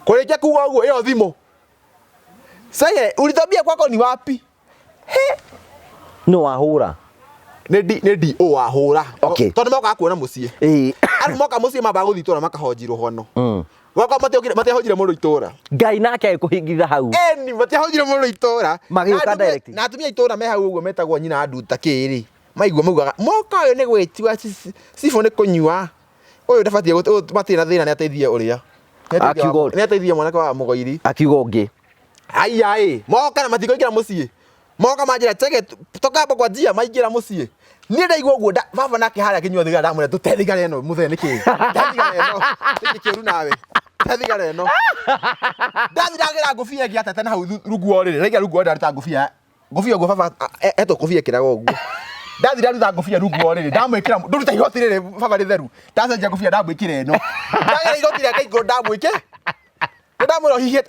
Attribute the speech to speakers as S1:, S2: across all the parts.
S1: Kũrĩkia kuga ũguo ĩyo thimũ. Sasa ulitambia kwako ni wapi?
S2: No wahũra.
S1: Nĩ D nĩ D O wahũra.
S2: Okay.
S1: Tondũ mokaga kuona mũciĩ.
S2: Ĩĩ.
S1: Andũ moka mũciĩ mambaga gũthiĩ itũra makahonji rũhono.
S2: Mm.
S1: Gwakwa matiokire matiahonjire mũndũ itũra.
S2: Ngai nake agĩkũhingitha hau.
S1: Eni matiahonjire mũndũ itũra.
S2: Magĩũka
S1: Na atumia-
S2: direct.
S1: Na atumia a itũra me hau ũguo metagwo nyina nduta kĩrĩ. Maigua maugaga moka ũyũ nĩ gwĩtua cibũ nĩ kũnyua. Ũyũ ndabatiĩ ũyũ matirĩ na thĩna nĩ ateithie ũrĩa. Nĩ ateithie
S2: Akiuga
S1: wa-
S2: ũrĩa.
S1: Nĩ ateithie mwanake wa mũgoiri.
S2: Akiuga ũngĩ.
S1: Aya ĩ, moka na matikũingĩra mũciĩ. Moka manjĩra chege toka hapo kwa njia maingĩra mũciĩ. Niĩ ndaigua ũguo baba nake harĩa akĩnyua thigara ndamwĩra tũte thigara ĩno mũthee nĩkĩ? Te thigara ĩno. Nĩkĩ kĩũru nawe? Te thigara ĩno. Ndathiĩ ndagĩra ngũbia ĩngĩ atete na hau rungu wa ũrĩrĩ. Ndaingĩra rungu wa ũrĩrĩ ndaruta ngũbia. Ngũbia ũguo baba etwo ngũbia ĩkĩraga ũguo. Ndathiĩ ndaruta ngũbia rungu wa ũrĩrĩ ndamwĩkĩra ndũruta igoti rĩrĩ baba rĩtheru. Ndacenjia ngũbia ndamwĩkĩra ĩno. Ndagĩra igoti rĩa Ngai ndamwĩkĩra. Ndamwĩra ũhihie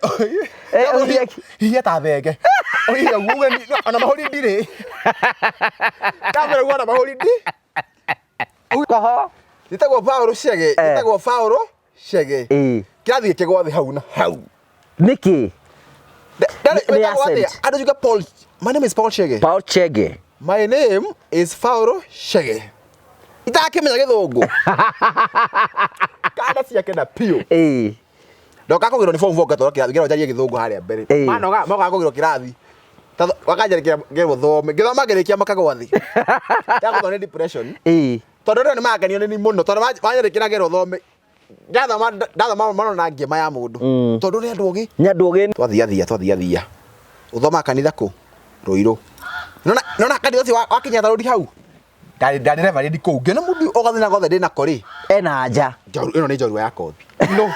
S2: ũhihie
S1: hihie ta thenge. Ũhihie ũguo uge ona mahũri ndirĩ. Ndamwĩra ũguo ona mahũri ndi.
S2: Koho.
S1: Njĩtagwo Paul Chege. Njĩtagwo Paul Chege.
S2: Ĩĩ.
S1: Kĩrathi gĩkĩgwa thĩ hau na hau.
S2: Nĩkĩ?
S1: Ndarĩ
S2: Nĩ
S1: wĩtagwo atĩa?
S2: accent.
S1: Andũ njuge Paul. My name is Paul Chege.
S2: Paul Chege.
S1: My name is Paul Chege. Itakĩmenya gĩthũngũ. Kanda ciake na piũ.
S2: Ĩĩ.
S1: Ndoka kũgĩrwo nĩ form 4 ngatwarwo kĩrathi ngĩrwo njarie gĩthũngũ harĩa mbere.
S2: Ĩĩ.
S1: Manoga mokaga kũgĩrwo kĩrathi. Wakanjĩrĩkia ngerwo thome. Ngĩthoma ngĩrĩkia makagwa thĩ. Ndagũthwo nĩ depression.
S2: Ĩĩ.
S1: Tondũ rĩo nĩ makenio nĩ niĩ mũno tondũ manjĩrĩkĩra ngerwo thome. Ndathoma ndathoma marona ngĩma ya mũndũ. Tondũ nĩ andũ ogĩ.
S2: Nĩ andũ ogĩ.
S1: Twathiathia twathiathia. Ũthomaga kanitha kũ? Rũirũ. Nona nona kanitha ũcio wa Kenyatta Road hau. Ndarĩ ndarĩ reverend kũu. Ngĩona mũndũ o gathĩna gothe ndĩnako rĩ.
S2: Ena anja.
S1: Njoru ĩno nĩ njorua ya kothi. No.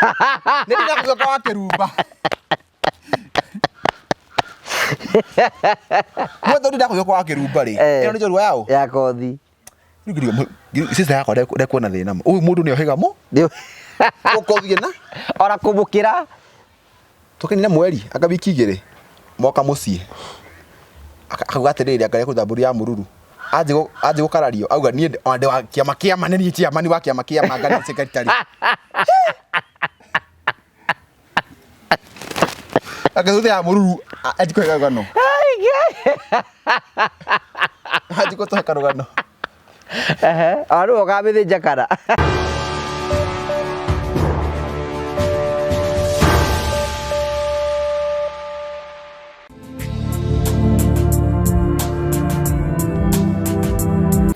S1: Nĩ ndĩrakũgĩa wa kĩrumba. Mwetho ndĩrakũgĩa kwa kĩrumba rĩ.
S2: Eh.
S1: Ĩno nĩ njorua yao.
S2: Ya kothi.
S1: Rĩu nginya sister yakwa ndekuona thĩna. Ũyũ mũndũ nĩ ohĩga mũ. Ũkothiĩ na
S2: Ona kũmũkĩra.
S1: tũkinire mweri anga wiki igĩrĩ moka mũciĩ akauga atĩrĩrĩ anga nĩekũruta mbũri ya mũruru anjĩ gũkarario auga niĩ ona ndĩ wa kĩama kĩama nĩ niĩ chairman wa kĩama kĩama anga nĩ secretary anga thutha ya mũruru anjĩ kũhe karũgano anjĩ gũtũhe karũgano.
S2: Ehe, o nĩwe ũkamĩthĩnja kana?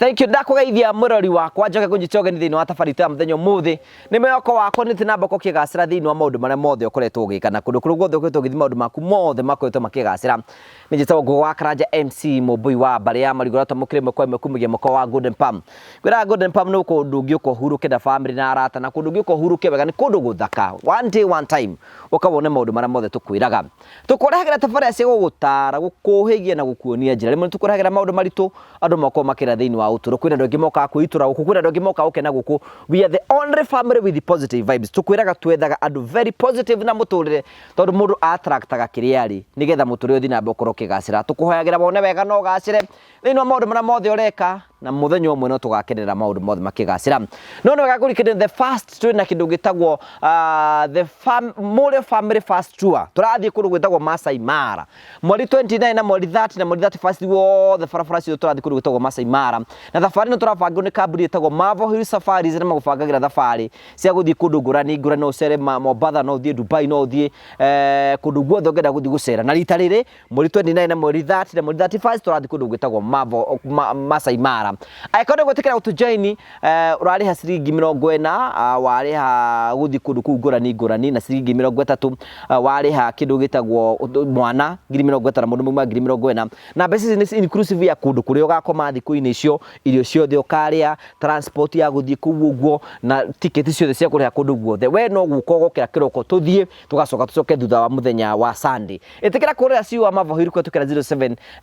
S2: Thank you ndakũgeithia mũrori wakwa njoke kũnyita ũgeni thĩinĩ wa tabarĩra itũ ya mũthenya ũmũthĩ nĩ mwĩhoko wakwa nĩ na mboko ũkĩgacĩra thĩinĩ wa maũndũ marĩa mothe ũkoretwo ũgĩka na kũndũ kũrĩa guothe ũkoretwo ũgĩthiĩ maũndũ maku mothe makoretwo makĩgacĩra. Nĩ njĩtagwo Ngũgũ wa Karanja MC Mũmbũi wa mbarĩ ya Marigũ ũrĩa twamũkĩra ĩmwe kwa ĩmwe kumagia mũkawa wa Golden Palm. Ngwĩraga Golden Palm nĩ kũndũ ũngĩũka ũhurũke na family na arata na kũndũ ũngĩũka ũhurũke wega nĩ kũndũ gũthaka. One day one time ũka wone maũndũ marĩa mothe tũkwĩraga. Tũkũrehagĩra tabarĩra cia gũgũtara, gũkũhĩgia na gũkuonia njĩra. Rĩmwe nĩ tũkũrehagĩra maũndũ maritũ andũ makoragwo makĩra thĩinĩ wa ũtũũro. Kwĩna andũ aingĩ mokaga kwĩitũra gũkũ, kwĩna andũ aingĩ mokaga gũkena gũkũ. We are the only family with positive vibes. Tũkwĩraga twethaga andũ very positive na mũtũrĩre tondũ mũndũ attractaga kĩrĩa arĩ nĩgetha mũtũrĩre ũthiĩ na mbere ũkorwo ũkĩgacĩra. Tũkũhoyagĩra wone wega na ũgacĩre thĩinĩ wa maũndũ marĩa mothe ũreka na mũthenya ũmwe no tũgakenerera maũndũ mothe makĩgacĩra. No nĩ wega kũririkana the first twĩna kĩndũ gĩtagwo the Mũrĩo Family First Tour. Tũrathiĩ kũndũ gwĩtagwo Masai Mara mweri 29 na mweri 30 na mweri 31 guothe barabara ciothe tũrathiĩ kũndũ gwĩtagwo Masai Mara na thabarĩ ĩno tũrabangĩrwo nĩ kambuni ĩtagwo Marvel Hill Safaris na magũbangagĩra thabarĩ cia gũthiĩ kũndũ ngũrani ngũrani, no ũcere Mombatha, no ũthiĩ Dubai, no ũthiĩ kũndũ guothe ũngĩenda gũthiĩ gũcera. Na rita rĩrĩ mweri 29 na mweri 30 na mweri 31 tũrathiĩ kũndũ gwĩtagwo Masai Mara. Angĩkorwo nĩ ũgwĩtĩkĩra gũtũjoin, ũrarĩha ciringi 40, warĩha gũthiĩ kũndũ kũu ngũrani ngũrani, na ciringi 30 warĩha kĩndũ gĩtagwo mwana 50,000, mũndũ mũgima 40,000. Na mbeca ici nĩ inclusive ya kũndũ kũrĩa ũgakoma thikũ-inĩ icio, irio ciothe ũkarĩa, transport ya gũthiĩ kũu ũguo, na tiketi ciothe cia kũrĩha kũndũ guothe. We no gũka ũgokĩra kĩroko tũthiĩ, tũgacoka tũcoke thutha wa mũthenya wa Sunday. Ĩtĩkĩra kũrĩra CEO wa Marvel Hill kũhetũkĩra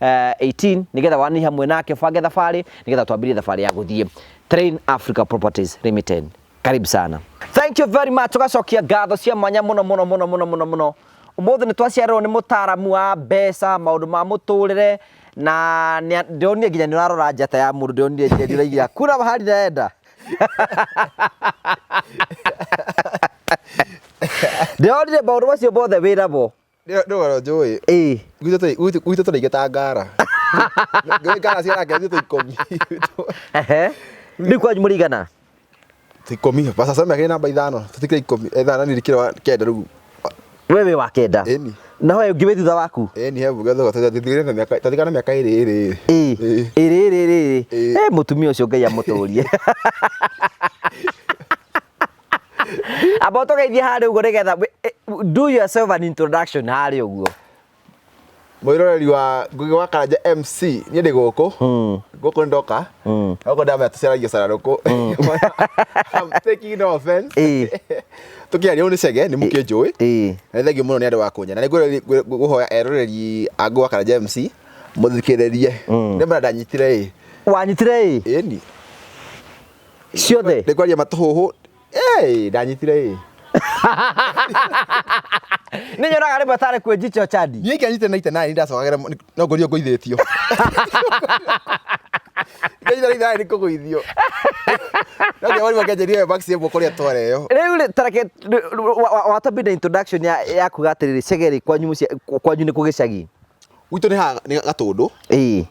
S2: 0718 nĩgetha wani hamwe nake ũbange thabarĩ nĩgetha twambĩrĩrie thabarĩ ya gũthiĩ Train Africa Properties Limited. Karibu sana. Thank you very much. Tũgacokia ngatho cia mwanya mũno mũno mũno mũno mũno mũno. Ũmũthĩ nĩ twaciarĩrwo nĩ mũtaaramu wa mbeca, maũndũ ma mũtũrĩre na ndĩronire nginya nĩ ũrarora njata ya mũndũ, ndĩronire nginya nĩ ũraiga kuna mahali naenda. Ndĩronire maũndũ macio mothe wĩ namo.
S1: Ndĩrona njũĩ.
S2: Ĩĩ.
S1: Gwitũ tũrĩ aingĩ ta ngara. Ngũĩ ngara ciaranga gwitũ 10.
S2: Ehe. Rĩu kwanyu mũrĩ igana?
S1: 10. Pastor Salome akĩrĩ namba 5. Tũtikĩrĩ 10. 5 niĩ ndikĩrĩ wa 9 rĩu.
S2: We wĩ wa 9.
S1: Ĩni.
S2: Na he ũngĩ wĩ thutha waku?
S1: Ĩni he mũgĩ thutha tũtigana mĩaka ĩrĩ ĩrĩ.
S2: Ĩĩ. Ĩrĩ ĩrĩ ĩrĩ.
S1: Ĩĩ.
S2: Eh, mũtumia ũcio Ngai amũtũrie. Amba ũtũgeithie harĩa ũguo nĩgetha do yourself an introduction harĩa ũguo.
S1: Mwĩroreri wa Ngugi wa Karanja MC, niĩ ndĩ gũkũ. Gũkũ nĩ ndoka. Gũkũ ndamenya tũcaragia cararũkũ. I'm taking no offense. Tũkĩaria ũyũ nĩ Chege, nĩ mũkĩnjũĩ. Na nĩ thengiũ mũno nĩ andũ a kũnyona. Nĩ ngũhoya eroreri a Ngugi wa Karanja MC mũthikĩrĩrie. Nĩ mara ndanyitire ĩ.
S2: Wanyitire ĩ?
S1: Ĩni.
S2: Ciothe?
S1: Nĩ kwaria matũhũhũ. Ĩĩ, ndanyitire ĩ.
S2: Nĩ nyonaga rĩmwe tarĩ kwĩ Jicho Chadi.
S1: Niĩ ingĩanyitire na itena nĩ ndacokagĩra no ngorio ngũithĩtio. Ingĩanyitire na itena nĩ kũgũithio. No nginya mwarimũ akĩanjĩria marks ĩmwe kũrĩa twareo.
S2: Rĩu rĩ, ta reke watambia na introduction ya kuga atĩrĩrĩ, Chege rĩ, kwanyu mũciĩ kwanyu nĩ kũ gĩcagi?
S1: Gwitũ nĩ haha nĩ Gatũndũ.
S2: Ĩĩ.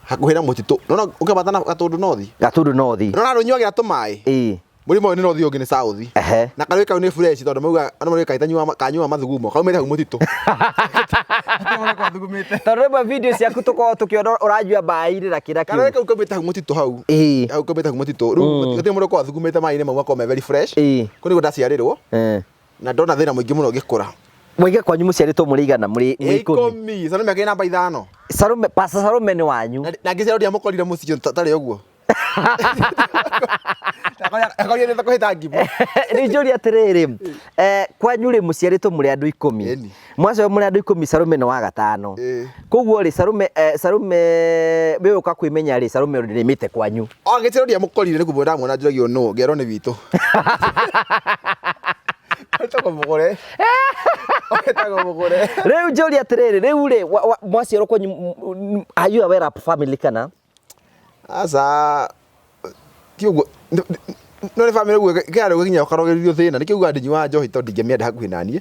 S1: Hakuhĩ na mũtitũ. Nĩwona ũkĩambata na Gatũndũ North?
S2: Gatũndũ North.
S1: Nĩwona rũnyuagĩra tũmaĩ?
S2: Ĩĩ.
S1: Mũrĩmo ũyũ nĩ North ũngĩ nĩ South.
S2: Ehe.
S1: Na karũĩ kau nĩ fresh tondũ mauga andũ marũĩ kaitanyua kanyua mathugumo kaumĩte hau mũtitũ.
S2: Tondũ rĩmwe video ciaku tũkoragwo tũkĩona ũranyua maĩ-inĩ na kĩna
S1: Karũĩ
S2: kĩu.
S1: kau kaumĩte hau mũtitũ hau.
S2: Ĩĩ.
S1: Hau kaumĩte hau mũtitũ. Rĩu gũtirĩ mũndũ ũkoragwo athugumĩte maĩ-inĩ mau makoragwo me very fresh.
S2: Ĩĩ.
S1: Kũu nĩkuo ndaciarĩrwo na ndona thĩna mũingĩ mũno ngĩkũra.
S2: Mwaige kwanyu mũciarĩtwo mũrĩ igana mũrĩ 10.
S1: 10. Salome akĩrĩ namba 5.
S2: Salome, Pastor Salome nĩ wanyu.
S1: Na ngĩciarwo ndiamũkorire mũciĩ tarĩ ũguo. Akorire nĩ kũhĩta ngima.
S2: Rĩu njũrie atĩrĩrĩ, kwanyu rĩ mũciarĩtwo mũrĩ andũ 10.
S1: Ĩni.
S2: Mwaciarwo mũrĩ andũ 10 Salome nĩ wa 5.
S1: Ĩĩ.
S2: Koguo rĩ Salome, Salome we ũka kwĩmenya rĩ Salome nĩaumĩte kwanyu.
S1: O ngĩciarwo ndiamũkorire nĩ kũmwona ndamwona njũragio nũ ngerwo nĩ witũ. Etagwo mũgũre. Etagwo mũgũre.
S2: Rĩu njũrie atĩrĩrĩ, rĩu rĩ mwaciarwo kwanyu, are you a well up family kana?
S1: Aca ti ũguo no nĩ bamĩrĩ ũguo kĩarĩ ũguo nginya ũkarogererio thĩna nĩkĩo ugaga ndinyuaga njohi tondũ ndingĩmĩenda hakuhĩ naniĩ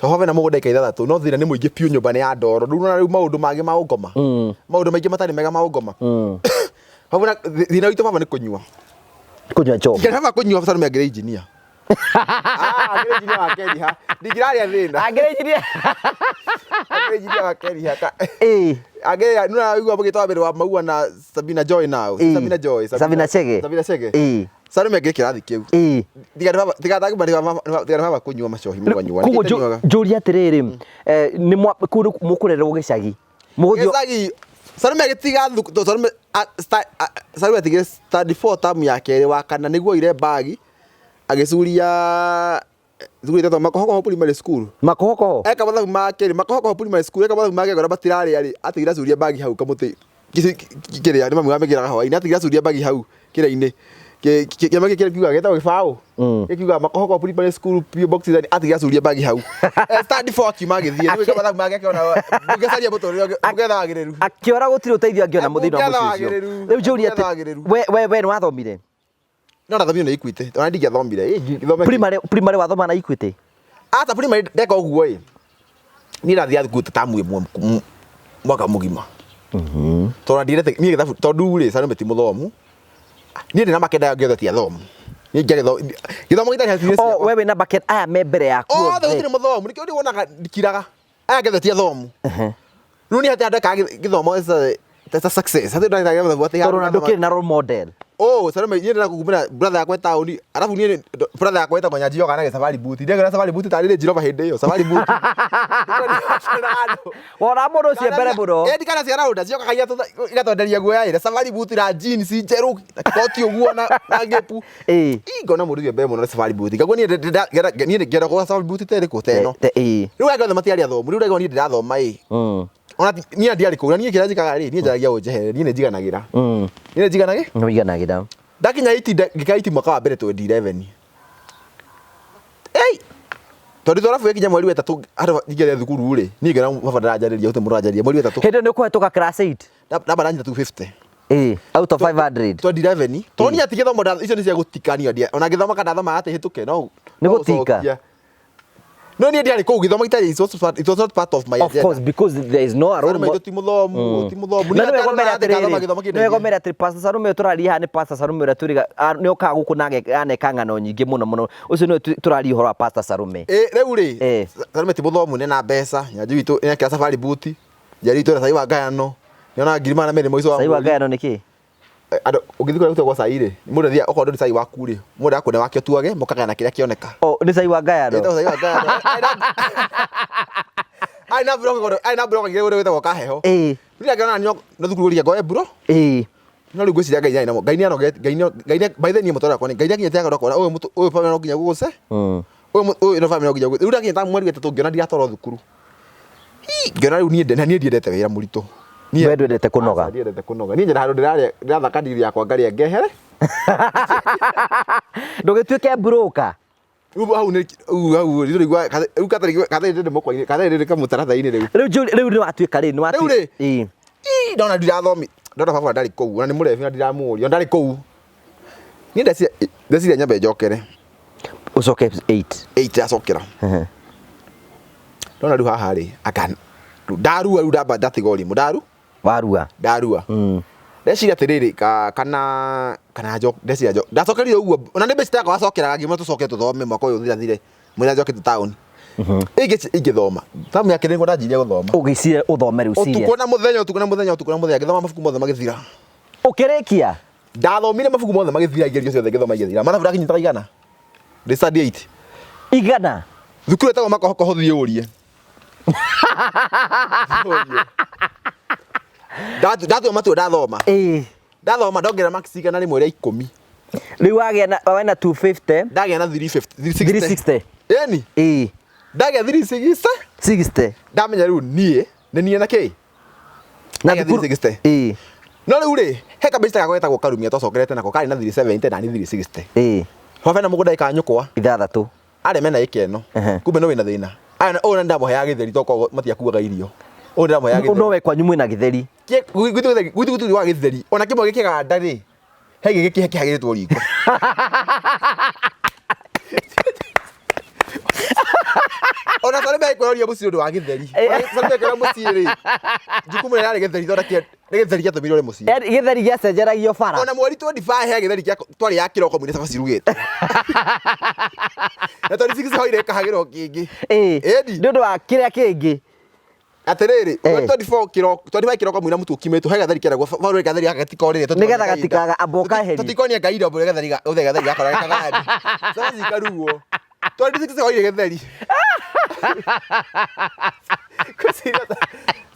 S1: tondũ hau hena mũgũnda ĩka 6 no thĩna nĩ mũingĩ biũ nyũmba nĩ ya ndoro rĩu nĩwona rĩu maũndũ mangĩ ma ũngoma maũndũ maingĩ matarĩ mega ma ũngoma hau na thĩna witũ baba nĩ kũnyua
S2: Kũnyua njohi.
S1: Ingĩrĩa baba kũnyua Salome angĩrĩ engineer. Ah, angĩrĩ engineer wa Keriha. Ndingĩrarĩa thĩna.
S2: Angĩrĩ engineer.
S1: Angĩrĩ engineer wa Keriha.
S2: Ĩĩ.
S1: Angĩrĩ nĩũraigua mũgĩtwa mbere wa Maua na Sabina Joy now.
S2: Ĩĩ.
S1: Sabina Joy.
S2: Sabina Chege.
S1: Sabina Chege.
S2: Ĩĩ.
S1: Salome angĩrĩ kĩrathi kĩu.
S2: Ĩĩ.
S1: Tiga nĩ baba tiga nĩ baba kũnyua macohi mũkanyua.
S2: Koguo njũrie atĩrĩrĩ, nĩ kũu mũkũrererwo gĩcagi. Mũgũthiĩ
S1: Gĩcagi Salome agĩtiga thukuru Salome Salome atigire study 4 term ya kerĩ wa kana nĩguo oire bagi agĩcuria thukuru ĩtetwo Makohokoho Primary School.
S2: Makohokoho.
S1: Eka mathabu ma kerĩ Makohokoho Primary School eka mathabu ma kerĩ matirarĩa rĩ atigire acuria bagi hau kamũtĩ kĩrĩa nĩ mami wamĩgĩraga hwaĩ-inĩ atigire acuria bagi hau kĩrĩa-inĩ kĩama gĩkĩ kiugaga gĩtagwo gĩbaũ gĩkiugaga Makohokoho Primary School PO Box atigire acuria bagi hau study 4 akiuma agĩthiĩ rĩu eka mathabu make akĩona mũngĩcaria mũtũrĩre mũngetha wagĩrĩru
S2: Akĩora gũtirĩ ũteithio angĩona mũthĩinĩ wa mũciĩ ũcio. Rĩu njũrie atĩ we we we nĩwathomire?
S1: No ndathomire na Equity ona ndingĩathomire gĩthome
S2: Primary primary wathoma na Equity?
S1: Ata primary ndeka ũguo ĩ niĩ ndathiaga thukuru ta tamu ĩmwe mwaka mũgima tondũ ndiendete niĩ gĩthabu tondũ rĩ Salome ti mũthomu niĩ ndĩ na makenda angĩ othe ti athomu niĩ ngĩagĩtho gĩthomo gĩtarĩ hakuhĩ
S2: Oh, we wĩna makenda aya me mbere yaku
S1: othe gũtirĩ mũthomu nĩkĩo ndĩ wonaga ndikiraga aya angĩ othe ti athomu rĩu niĩ hatirĩ ndekaga gĩthomo as a success hatirĩ ndekaga gĩthomo atĩ
S2: Tondũ ona ndũkĩrĩ na role model.
S1: Oh, Salome niĩ ndĩrenda kũkumĩra brother yakwa e taũni arabu niĩ brother yakwa etagwo Nyanjiyoga na safari boot ndĩrenda safari boot tarĩ Range Rover hĩndĩ ĩyo safari boot
S2: Wona mũndũ ũcio mbere mũno.
S1: Ĩĩ ndikana cia raunda ciokaga igatwenderia guoya ĩrĩa safari boot na jeans njerũ na koti ũguo na ngĩpu.
S2: Ĩĩ.
S1: Ii ngona mũndũ ũcio mbere mũno na safari boot. Ngaguo niĩ niĩ ngĩenda kũgũra safari boot ta ĩrĩkũ ta ĩno.
S2: Ĩĩ.
S1: Rĩu angĩ othe matiarĩ athomu rĩu ndagwo niĩ ndĩrathoma ĩ. Ona niĩ ndiarĩ kũu na niĩ kĩrĩa njĩkaga rĩ niĩ njaragia ũnjeherere niĩ nĩ njiganagĩra. Niĩ nĩ njiganagĩ?
S2: Nĩ ũiganagĩra.
S1: Ndakinya 8 ngĩka 8 mwaka wa mbere 2011. Ei! Tondũ twarabu yakinya mweri wa 3 andũ ingĩrĩa thukuru rĩ niĩ ngĩona baba ndaranjarĩria gũtirĩ mũndũ ũranjarĩria mweri wa 3.
S2: Hĩndĩ ĩyo nĩ ũkũhetũka class 8?
S1: Namba ndanyita 250.
S2: Ĩĩ, out of 500.
S1: 2011. Tondũ niĩ ati gĩthomo icio nĩ cia gũtikania ona ngĩthoma kana ndathomaga atĩ hĩtũke no
S2: Nĩ gũtika.
S1: No niĩ ndiarĩ kũu gĩthomo gĩtarĩ it was not part of my
S2: Of
S1: agenda.
S2: course, because there is no a role
S1: Sarume
S2: model.
S1: itũ ti mũthomu, ti mũthomu.
S2: Na
S1: Niĩ
S2: nĩwe
S1: ndarĩ
S2: gomera
S1: ndathoma
S2: atĩrĩrĩ,
S1: gĩthomo kĩndũ
S2: nĩwe gomera atĩrĩ, Pastor Sarume ũyũ tũraria haha nĩ Pastor Sarume ũrĩa tũriga nĩ okaga gũkũ na aneka ng'ano nyingĩ mũno mũno. Ũcio nĩwe tũraria ũhoro wa Pastor Sarume.
S1: Ĩ rĩu rĩ,
S2: Eh.
S1: Sarume ti mũthomu nĩ na mbeca, nyanji witũ nĩekĩra safari boot, njiari witũ ena cai wa ngayano, nĩona 200,000 mũico wa
S2: Cai wa
S1: mweri.
S2: ngayano nĩ kĩ?
S1: Andũ ũngĩthiĩ kũrĩa gũtagwo cai rĩ, mũndũ athiaga okorwo ndũrĩ cai waku rĩ, mũndũ akũne wake ũtuage mũkagayana kĩrĩa kĩoneka.
S2: Oh, nĩ cai wa ngayano.
S1: Ĩtagwo cai wa ngayano. Arĩ na mbura arĩ na mbura igĩrĩ wĩtagwo kaheho.
S2: Ĩĩ.
S1: Rĩrĩa ngĩona no thukuru gũria ngoe mburo.
S2: Ĩĩ.
S1: No rĩu ngwĩciria Ngai nĩarĩ namo. Ngai nĩanogete, Ngai nĩ Ngai nĩ by the way niĩ mũtũrĩre wakwa nĩ Ngai nĩakinyĩte handũ akona ũyũ mũtũ ũyũ family no nginya gũgũce. Ũyũ ũyũ no family no nginya gũgũce. Rĩu ndakinya ta mweri wa ĩtatũ ngĩona ndiratwarwo thukuru. Hii, ngĩona rĩu niĩ na niĩ ndiendete wĩra mũritũ. Niĩ
S2: We ndwendete kũnoga.
S1: Aca, ndiendete kũnoga. Niĩ nyendaga handũ ndĩrarĩa ndĩrathaka ndiri yakwa ngarĩa ngehere.
S2: Ndũgĩtuĩke broker.
S1: Rĩu hau nĩ rĩu hau rĩ rĩu rĩu katarĩ katarĩ ndĩ mũkwa-inĩ katarĩ ndĩ kamũtaratara-inĩ rĩu.
S2: Rĩu njũrie rĩu nĩ watuĩka rĩ, nĩ
S1: Rĩu
S2: watuĩka.
S1: rĩ,
S2: Ĩĩ.
S1: Ii, ndona ndirathomi ndona baba ndarĩ kũu ona nĩ mũrebi na ndiramũria ndarĩ kũu. Niĩ ndeciria ndeciria nyambe njokere.
S2: Ũcoke 8.
S1: 8 yacokera. Ndona rĩu haha rĩ anga rĩu ndarua rĩu ndamba ndatiga ũrimũ ndaru
S2: Warua.
S1: ndarua. Ndeciria atĩrĩrĩ ka kana kana njo ndeciria njo ndacokerire ũguo ona nĩ mbeca yakwa wacokeraga ngiuma tũcoke tũthome mwaka ũyũ ũthirathire mwĩra njokete taũni. Ingĩthoma tamu ya kerĩ nĩguo ndanjirie gũthoma.
S2: Ũgĩciria ũthome rĩu serious.
S1: Ũtukũ na mũthenya ũtukũ na mũthenya ũtukũ na mũthenya ngĩthoma mabuku mothe magĩthira.
S2: Ũkĩrĩkia?
S1: Ndathomire mabuku mothe magĩthira igerio ciothe ngĩthoma igĩthira. Mathabu ndakinyĩte igana. Ndĩ standard 8.
S2: Igana.
S1: Thukuru ĩtagwo Makohokoho thiĩ ũrie. Ũrie. Ndatua matua ndathoma.
S2: Ĩĩ.
S1: Ndathoma ndongerera marks 110.
S2: Rĩu wagĩa na wena 250.
S1: Ndagĩa na 350 360.
S2: 360.
S1: Ĩni.
S2: Ĩĩ.
S1: Ndagĩa 360.
S2: 60.
S1: Ndamenya rĩu niĩ nĩ niĩ na kĩ?
S2: Na
S1: Ndagĩa
S2: thukuru
S1: 360.
S2: Ĩĩ.
S1: No rĩu rĩ, he kambeca gakwa getagwo Karumia twacokerete nako karĩ na 370 na niĩ 360.
S2: Ĩĩ.
S1: Baba ena mũgũnda ĩka nyũkwa.
S2: Ithathatũ.
S1: Arĩa mena ĩka ĩno.
S2: Ehe.
S1: Kumbe no wĩna thĩna. Aya ũyũ nĩ ndamũheaga gĩtheri tokorwo matiakuaga irio. Ũyũ ndamũheaga
S2: No
S1: gĩtheri.
S2: we kwanyu mwĩna gĩtheri.
S1: Gwitũ gĩtheri gwitũ gũtirĩ wa gĩtheri. Ona kĩmwe gĩkĩganda rĩ, he gĩkĩ kĩhagĩrĩtwo riko. Ona Salome agĩkwĩroria mũciĩ ũndũ wa gĩtheri. Ona Salome agĩkwĩra mũciĩ rĩ, jukumu rĩrĩa rĩarĩ gĩtheri thondeke nĩ gĩtheri gĩatũmĩirwo rĩ mũciĩ.
S2: Yaani gĩtheri gĩacenjeragio bara.
S1: Ona mweri 25 he gĩtheri gĩa twarĩ ya kĩroko mwine cabaci irugĩtwo. Na 26 hoire ĩkahagĩrwo kĩngĩ.
S2: Ĩĩ.
S1: Ĩni.
S2: Nĩ ũndũ wa kĩrĩa kĩngĩ.
S1: Atĩrĩrĩ,
S2: Eh.
S1: 24 kĩroko 25 kĩroko mwina mũtu ũkimĩtwo he gatheri keragwo baru gatheri gaka gatikorĩre
S2: Nĩgetha gatikaga amba ũkaherie.
S1: Tũtikonia ngai indo mbũrĩ gatheri ũthe gatheri gakora gakagandi. Cabaci ikarugwo. 26 hoire gĩtheri. Kwĩciria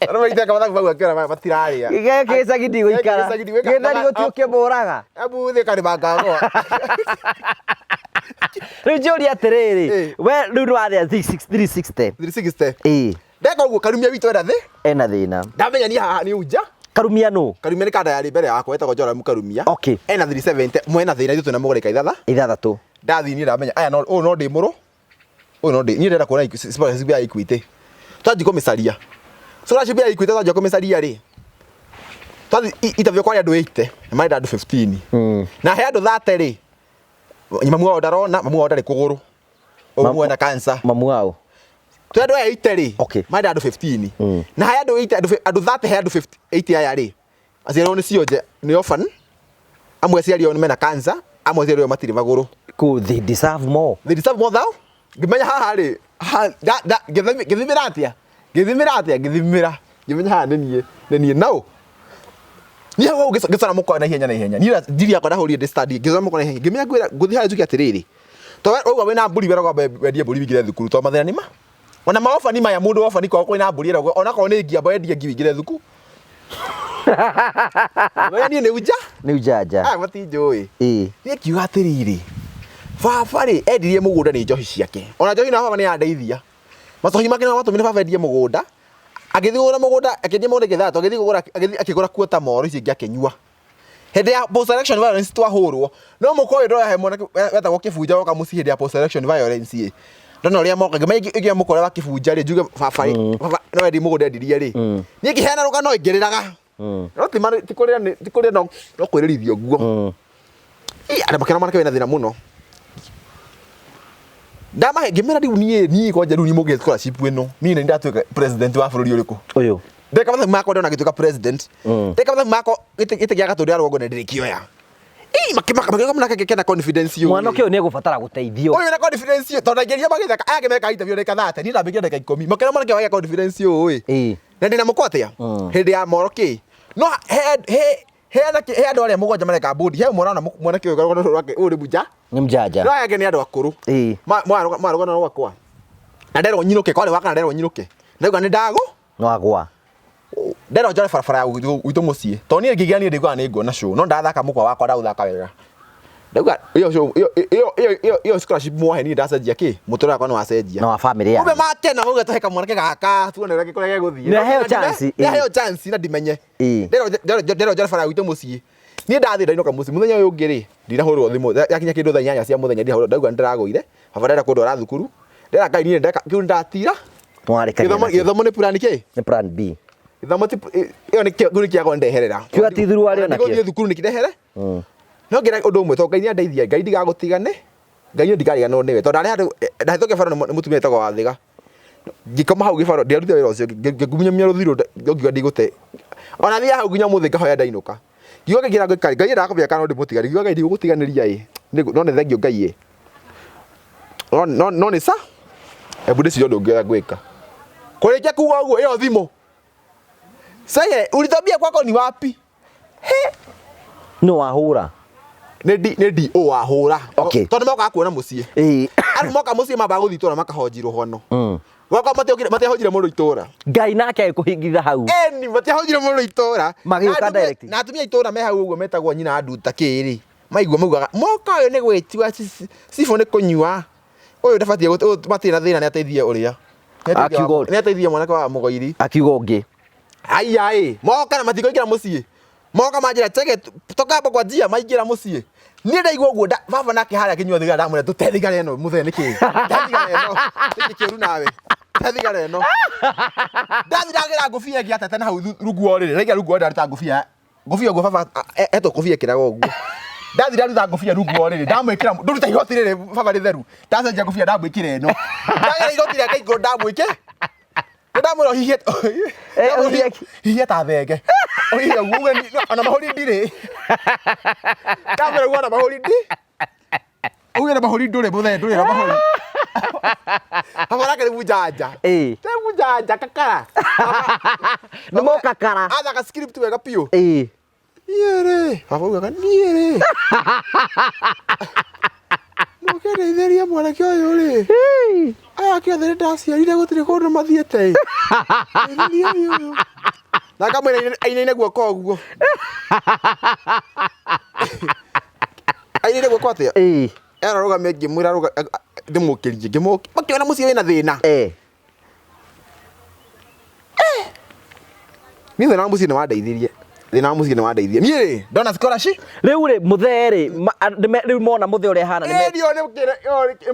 S1: Arĩa maiteka mathabu mau akĩona maya matirarĩa.
S2: Gĩkĩ gĩcagi ndigũikara.
S1: Gĩcagi ndigũikara.
S2: Gĩtheri gũtirĩ ũkĩmũraga.
S1: Abu thĩ karĩma ngagwa.
S2: Rĩu njũrie atĩrĩrĩ,
S1: Ĩĩ.
S2: we rĩu nĩ wathĩa 360.
S1: 360.
S2: Ĩĩ.
S1: Ndeka ũguo karumia witũ ena thĩ.
S2: Ena thĩna.
S1: Ndamenya niĩ haha nĩ unja.
S2: Karumia nũ?
S1: Karumia nĩ kanda yarĩ mbere yakwa etagwo Joram Karumia.
S2: Okay.
S1: Ena 370 mwena thĩna ithuĩ twĩna mũgũrĩ ka ithatha.
S2: Ithathatũ.
S1: Ndathiĩ niĩ ndamenya aya no ũyũ no ndĩ mũrũ. Ũyũ no ndĩ niĩ ndĩrenda kuona scholarship ya Equity. Twanji kũmĩcaria. Scholarship ya Equity twanjia kũmĩcaria rĩ. Twathi interview kwarĩ andũ 80 na marenda andũ 15. Na he andũ 30 rĩ. Mamu wao ndarona, mamu wao ndarĩ kũgũrũ. Ũyũ mwena cancer.
S2: Mamu wao.
S1: Twĩ andũ aya 80 rĩ.
S2: Okay.
S1: Marenda andũ 15. Na he andũ 80 andũ 30 he andũ 50 80 aya rĩ. Aciari ao nĩ cionje nĩ orphan. Amwe aciari ao nĩ mena cancer, amwe aciari ao matirĩ magũrũ.
S2: Kũ they deserve more.
S1: They deserve more thou. Ngĩmenya haha rĩ, haha ngĩthimĩra atĩa? Ngĩthimĩra atĩa? Ngĩthimĩra. Ngĩmenya haha nĩ niĩ, nĩ niĩ naũ. Niĩ hau ngĩcora mũkwa na ihenya na ihenya. Niĩ ndiri yakwa ndahũrire ndĩ study, ngĩcora mũkwa na ihenya. Ngĩmenya ngwĩra ngũthiĩ harĩa njuge atĩrĩrĩ. To wauga wĩna mbũri wĩragwo wambe wendie mbũri wĩingĩre thukuru to mathĩna nĩ ma. Ona maobani maya mũndũ obani kwao kwĩna mbũri ĩragwo onakorwo nĩ ngi amba wendie ngi wĩingĩre thukuru. Ngĩmenya niĩ nĩ unja.
S2: Nĩ ujanja.
S1: Aya matinjũĩ.
S2: Ĩĩ.
S1: Niĩ ngiuga atĩrĩrĩ, baba rĩ endirie mũgũnda nĩ njohi ciake. Ona njohi na baba nĩ yandeithia. Macohi make nĩmo matũmire baba endie mũgũnda. Agĩthiĩ kũgũra mũgũnda, akĩendia mũgũnda ithathatũ, agĩthiĩ kũgũra agĩthiĩ akĩgũra kuota moro icio ingĩ akĩnyua. Hĩndĩ ya post election violence twahũrwo, no mũkwa ũyũ ndoya he mwanake wetagwo Kĩbunja woka mũciĩ hĩndĩ ya post election violence ĩ. Ndona ũrĩa moka, ngĩmenya ingĩoya mũkwa ũrĩa wa Kĩbunja rĩ, njuge baba rĩ, baba no endie mũgũnda endirie rĩ. Niĩ ngĩheana rũgano ngĩrĩraga. No ti ti kũrĩra ti kũrĩra no kwĩrĩrithia ũguo. Ĩ, andũ makĩona mwanake wĩna thĩna mũno. Ndamahe ngĩmera rĩu niĩ kwanja rĩu niĩ mũngĩhe scholarship ĩno, niĩ nĩ ndatuĩka president wa bũrũri ũrĩkũ.
S2: Ũyũ.
S1: Ndeka mathabu makwa ndona ngĩtuĩka president. Ndeka mathabu makwa gĩtĩ gĩa Gatũndũ ya rũgongo nĩ ndĩrĩkĩoya. Ii makĩmaka makĩuga mwanake kena confidence ũyũ.
S2: Mwanake ũyũ nĩ egũbatara gũteithio.
S1: Ũyũ na confidence ũyũ tondũ aingĩria magĩthaka aya angĩ mekaga interview ndagĩka 30 niĩ ndambĩkire ndagĩka 10 makĩona mwanake wagĩa confidence ũyũ ĩ. Na ndĩna mũkwa atĩa? Hĩndĩ ya moro kĩ? No he he he anake he andũ arĩa mũgwanja mareka bodi he ũmwe ũrona mwanake ũyũ rũgano rwake ũyũ nĩ mũnja.
S2: Nĩ mũjanja.
S1: No aya angĩ nĩ andũ akũrũ. Mwa rũgano rwakwa. Na nderwo nyinũke kwarĩ wa kana nderwo nyinũke. Ndauga nĩ ndagũ.
S2: No agwa.
S1: Nderwo njore barabara ya gwitũ mũciĩ. Tondũ niĩ ngĩgĩa niĩ ndĩiguaga nĩ nguona show no ndathaka mũkwa wakwa ndaũthaka wega. Ndauga ĩyo show ĩyo ĩyo ĩyo ĩyo scholarship mwahe niĩ ndacenjia kĩ? Mũtũrĩre wakwa nĩ wacenjia.
S2: Na wa family
S1: yanyu. Kumbe makena mauga tũhe kamwanake gaka tuone ũrĩa kũrĩa gegũthiĩ.
S2: Nĩ aheo chance,
S1: Nĩ aheo chance na ndimenye. Nderwo njore bara ya gwitũ mũciĩ. Niĩ ndathiĩ ndainũka mũciĩ mũthenya ũyũ ũngĩ rĩ ndinahũrĩrwo thimũ yakinya kĩndũ thaa 8 cia mũthenya ndinahũrĩrwo ndauga nĩ ndĩragũire baba ndĩrenda kũndwara thukuru. Ndera Ngai niĩ ndeka kĩu ndatira.
S2: Nĩwarĩkania
S1: Gĩthomo
S2: nakĩo.
S1: gĩthomo nĩ plan kĩ?
S2: Nĩ plan B.
S1: Gĩthomo ti ĩyo nĩ kĩo nĩ kĩagwa ndeherera.
S2: Kĩu ati thuruarĩ onakĩo.
S1: Ndigũthiĩ thukuru nĩ kĩndehere. No ngĩra ũndũ ũmwe tondũ Ngai nĩ andeithia Ngai ndigagũtigane Ngai niĩ ndikariganĩrwo nĩwe tondũ ndarĩ handũ ndahĩtũkire barũ nĩ mũtumia wĩtagwo Wathiga. Ngĩkoma hau gĩbaro ndiarutire wĩra ũcio ngĩmunyamia rũthirũ ngiuga ndigũte. Ona thiaga hau nginya ũmũthĩ ngahoya ndainũka. Ngiuga Ngai kĩrĩa ngwĩka Ngai endaga kũmenya kana no ndĩmũtiganĩrie. Ngiuga Ngai ndigũgũtiganĩria ĩ no nĩ thengiũ Ngai ĩ. No nĩ sa hebu ndĩcirie ũndũ ũngĩ ũrĩa ngwĩka. Kũrĩkia kuga ũguo ĩyo thimũ. Sasa ulitwambia kwako ni wapi? He.
S2: No wahũra.
S1: Nĩ D nĩ D O wahũra.
S2: Okay.
S1: Tondũ mokaga kuona mũciĩ. Arabu moka mũciĩ mambaga gũthiĩ itũra makahonji rũhono. Gwakwa matiokire matiahonjire mũndũ itũra.
S2: Ngai nake agĩkũhingitha hau.
S1: Eni matiahonjire mũndũ itũra.
S2: Magĩũka direct.
S1: Na atumia a itũra me hau ũguo metagwo nyina nduta kĩrĩ. Maigua maugaga moka ũyũ nĩ gwĩtua cibũ nĩ kũnyua. Ũyũ ndabatiĩ matirĩ na thĩna nĩ ateithie ũrĩa.
S2: Akiuga
S1: Nĩ ateithie mwanake wa Mũgoiri.
S2: Akiuga ũngĩ.
S1: Aya ĩ, moka na matikũingĩra mũciĩ. Moka manjĩra chege toka hapo kwa njia maingĩra mũciĩ. Niĩ ndaigua ũguo baba nake harĩa akĩnyua thigara ndamwĩra tũte thigara ĩno mũthee nĩkĩ? Te thigara ĩno. Nĩkĩ kĩũru nawe? Te thigara ĩno. Ndathi ndagĩra ngũbia ĩngĩ atete na hau rungu wa ũrĩrĩ. Ndaingĩra rungu wa ũrĩrĩ ndaruta ngũbia. Ngũbia ũguo baba etwo ngũbia ĩkĩraga ũguo. Ndathi ndaruta ngũbia rungu wa ũrĩrĩ ndamwĩkĩra ndũruta igoti rĩrĩ baba rĩtheru. Ndacenjia ngũbia ndamwĩkĩra ĩno. Ndagĩra igoti rĩake igũrũ ndamwĩkĩra. Ndamwĩra ũhihie
S2: ũhihie
S1: hihie ta thenge. Ũhihie ũguo uge ona mahũri ndirĩ. Ndamwĩra ũguo ona mahũri ndi. Uge na mahũri ndũrĩ mũthee ndũrĩ na mahũri. Baba nake nĩ mũnjanja. Nĩ mũnjanja kakara.
S2: Nĩ mũkakara.
S1: Athaka script wega biũ. Niĩ rĩ, baba augaga niĩ rĩ. Mũkĩndeithĩria mwanake ũyũ rĩ. Aya ake othe nĩ ndaciarire gũtirĩ kũndũ mathiĩte ĩ. Ndeithĩriai ũyũ. Na akamwĩra ainaine guoko ũguo. Ainaine guoko atĩa? Era rũgame ngĩmwĩra ndĩmũkĩrie ngĩmũkĩria. Makĩona mũciĩ wĩna thĩna. Niĩ thĩna wa mũciĩ nĩ wandeithirie. Thĩna wa mũciĩ nĩ wandeithirie. Niĩ rĩ, ndona scholarship.
S2: Rĩu rĩ, mũthee rĩ, rĩu mona mũthee ũrĩa ahana nĩ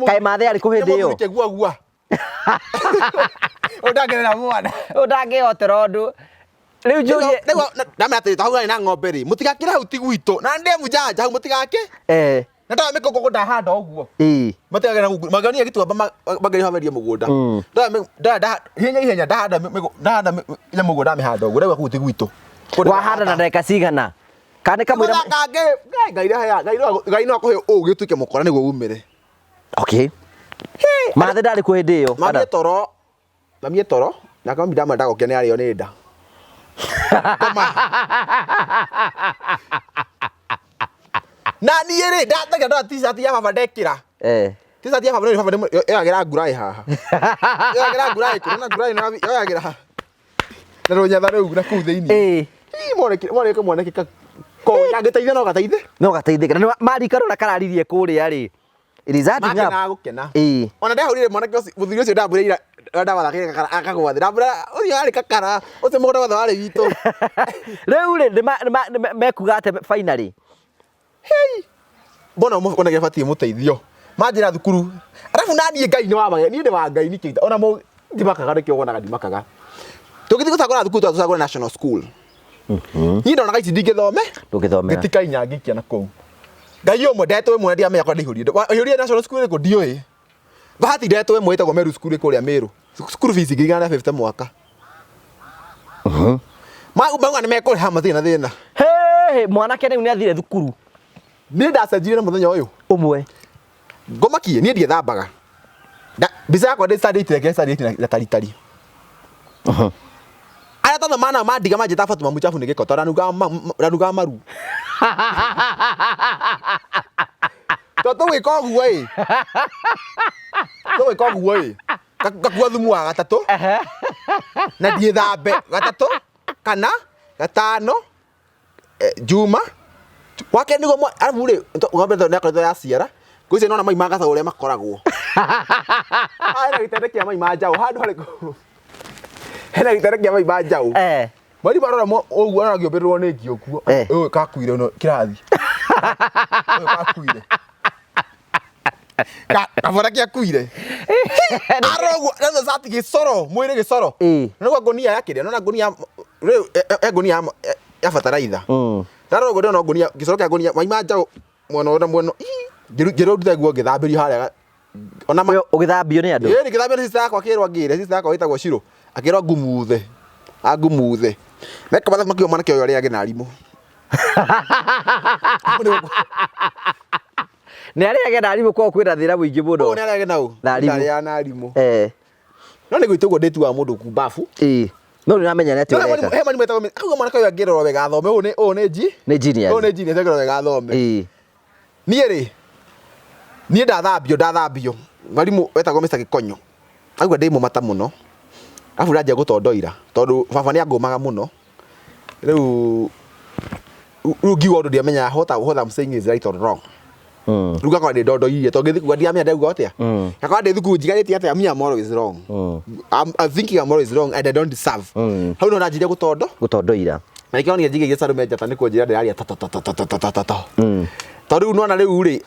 S2: Kaĩ mathe arĩ kũ hĩndĩ ĩyo?
S1: Kĩguagua. Ũndangĩrera mwana.
S2: Ũndangĩhotera ũndũ. Rĩu njũrie.
S1: Ndamenya atĩrĩ, hau harĩ na ng'ombe rĩ, mũtigakĩre hau ti gwitũ. Na ndĩ mũjanja hau mũtigake. Na ndoya mĩkũngũgũ ndahanda ũguo. Matigagĩra gũkũ. Mangĩonire gĩtuamba mangĩrĩha mendie mũgũnda. Ndoya ihenya ihenya ndahanda ndahanda nyamũ ũguo ndamĩhanda ũguo ndauga kũu ti gwitũ.
S2: Wahanda na ndagĩka cigana? Kana nĩ kamũira
S1: Ngai Ngai no akũhe ũgĩ ũtuĩke mũkora nĩguo umĩre.
S2: Okay. Mathe ndarĩ kuo hĩndĩ ĩyo.
S1: Mami toro. Mami toro. Nake mami ndamwenda ndagokire nĩ arĩo nĩ nda. Koma. Na niĩ rĩ ndatega ndoya t-shirt ya baba ndekĩra. T-shirt ya baba nĩ baba yoyagĩra nguraĩ haha. Yoyagĩra nguraĩ kũ na nguraĩ yoyagĩra haha. Na rũnyatha rũu na kũu thĩinĩ. Ii mwanake mwanake ka ko kangĩteithia no gateithie.
S2: No gateithĩke. Na marika rora kararirie kũrĩa rĩ. It is adding up.
S1: Makena gũkena. Ona ndahũrire mwanake ũcio mũthuri ũcio ndamwĩra ira ndawathakire kakara akagwa thĩ. Ndamwĩra ũcio arĩ kakara ũcio mũgũnda wothe warĩ witũ.
S2: Rĩu rĩ mekuga atĩa finally?
S1: Hey! Mbona ona gĩbatiĩ mũteithio. Manjĩra thukuru. Arabu na niĩ Ngai nĩ wa niĩ nĩ wa Ngai nĩkĩ ona ndimakaga nĩkĩo wonaga ndimakaga. Tũgĩthiĩ gũcagũra thukuru twacagũra national school. Niĩ ndonaga ici ndingĩthome.
S2: Ndũngĩthomera.
S1: Ngĩtika inya ngĩikia na kũu. Ngai ũmwe ndetwo ĩmwe ndiamenya kwa ndaihũrire. Waihũrire national school ĩrĩkũ ndiũĩ. Bahati ndetwo ĩmwe ĩtagwo Meru cukuru ĩ kũrĩa Meru. Cukuru fees 1,050 mwaka. Mauga nĩ mekũrĩha matirĩ na thĩna.
S2: Hey, mwanake rĩu nĩ athire thukuru.
S1: Niĩ ndacenjirie na mũthenya ũyũ.
S2: Ũmwe.
S1: Ngomakie niĩ ndiethambaga. Mbica yakwa ndĩ standard 8 standard 8 na taritari. Arĩa tondũ mana mandiga manjĩta Fatuma Muchafu nĩ gĩko tondũ ndanugaga maru. Tondũ tũgwĩka ũguo ĩ. Tũgwĩka ũguo ĩ. Ngakua thumu wa gatatũ na ndiĩthambe gatatũ kana gatano Juma wake nĩguo arabu rĩ ng'ombe nĩ akoretwo yaciara ngwĩciria nona mai ma gacaũ ũrĩa makoragwo. Hena gĩtende kĩa mai ma njaũ handũ harĩkũ? Hena gĩtende kĩa mai ma njaũ. Mweri marora ũguo arora ngĩũmbĩrĩrwo nĩ ngi ũguo. Ũyũ kakuire ũno kĩrathi. Ũyũ kakuire. Kabora kĩakuire. Arora ũguo na cati gĩcoro mwĩrĩ gĩcoro. Nĩguo ngũnia ya kĩrĩa nona ngũnia rĩu ngũnia ya bataraitha. Ndarora ũguo ndĩrona ngũnia gĩcoro kĩa ngũnia mai ma njaũ mwena ũyũ na mwena ngĩrwo ndute nguo ngĩthambĩrio harĩa
S2: ona ũgĩthambio nĩ andũ.
S1: Ĩĩ ngĩthambio nĩ sister yakwa akĩrwo angĩre sister yakwa wĩtagwo Shiro akĩrwo ngumuthe angumuthe meka mathabu makiuga mwanake ũyũ arĩage na arimũ.
S2: Nĩ arĩage na arimũ koguo kwĩna thĩna mũingĩ mũno.
S1: Ũyũ nĩ arĩage na ũ?
S2: Na arimũ.
S1: Ndarĩaga na arimũ. No nĩ gwĩtwo ũguo ndĩtuaga mũndũ kumbabu.
S2: Ĩĩ. No nĩ ũramenya nĩ atĩa ũreka.
S1: He mwarimũ wetagwo akauga mwanake ũyũ angĩrorwo wega athome ũyũ nĩ ũyũ nĩ G
S2: Nĩ genius.
S1: Ũyũ nĩ genius angĩrorwo wega athome.
S2: Ĩĩ.
S1: Niĩ rĩ niĩ ndathambio ndathambio mwarimũ wetagwo Mr. Gĩkonyo auga ndĩ mũmata mũno arabu ndanjia gũtondoira tondũ baba nĩ angũmaga mũno rĩu rĩu ngiuga ũndũ ndiamenyaga what I'm saying is right or wrong. Rĩu ngakorwo ndĩ ndondoirie tondũ ngĩthiĩ kuga ndiramenya ndauga atĩa. Ngakorwo ndĩ thukuru njigarĩtie atĩa me I'm always wrong. I'm thinking I'm always wrong and I don't deserve. Hau no ndanjirie gũtondo.
S2: Gũtondoira.
S1: Na nĩkĩo onire njigĩire Salome njata nĩ kũnjĩra ndĩraria ta ta ta ta ta ta ta ta ta. Tondũ rĩu nĩwona rĩu rĩ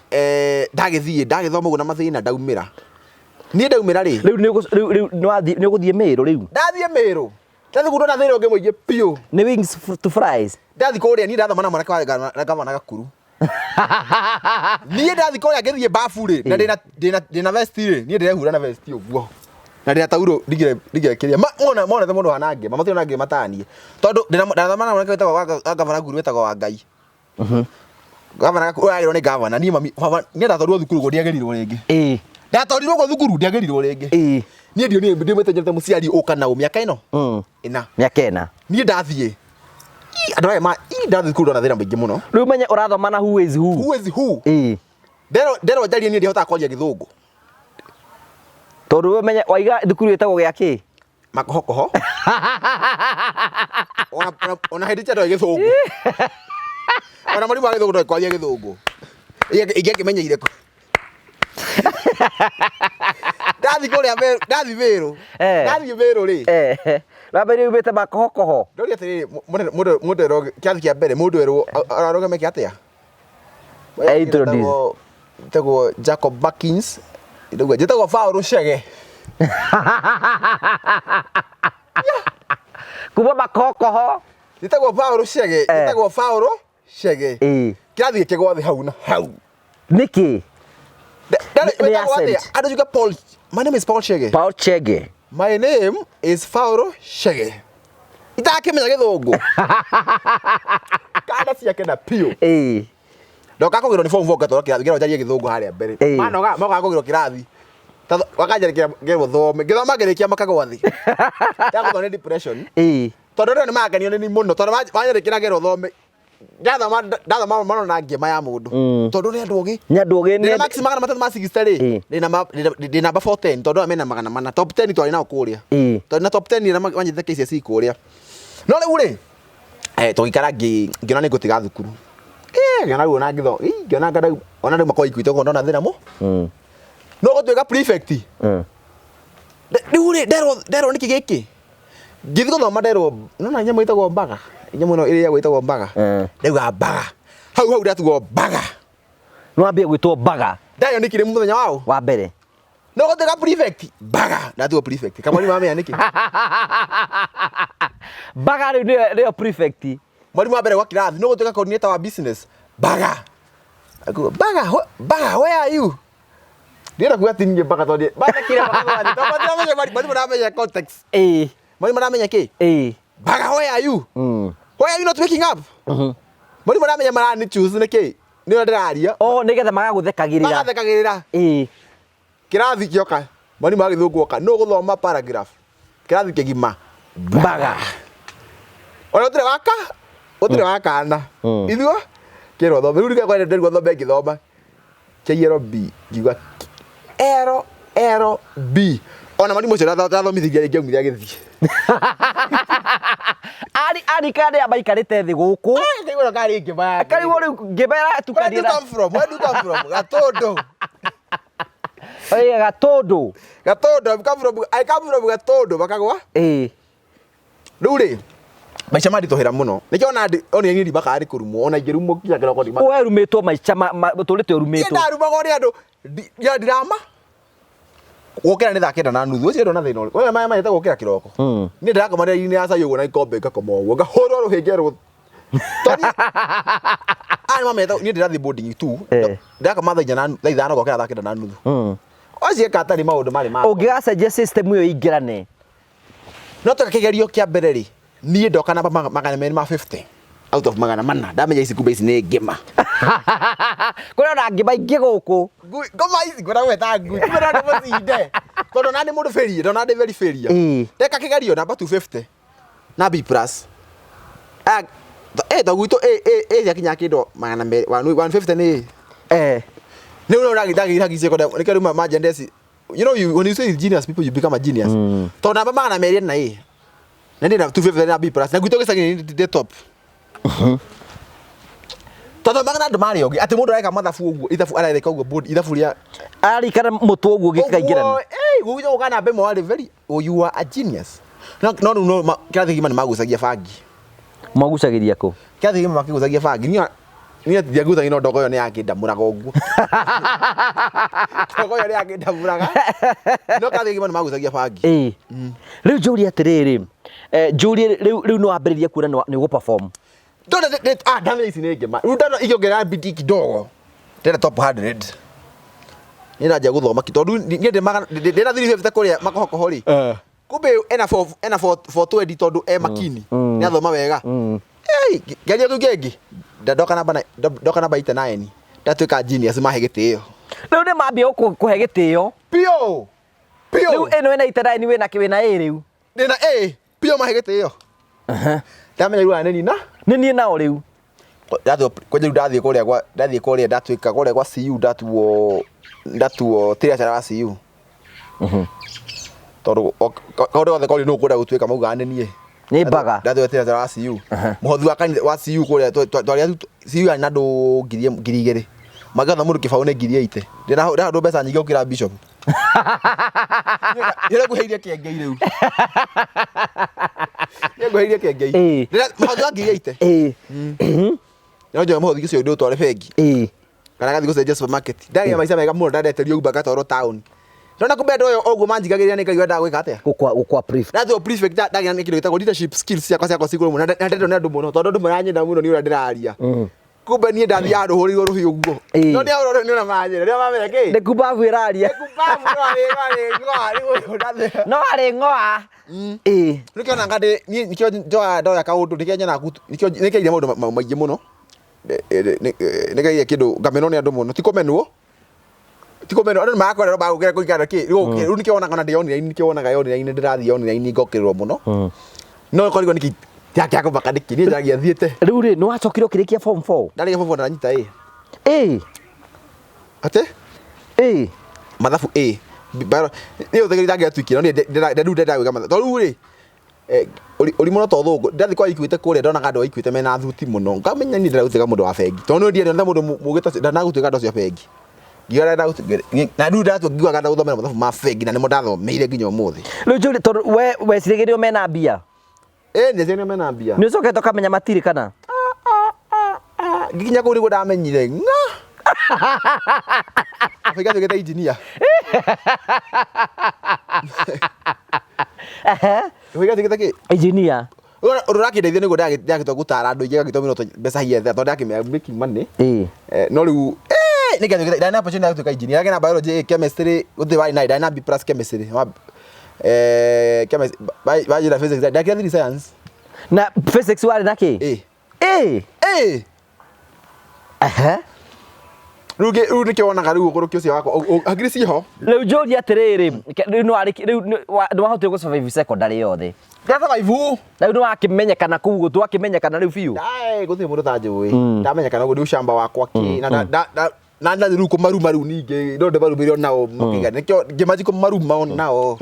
S1: ndagĩthiĩ ndagĩthoma ũguo na mathĩna ndaumĩra. Niĩ ndaumĩra rĩ.
S2: Rĩu rĩu nĩ ũgũthiĩ Mĩrũ rĩu?
S1: Ndathiĩ Mĩrũ. Ndathiĩ kũu ndona thĩna ũngĩ mũingĩ biũ.
S2: Nĩ wings to flies.
S1: Ndathiĩ kũrĩa niĩ ndathoma na mwanake wa gavana Gakuru. Niĩ ndathiĩ kũrĩa ngĩthiĩ babu rĩ na ndĩna ndĩna ndĩna vest rĩ niĩ ndĩrehura na vest ũguo. Na ndĩna taurũ ndigekĩria. Mona monete mũndũ hana ngĩma matirona ngĩma taniĩ. Tondũ ndathoma na mwanake wĩtagwo wa gavana Gakuru wĩtagwo Wangai. Gavana Gakuru ũyũ agĩrĩirwo nĩ gavana niĩ mami baba niĩ ndatwarirwo thukuru ũguo ndiagĩrirwo rĩngĩ. Ndatwarirwo ũguo thukuru ndiagĩrirwo rĩngĩ. Niĩ ndionire ndimwĩte mũciari ũka na ũ mĩaka ĩno ĩna.
S2: Mĩaka ĩna.
S1: Niĩ ndathiĩ. Andũ aya ma ndathiĩ thukuru ndona thĩna mũingĩ mũno.
S2: Rĩu menye ũrathoma na who is who.
S1: Who is who? Nderwo njarie niĩ ndihotaga kwaria gĩthũngũ.
S2: Tondũ we menye waiga thukuru ĩtagwo gĩa kĩ?
S1: Makohokoho. Ona hĩndĩ cia ndoĩ gĩthũngũ. Ona mũrimũ wa gĩthũngũ ndoĩ kwaria gĩthũngũ. Ingĩakĩmenyeire kũ? Ndathiĩ kũrĩa Meru, ndathiĩ Meru. Ndathiĩ Meru rĩ.
S2: Wambere umĩte makohokoho.
S1: Ndoria atĩrĩrĩ, mũndũ erwo kĩrathi kĩa mbere mũndũ erwo ararũgame atĩa?
S2: Introduce.
S1: Njĩtagwo Jacob Bakins. Njĩtagwo Paul Chege.
S2: Kuma makohokoho.
S1: Njĩtagwo Paul Chege. Njĩtagwo Paul Chege. Kĩrathi gĩkĩgwa thĩ hau na hau.
S2: Nĩkĩ? Nĩ accent.
S1: Andũ njuge Paul. My name is Paul Chege.
S2: Paul Chege.
S1: My name is Paul Chege. Itakĩmenya gĩthũngũ. Kanda ciake na piũ. Ndoka kũgĩrwo nĩ form 4 ngatwarwo kĩrathi ngĩrwo njarie gĩthũngũ harĩa mbere. Manoga mokaga kũgĩrwo kĩrathi. Wakanjĩrĩkia ngĩrwo thome. Ngĩthoma ngĩrĩkia makagwa thĩ. Ndagũthwo nĩ depression. Tondũ rĩo nĩ makenio nĩ mũno tondũ manjĩrĩkĩra ngĩrwo thome. Ndathoma ndathoma marona ngĩma ya mũndũ. Tondũ nĩ andũ ogĩ.
S2: Nĩ andũ ogĩ.
S1: Ndĩna max 300 ma 60 rĩ. Ndĩna namba 410 tondũ aya mena 400. Top 10 twarĩ nao kũrĩa. Tondũ na top 10 ĩrĩa manyitĩte KCSE kũrĩa. No rĩu rĩ tũgĩikara ngĩona nĩ ngũtiga thukuru. Ngĩona rĩu ona ngĩthoma, ngĩona anga rĩu ona rĩu makorwo ikuĩte ũguo ndona thĩna mũ. No gũtuĩka prefect. Rĩu rĩ nderwo nĩkĩ gĩkĩ? Ngĩthiĩ gũthoma nderwo nona nyamũ ĩtagwo mbaga. Nyamũ ĩno ĩrĩagwo ĩtagwo mbaga. Ndauga mbaga. Hau hau ndatuo mbaga.
S2: Nĩ wambia gwĩtwo mbaga.
S1: Ndayonekire mũthenya wa ũ?
S2: Wa mbere.
S1: No gũtuĩka prefect mbaga. Ndatuo prefect. Kamwarimu amenya nĩkĩ?
S2: Mbaga rĩu nĩyo prefect.
S1: Mwarimu wa mbere gwa kĩrathi no gũtuĩka coordinator wa business mbaga. Akuga mbaga, mbaga where are you? Ndĩrenda kuga ti niĩ mpaka tondũ mathekire makathani. Tondũ matiramenya mari maramenya context. Mari maramenya kĩ? Mbaga where are you? Why are you not waking up? Mari maramenya marani choose nĩ kĩ? Nĩ ũrĩa ndĩraria.
S2: O nĩgetha magagũthekagĩrĩra.
S1: Magathekagĩrĩra. Kĩrathi kĩoka. Mwarimũ wa gĩthũngũ oka. Nũ ũgũthoma paragraph? Kĩrathi kĩgima.
S2: Mbaga.
S1: Ona gũtirĩ waka, gũtirĩ wakana. Ithuo kĩrwo thome. Rĩu rĩrĩa kwenda nderirwo thome ngĩthoma. KLB ngiuga L L B. Ona mwarimũ ũcio ndathomithirie rĩngĩ aumire agĩthiĩ.
S2: Ari ari kana arĩa maikarĩte thĩ gũkũ.
S1: Kaigua karĩ ngĩma.
S2: Karigwo rĩu ngĩma
S1: Where do you
S2: ĩratukanĩra.
S1: come from? Where do you come from? Gatũndũ.
S2: Oiga Gatũndũ.
S1: Gatũndũ. I come from Gatũndũ. Makagwa. Rĩu rĩ maica manditũhĩra mũno nĩkĩo ona ona niĩ ndimakaga nĩ kũrumwo ona ingĩrumwo nginya kĩroko ndimakaga.
S2: We rumĩtwo maica ũtũrĩte
S1: Niĩ
S2: ũrumĩtwo.
S1: ndarumagwo nĩ andũ ya ndirama gũkĩra nĩ thaa 9:30 ũcio ndona thĩna ũrĩkũ we maya manyete gũkĩra kĩroko niĩ ndĩrakoma rĩera-inĩ ya cai ũguo na ikombe ngakoma ũguo ngahũrwo rũhĩnge rũ tondũ aya nĩ mamenyete niĩ ndĩrathiĩ boarding tu ndĩrakoma thaa inya na thaa ithano ngokĩra thaa 9:30 ũcio eka atarĩ maũndũ marĩ ma
S2: Ũngĩgacenjia system ĩyo ĩingĩrane.
S1: No tweka kĩgerio kĩa mbere rĩ niĩ ndoka namba 250 out of 400 ndamenya ici kumbe ici nĩ ngĩma.
S2: Kũrĩ ona ngĩma ingĩ gũkũ.
S1: Ngui ngoma ici ngwenda gweta ngui kumbe no ndĩmũcinde tondũ ona ndĩ mũndũ failure ndona ndĩ very failure. Ndeka kĩgerio namba 250 na B plus. Aya to gwitũ A A A ciakinya kĩndũ 200 150 nĩ A. Nĩ ũrĩa ũragĩthagira secondary nĩkĩo rĩu manjendeci. You know, you, when you say genius people, you become a genius. Tondũ namba 200 na A. Na ndĩ na 250 na B plus. Na gwitũ gĩcagi ndĩ top. Tondũ magana andũ marĩ ogĩ atĩ mũndũ areka mathabu ũguo ithabu areka ũguo board ithabu rĩa
S2: Ararikana mũtwe ũguo gĩkaingĩrana.
S1: Ũguo, eh, gũgĩtwo gũka namba ĩmwe warĩ very oh, you are a genius. No no rĩu no kĩrathi gĩgima nĩ magucagia bangi.
S2: Magucagĩria kũ?
S1: Kĩrathi gĩgima makĩgucagia bangi. Niĩ niĩ ndiagucagia no ndogo ĩyo nĩ yakĩndamũraga ũguo. Ndogo ĩyo nĩ yakĩndamũraga. No kĩrathi gĩgima nĩ magucagia bangi.
S2: Rĩu njũrie atĩrĩrĩ, njũrie rĩu rĩu nĩ wambĩrĩria kuona nĩ ũgũ perform.
S1: Ndona ndamenya ici nĩ ngĩma. Rĩu ndona ingĩongerera bidii kidogo. Ndĩrenda top 100. Niĩ ndanjia gũthoma tondũ niĩ ndĩ magana ndĩna 350 kũrĩa makohokoho rĩ. Kumbe ena 4 ena 4 420 tondũ e makini. Nĩ athoma wega. Geria kĩu kĩngĩ. Ndoka namba ndoka namba 89. Ndatuĩka genius mahe gĩtĩo.
S2: Rĩu nĩ mambia gũkũhe gĩtĩo.
S1: Piũ. Piũ.
S2: Rĩu ĩno ĩna 89 wĩna kĩ wĩna A rĩu.
S1: Ndĩna A. Piũ mahe gĩtĩo. Ndamenya rĩu aya nĩ nina.
S2: Nĩ niĩ nao rĩu.
S1: Ndathiĩ kwanja rĩu ndathiĩ kũrĩa gwa ndathiĩ kũrĩa ndatuĩka kũrĩa gwa CU ndatuo ndatuo treasurer wa CU. Tondũ kaũndũ gothe korio nũ ũkwenda gũtuĩka maugaga nĩ niĩ.
S2: Nĩ mbaga.
S1: Ndatuĩka treasurer wa CU. Mũhothi wa kanitha wa CU kũrĩa twarĩ CU yarĩ na andũ 2,000. Mangĩotha mũndũ kĩbaũ nĩ 80,000. Ndĩrahandwo mbeca nyingĩ gũkĩra bishop. Nĩrĩa nguhĩrĩirie kĩengei rĩu. Nĩrĩa nguhĩrĩirie kĩengei. Mũhothi wa 80,000. No njoe mũhothi ũcio ndĩũtware bengi. Kana gathiĩ gũcenjia supermarket. Ndagĩa maica mega mũno ndandeterio Uber ngatwarwo town. Ndona kumbe andũ aya ũguo manjigagĩrĩra nĩ ngaigua endaga gwĩka atĩa?
S2: Gũkwa prefect.
S1: Ndatuo prefect ndagĩa na kĩndũ gĩtagwo leadership skills ciakwa ciakwa cigũrũ mũno. Na ndendwo nĩ andũ mũno tondũ andũ maranyenda mũno nĩ ũrĩa ndĩraria. Kumbe niĩ ndathiaga ndũhũrĩirwo rũhiũ ũguo. No ndĩahũrwo rũhiũ nĩ ũrĩa manjĩra. Nĩ mamenya kĩ?
S2: Nĩ kumbabu ĩraria.
S1: Nĩ kumbabu no
S2: No arĩ ng'oa.
S1: Nĩkĩo nanga ndĩ niĩ nĩkĩo njoya ndoya kaũndũ nĩkĩo nyonaga nĩkĩo nĩkĩire maũndũ maingĩ mũno. Nĩgeire kĩndũ ngamenwo nĩ andũ mũno. Ti kũmenwo. Ti kũmenwo andũ nĩ marakwenda magũkĩra kũringana na kĩ. Rĩu nĩkĩo wonaga ona ndĩ online nĩkĩo wonaga online ndĩrathiĩ online ngokĩrĩrwo mũno. No ũkarigwo nĩkĩ gĩa kũmaka nĩkĩ niĩ njaragia thiĩte.
S2: Rĩu rĩ nĩ wacokire ũkĩrĩkia form 4?
S1: Ndarĩkia form 4 ndanyita A. Atĩ?
S2: A.
S1: Mathabu A. Niĩ ũthegeri ndangĩatuĩkire no niĩ rĩu ndĩrenda gwĩka mathabu. Tondũ rĩu rĩ ũrimũ no to thũngũ. Ndathiĩ kwa Equity kũrĩa ndonaga andũ a Equity mena thuti mũno. Ngamenya niĩ ndĩrenda gũtuĩka mũndũ wa bengi. Tondũ niĩ ndiendete mũndũ mũgĩ ta ũcio ndendaga gũtuĩka andũ acio a bengi. Ngiuga ndĩrenda gũtuĩka na rĩu ndatua ngiugaga ndĩrenda gũthomera mathabu ma bengi na nĩmo ndathomeire nginya ũmũthĩ.
S2: Rĩu njũrie tondũ we weciragĩrio mena mbia?
S1: Ndeciragia mena mbia.
S2: Nĩ ũcokete ũkamenya matirĩ kana?
S1: Ngikinya kũu nĩguo ndamenyire ng'a. Bengi atuĩkĩte engineer. Bengi atuĩkĩte kĩ?
S2: Engineer.
S1: Ũndũ ũrakĩndeithia nĩguo ndagĩtua gũtara andũ aingĩ ngagĩtua mĩroto mbeca hietha tondũ ndakĩmenya making money. No rĩu Nĩ ngĩatuĩkĩte ndarĩ na opportunity ya gũtuĩka engineer, ndagĩa na biology, chemistry, gũtirĩ warĩ nayo, ndarĩ na B plus chemistry, chemistry, biology na physics, ndekire three science.
S2: Na physics warĩ na kĩ?
S1: A.
S2: A.
S1: A.
S2: Ehe.
S1: Rĩu rĩu nĩkĩo wonaga rĩu ũgũrũki ũcio wakwa, hakiri ciho.
S2: Rĩu njũrie atĩrĩrĩ, rĩu rĩu nĩ wahotire gũ survive secondary yothe?
S1: Ndasurvive.
S2: Rĩu nĩ wakĩmenyekana kũu, twakĩmenyekana rĩu biũ?
S1: Ndaĩ, gũtirĩ mũndũ ũtanjũĩ. Ndamenyekana ũguo nĩ ũcamba wakwa kĩ, na na na rĩu kũmaruma rĩu ningĩ no ndĩmarumire onao makĩiga nĩkĩo ngĩmanjia kũmaruma onao.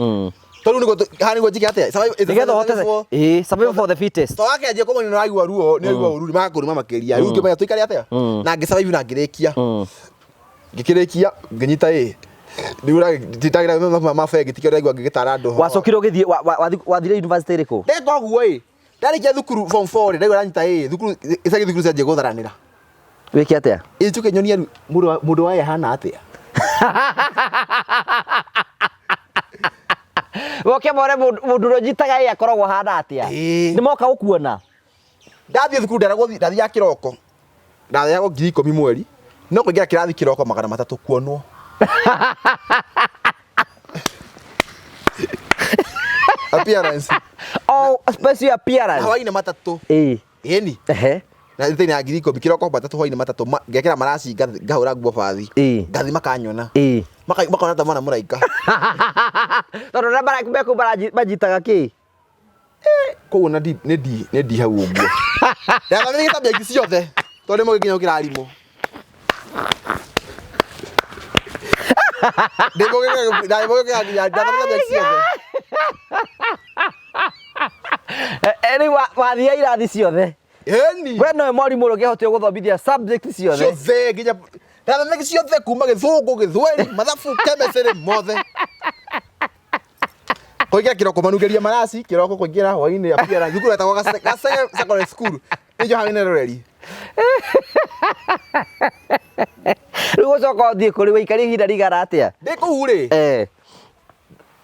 S1: Tondũ nĩguo haha nĩguo njĩke atĩa? Survive is a
S2: Nĩgetha ũhote
S1: survival.
S2: ĩĩ, survival for the fittest.
S1: To wakĩanjia kũmenya nĩ ũraigua ruo, nĩ ũraigua ũru, magakũruma makĩria. Rĩu ngĩmenya tũikare atĩa? Na ngĩ survive na ngĩrĩkia. Ngĩkĩrĩkia, ngĩnyita ĩ. Rĩu nditagĩra ma bengi, tikĩo ndĩraigua ngĩgĩtara andũ.
S2: Wacokire ũgĩthiĩ wathire university ĩrĩkũ?
S1: Ndeka ũguo ĩ, ndarĩkia thukuru form 4 rĩ, ndaigua ndanyita ĩ, thukuru icagi thukuru cianjia gũtharanĩra.
S2: Wĩke atĩa?
S1: Ĩ njoke nyonie rĩu mũndũ wa ahana atĩa?
S2: Woke more mũndũ ũrĩa ũnyitaga ĩ akoragwo ahana atĩa?
S1: Ĩĩ.
S2: Nĩ moka gũkuona?
S1: Ndathiĩ thukuru nderagwo ndathiaga kĩroko. Ndathiaga 10,000 mweri. No kũingĩra kĩrathi kĩroko 300 kuonwo. Appearance.
S2: Oh, special appearance.
S1: Hwainĩ 3.
S2: Ĩĩ.
S1: Ĩni.
S2: Ehe.
S1: Na thĩinĩ ya 10,000 kĩroko 3 hwainĩ 3 ngekĩra maraci ngahũra nguo bathi.
S2: Ĩĩ.
S1: Ngathi makanyona.
S2: Ĩĩ.
S1: Makona ta mwana mũraika.
S2: Tondũ arĩa mekũu manjitaga kĩ?
S1: Koguo na ndi nĩ ndi nĩ ndi hau ũguo. Ndathomire subject ciothe tondũ nĩ mũgĩ nginya gũkĩra arimũ. Ndĩ mũgĩ ndarĩ mũgĩ gũkĩra nginya ndathomire subject ciothe.
S2: Rĩu wathiaga irathi ciothe.
S1: Ĩni.
S2: We nowe mwarimũ ũrĩa ũngĩahotire gũthomithia subject ciothe.
S1: Ciothe nginya ndathomire ciothe kuma gĩthũngũ, gĩthweri, mathabu, chemistry mothe. Kũingĩra kĩroko manungĩria maraci, kĩroko kũingĩra hwainĩ appearance. Thukuru etagwo Gacege Secondary School. Nĩnjũĩ harĩa nĩ rũreri.
S2: Rĩu ũcoka ũthiĩ kũrĩ waikarire ihinda rĩigana atĩa?
S1: Ndĩ kũu rĩ,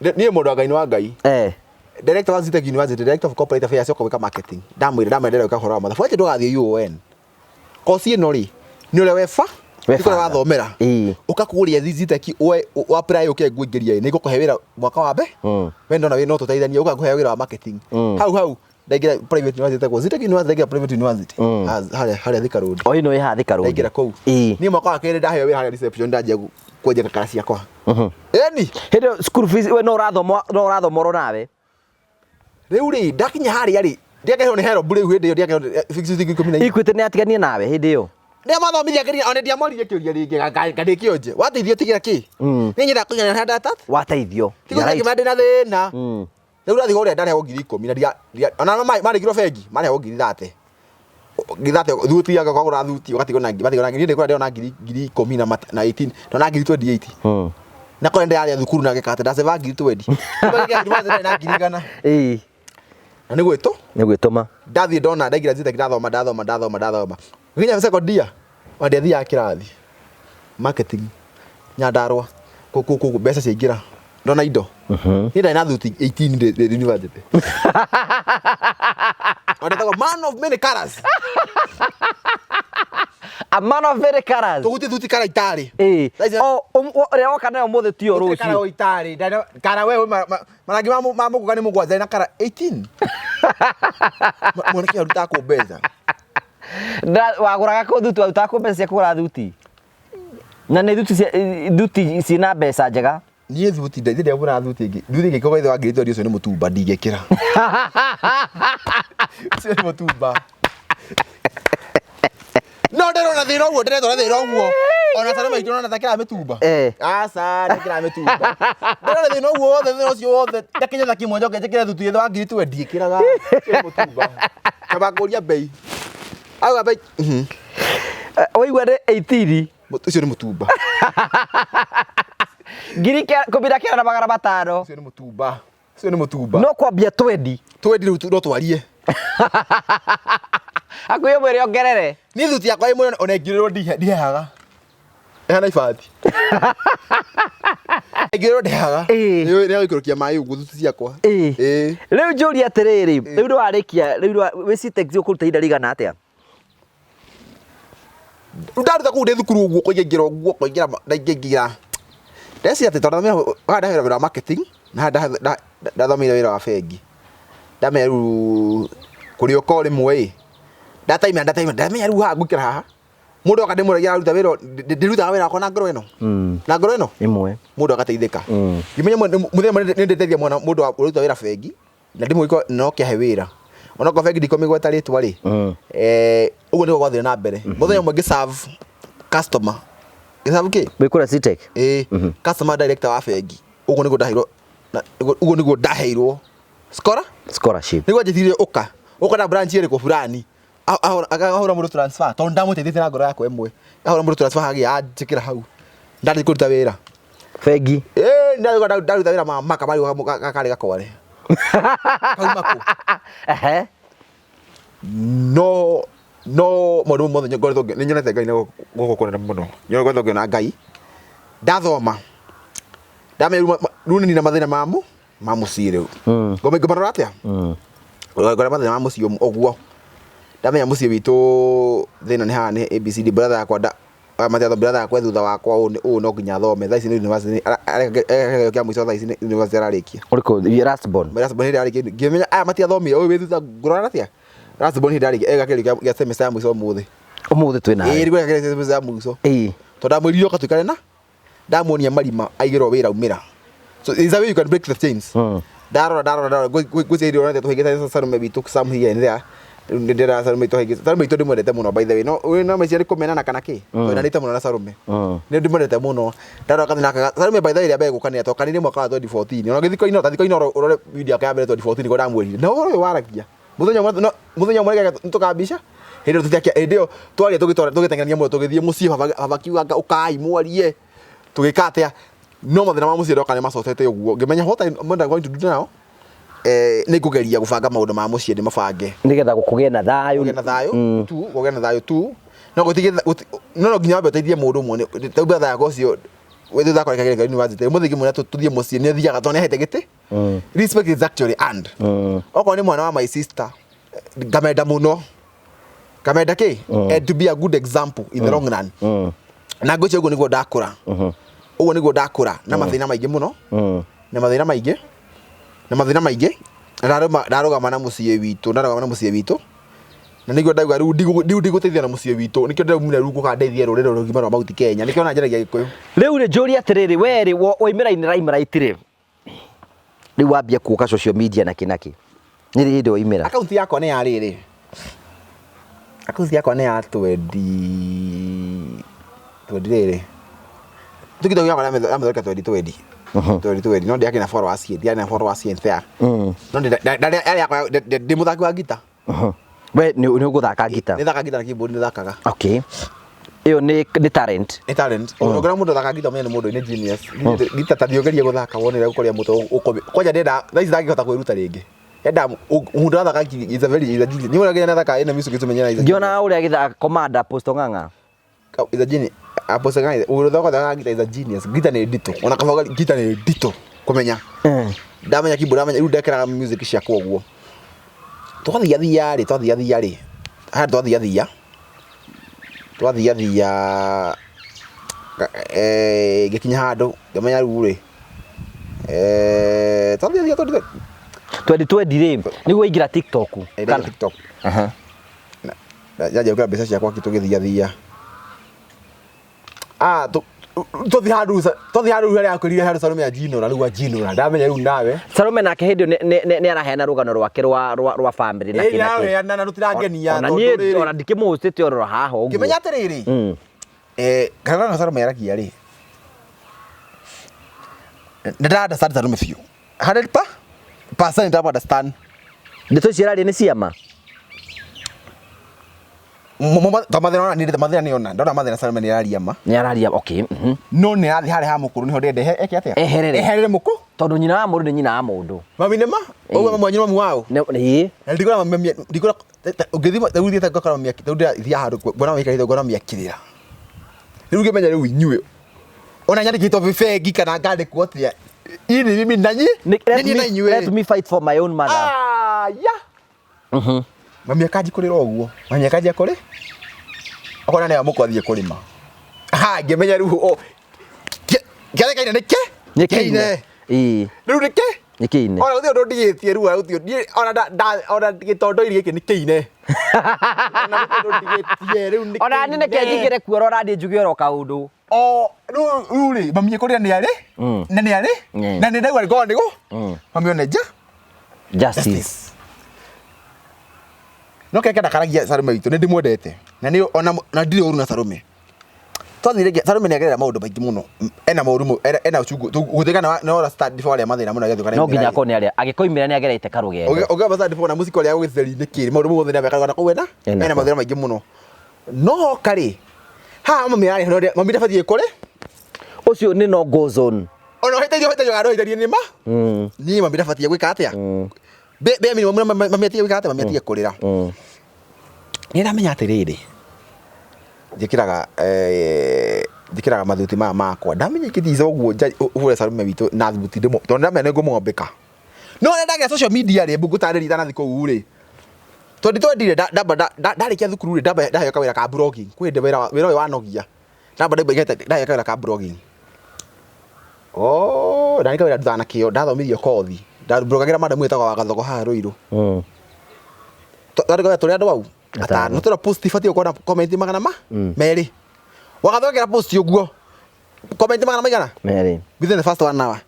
S1: niĩ mũndũ wa Ngai nĩ wa Ngai. Director wa Zetech University, Director of Corporate Affairs oka gwĩka marketing. Ndamwĩra ndamwĩra ndĩreka ũhoro wa mathabu. Ati ndũgathiĩ UON. Kosi ĩno rĩ, nĩ ũrĩa weba,
S2: Webanga.
S1: nĩ kũrĩa wathomera. Ũka kũrĩa Zetech ũe apply ũke ngũingĩria ĩ, nĩ ngũkũhe wĩra mwaka wa mbere. We ndona wĩ no tũteithanie, ũka ngũhe wĩra wa marketing. Hau hau ndaingĩra private university ĩtagwo Zetech University, ndaingĩra private university. Harĩa Thika Road.
S2: O ĩno ĩ haha Thika Road.
S1: Ndaingĩra kũu. Niĩ mwaka wa kerĩ ndaheo wĩra harĩa reception ndanjia kwenja kakara ciakwa. Ĩni.
S2: Hĩndĩ ĩyo school fees we no ũrathoma no ũrathoma oro nawe.
S1: Rĩu rĩ ndakinya harĩa rĩ ndiakĩrĩhwo nĩ HELB rĩu hĩndĩ ĩyo ndiakĩrĩhwo fees 14,000.
S2: Equity nĩ atiganie nawe hĩndĩ ĩyo.
S1: Ndiamathomithia nginya ona ndiamoririe kĩũria rĩngĩ ngandĩkio nje. Wateithio tigĩra kĩ? Niĩ nyendaga kũigana na data.
S2: Wateithio.
S1: Tigo
S2: You're right.
S1: ngĩma ndĩna thĩna. Rĩu ndathiĩ kũrĩa ndarĩhagwo 10,000 na ndia ona marĩkirwo bengi marĩhagwo 30,000. 30,000 thuti yake kwagũra thuti ũgatigwo na matigwo na niĩ ndĩkũrĩa ndĩrona 10,000 na 18 ndona 28,000. Na kũrĩa ndĩrarĩa thukuru na ngĩka atĩ ndaceva 20,000. Na 100,000.
S2: Ĩĩ.
S1: Na nĩ gwĩtũ?
S2: Nĩ gwĩtũma.
S1: Ndathiĩ ndona ndaingĩra Zetech ndathoma ndathoma ndathoma ndathoma. Nginya second year ona ndiathiaga kĩrathi. Marketing Nyandarua kũ mbeca ciaingĩra ndona indo. Niĩ ndarĩ na thuti 18 ndĩ university. Ona ndetagwo man of many colors.
S2: A man of many colors.
S1: Tũguti thuti kara itarĩ.
S2: Ĩĩ.
S1: Thaa ici-
S2: O ũrĩa woka nayo ũmũthĩ tiyo
S1: Gũtirĩ kara
S2: rũciũ.
S1: o itarĩ. Ndarĩ na- Kara we marangi ma mũgũka nĩ mũgwanja na kara 18. Mwanake arutaga kũ mbeca.
S2: Wagũraga kũ thuti warutaga kũ mbeca cia kũgũra thuti? Na nĩ thuti cia thuti ciĩna mbeca njega.
S1: Niĩ thuti ndirĩ ndagũra thuti ĩngĩ. Thuti ĩngĩkorwo ithe wa 20,000 ũcio nĩ mũtumba ndingĩkĩra. Ũcio nĩ mũtumba. No ndĩrona thĩna ũguo ndĩretwo na thĩna ũguo. Ona tara maitũ nona ta kĩra mĩtumba. Aca ndĩkĩra mĩtumba. Ndĩrona thĩna ũguo wothe thĩna ũcio wothe. Ndakinya kimwe njoke njĩkĩre thuti ithe wa 20,000 ndiĩkĩraga. Ũcio nĩ mũtumba. Kaba ngũria bei. Auga bei.
S2: Waigua nĩ 18.
S1: Ũcio nĩ mũtumba.
S2: 19,500.
S1: Ũcio nĩ mũtumba. Ũcio nĩ mũtumba.
S2: No kwambia 20.
S1: 20 rĩu no twarie.
S2: Hakuhĩ mwĩre ongerere.
S1: Niĩ thuti yakwa ĩmwe ona ĩngĩũrĩrwo ndihehaga. Ĩhana ibati. Ĩngĩũrĩrwo ndihehaga. Nĩ gũikũrũkia maĩ ũguo thuti ciakwa.
S2: Ĩĩ. Rĩu njũrie atĩrĩrĩ, rĩu nĩwarĩkia, rĩu wĩ Citex ũkũruta ihinda rĩigana atĩa?
S1: Rĩu ndaruta kũu ndĩ thukuru ũguo kũingĩra ũguo kũingĩra ndaingĩra ndeciria atĩ tondũ haha ndahera wĩra wa marketing na haha ndathomeire wĩra wa bengi. Ndamenya rĩu kũrĩũka o rĩmwe ĩ, ndataimĩra ndataimĩra ndamenya rĩu haha ngũikara haha mũndũ oka ndĩmũragia araruta wĩra ndĩrutaga wĩra wakwa na ngoro ĩno na ngoro ĩno
S2: Ĩmwe.
S1: Mũndũ agateithĩka. Ngĩmenya mũthenya ũmwe nĩ ndĩteithia mwana mũndũ ũruta wĩra bengi na ndĩmũĩ no kĩahe wĩra onokorwo bengi ndikũmĩgweta rĩtwa rĩ. Ũguo nĩguo gwathire na mbere. Mũthenya ũmwe ngĩ-serve customer, ngĩ-serve kĩ?
S2: Wĩ kũrĩa Citec?
S1: Ĩĩ, customer director wa bengi. Ũguo nĩguo ndaheirwo ũguo nĩguo ndaheirwo scholar
S2: Scholarship.
S1: Nĩguo anjĩtire ũka ũka na branch ĩrĩkũ fulani. Ahũra mũndũ transfer tondũ ndamũteithĩtie na ngoro yakwa ĩmwe. Ahũra mũndũ transfer hagĩa anjĩkĩra hau ndathiĩ kũruta wĩra.
S2: Bengi.
S1: Ĩĩ, ndaruta wĩra mama kamari karĩ gakware kauma kũ. No no maũndũ mothe ngoretwo nĩ nyonete Ngai na guoko kũnene mũno. Ngoretwo ngĩona Ngai ndathoma ndamenya rĩu nĩ na mathĩna ma mũciĩ rĩu. Ngũmarora atĩa? Ngora mathĩna ma mũciĩ ũguo ndamenya mũciĩ witũ thĩna nĩ haha nĩ ABCD. Brother yakwa matiatho brother yakwa thutha wakwa ũũ no nginya athome thaa ici nĩ university areka kĩgerio kĩa mũico, thaa ici nĩ university ararĩkia.
S2: Ũrĩkũ? Last born.
S1: Last born hĩndĩ ararĩkia ngĩmenya aya matiathomire ũyũ wĩ thutha ngũrora atĩa. Last born hĩndĩ ararĩkia eka kĩgerio gĩa semester ya mũico ũmũthĩ.
S2: Ũmũthĩ twĩ nawe.
S1: Ĩĩ, rĩu eka kĩgerio gĩa semester ya mũico. Tondũ ndamwĩrire ũka tũikare na ndamuonia marima aigĩrwo wĩra umĩra. So there's a way you can break the chains. Ndarora ndarora ndarora ngwĩciria irio onete tũhĩngĩte Salome witũ some here and there. Rĩu nĩ ndĩrera Salome witũ hĩngĩte Salome witũ ndĩmwendete mũno, by the way, no wĩ na meciria nĩ kũmenana kana kĩ. Twendanĩte mũno na Salome. Nĩ ndĩmwendete mũno. Ndarora kathĩna gaka Salome, by the way, rĩa mbere gũkanĩra twakanire mwaka wa 2014. Ona ũgĩthiĩ koinora ta thiĩ koinora ũrore video yake ya mbere 2014 nĩguo ndamwĩrire na ũhoro ũyũ waragia mũthenya ũmwe no mũthenya ũmwe reke nĩtũkambisha hĩndĩ ĩyo tũtiakia hĩndĩ ĩyo twaria tũgĩteng'erania mũno tũgĩthiĩ mũciĩ baba baba akiuga anga ũkai mwarie tũgĩka atĩa no mathĩna ma mũciĩ ndoka nĩ macotete ũguo ngĩmenya what I'm going to do now, nĩ ngũgeria gũbanga maũndũ ma mũciĩ ndĩmabange.
S2: Nĩgetha kũgĩe na thayũ.
S1: Kũgĩe na thayũ tu, kũgĩe na thayũ tu, no gũtigĩ no no nginya wambe ũteithie mũndũ ũmwe rĩu brother yakwa ũcio wĩ thutha wakwa kĩgerio university ũmũthĩ ngĩmwĩra tũthiĩ mũciĩ nĩ athiaga tondũ nĩ ahete gĩtĩ. Respect is actually earned. Okorwo nĩ mwana wa my sister ngamenda mũno ngamenda kĩ and to be a good example in the long run. Na ngwĩciria ũguo nĩguo ndakũra, ũguo nĩguo ndakũra na mathĩna maingĩ mũno na mathĩna maingĩ na mathĩna maingĩ na ndarũgama na mũciĩ witũ, ndarũgama na mũciĩ witũ na nĩguo ndauga rĩu rĩu ndigũteithia na mũciĩ witũ nĩkĩo ndĩraumire rĩu gũka ndeithie rũrĩrĩ rũgima rwa Mount Kenya nĩkĩo ona njaragia Gĩkũyũ.
S2: Rĩu rĩ njũrie atĩrĩrĩ, we rĩ waimĩra in limelight rĩ, rĩu wambia kuoka social media na kĩ na kĩ, nĩ rĩ hĩndĩ waimĩra?
S1: Akaunti yakwa nĩ ya rĩrĩ, akaunti yakwa nĩ ya twendi twendi rĩrĩ TikTok yakwa yamĩthondeka twendi twendi twendi twendi no ndiakĩ na followers ndiarĩ na followers there no yarĩ yakwa ndĩ mũthaki wa ngita.
S2: We nĩ ũgũthaka ngita?
S1: Nĩ thaka ngita na keyboard nĩ thakaga.
S2: Okay, ĩyo nĩ talent.
S1: Nĩ talent. Ũngĩona mũndũ athaka ngita ũmenye nĩ mũndũ nĩ genius. Ngita ta thiĩ ũgerie gũthaka wone ũrĩa gũkoria mũtwe ũkũmĩ kwanja ndĩrenda thaa ici ndangĩhota kwĩruta rĩngĩ enda mũndũ arathaka is a very is a genius. Nĩ ũrĩa athaka ĩna music ũmenye is a genius.
S2: Ngĩona ũrĩa agĩthaka Commander Apostle Ng'ang'a.
S1: Is a genius. Apostle Ng'ang'a ũrĩa ũthakaga ngita is a genius. Ngita nĩ nditũ ona kaba ngita nĩ nditũ kũmenya. Ndamenya keyboard ndamenya rĩu ndekĩraga music ciakwa ũguo twathia thia rĩ twathia thia rĩ haya twathia thia twathia thia ngĩkinya handũ ngĩmenya rĩu rĩ twathia thia tondũ
S2: twendi twendi rĩ nĩguo waingĩra TikTok?
S1: Kana TikTok. Njanjia gwĩkĩra mbica ciakwa tũgĩthia thia ah tũthiĩ handũ tũthiĩ handũ harĩa akwĩrire handũ Salome anjinũra rĩu anjinũra ndamenya rĩu nawe.
S2: Salome nake hĩndĩ ĩyo nĩ araheana rũgano rwake rwa family na
S1: ĩĩ
S2: kĩ na kĩ.
S1: Nĩaraheana na rũtirangenia.
S2: Ona
S1: tondũ
S2: niĩ
S1: rĩrĩ
S2: ona ndikĩmũhũcĩte oro haha ũguo.
S1: Ngĩmenya atĩrĩrĩ kana na Salome aragia rĩ nĩ ndĩra understand Salome biũ 100 percent ndĩra understand.
S2: Ndeto icio araria nĩ ciama.
S1: To mathĩna ona nĩ mathĩna nĩ ona ndona mathĩna Salome nĩ araria ma.
S2: Nĩ araria, okay.
S1: No nĩ arathiĩ harĩa ha mũkũrũ nĩho ndĩrenda eke atĩa?
S2: Eherere.
S1: Eherere mũkũ.
S2: Tondũ nyina wa mũndũ nĩ nyina wa mũndũ.
S1: Mami nĩ ma ũguo mami wanyu nĩ mami wao.
S2: Ĩĩ.
S1: Na ndigũra mami ndigũra ũngĩthiĩ rĩu thiĩte ngakora mami rĩu ndĩrathiĩ handũ ngona mami aikarĩte ngona mami akĩrĩra rĩu ngĩmenya rĩu inyuĩ ona nyandĩkĩtwo bengi kana ngandĩkwo atĩa ini mimi nanyi
S2: Let
S1: nĩ niĩ na inyuĩ.
S2: Let me fight for my own mother.
S1: Ah, ya mami akanji kũrĩra ũguo mami akanjia kũrĩ Okona nĩ amũkũ athiĩ kũrĩma. Ha, ngĩmenya rĩu o kĩarĩ kaine nĩ kĩ?
S2: Nĩ kĩine. Ĩĩ.
S1: Rĩu nĩ kĩ?
S2: Nĩ kĩine.
S1: Ona gũtirĩ ũndũ ndigĩtie rĩu gũtirĩ niĩ ona ona gĩtondoiri gĩkĩ nĩ kĩine. Ona gũtirĩ ũndũ ndigĩtie rĩu nĩ
S2: Ona niĩ nĩke
S1: kĩine.
S2: njingĩre kuo rora niĩ njuge oro kaũndũ.
S1: O rĩu rĩ mami ekũrĩra nĩ arĩ na nĩ arĩ na nĩ ndaigua ngorwo nĩgũ mami one nja
S2: Justice.
S1: No keke ndakaragia Salome witũ nĩ ndĩmwendete na nĩ ona na ndirĩ ũru na Salome. Twathire Salome nĩ agerera maũndũ maingĩ mũno ena maũru ena uchungu gũthĩka na ora stand for arĩa mathĩna mũno agĩthũka.
S2: No nginya akorwo nĩ arĩa agĩkoimĩra nĩ agereite karũgendo.
S1: Ũngĩamba stand for na mũciko ũrĩa gũgĩtheri nĩ kĩrĩ maũndũ mothe nĩ amekaga na kũu ena ena mathĩna maingĩ mũno. No hoka rĩ haha mami arĩ mami ndabatiĩ kũrĩ
S2: Ũcio nĩ no go zone.
S1: Ona ũhĩtĩrio ũhĩtĩrio kana ndũhĩtĩrio nĩ ma niĩ mami ndabatiĩ gwĩka atĩa be minimum mami atige gwĩka atĩa mami atige kũrĩra. Nĩ ndamenya atĩrĩrĩ njĩkĩraga njĩkĩraga mathuti maya makwa ndamenya ingĩthiĩ ũguo hũre Salome witũ na thuti ndĩmũ tondũ ndamenya nĩ ngũmwombĩka. No rĩrĩa ndagĩa social media rĩ mbu ngũtarĩria itanathiĩ kũu rĩ 2020 rĩ ndamba ndarĩkia thukuru rĩ ndamba ndaheo kawĩra ka blogging kwĩ hĩndĩ wĩra ũyũ wanogia ndamba ndaheo kawĩra ka blogging. Oh, na nĩ kawĩra ndutaga na kĩo ndathomithio kothi ndablogagĩra madam wĩtagwo wa Gathogo haha Ruiru. Twarĩ tũrĩ andũ au atano tũra post ibatiĩ gũkorwo na comment magana ma merĩ. Wagathogo ekĩra post ũguo comment magana maigana
S2: Merĩ.
S1: Within the first one hour.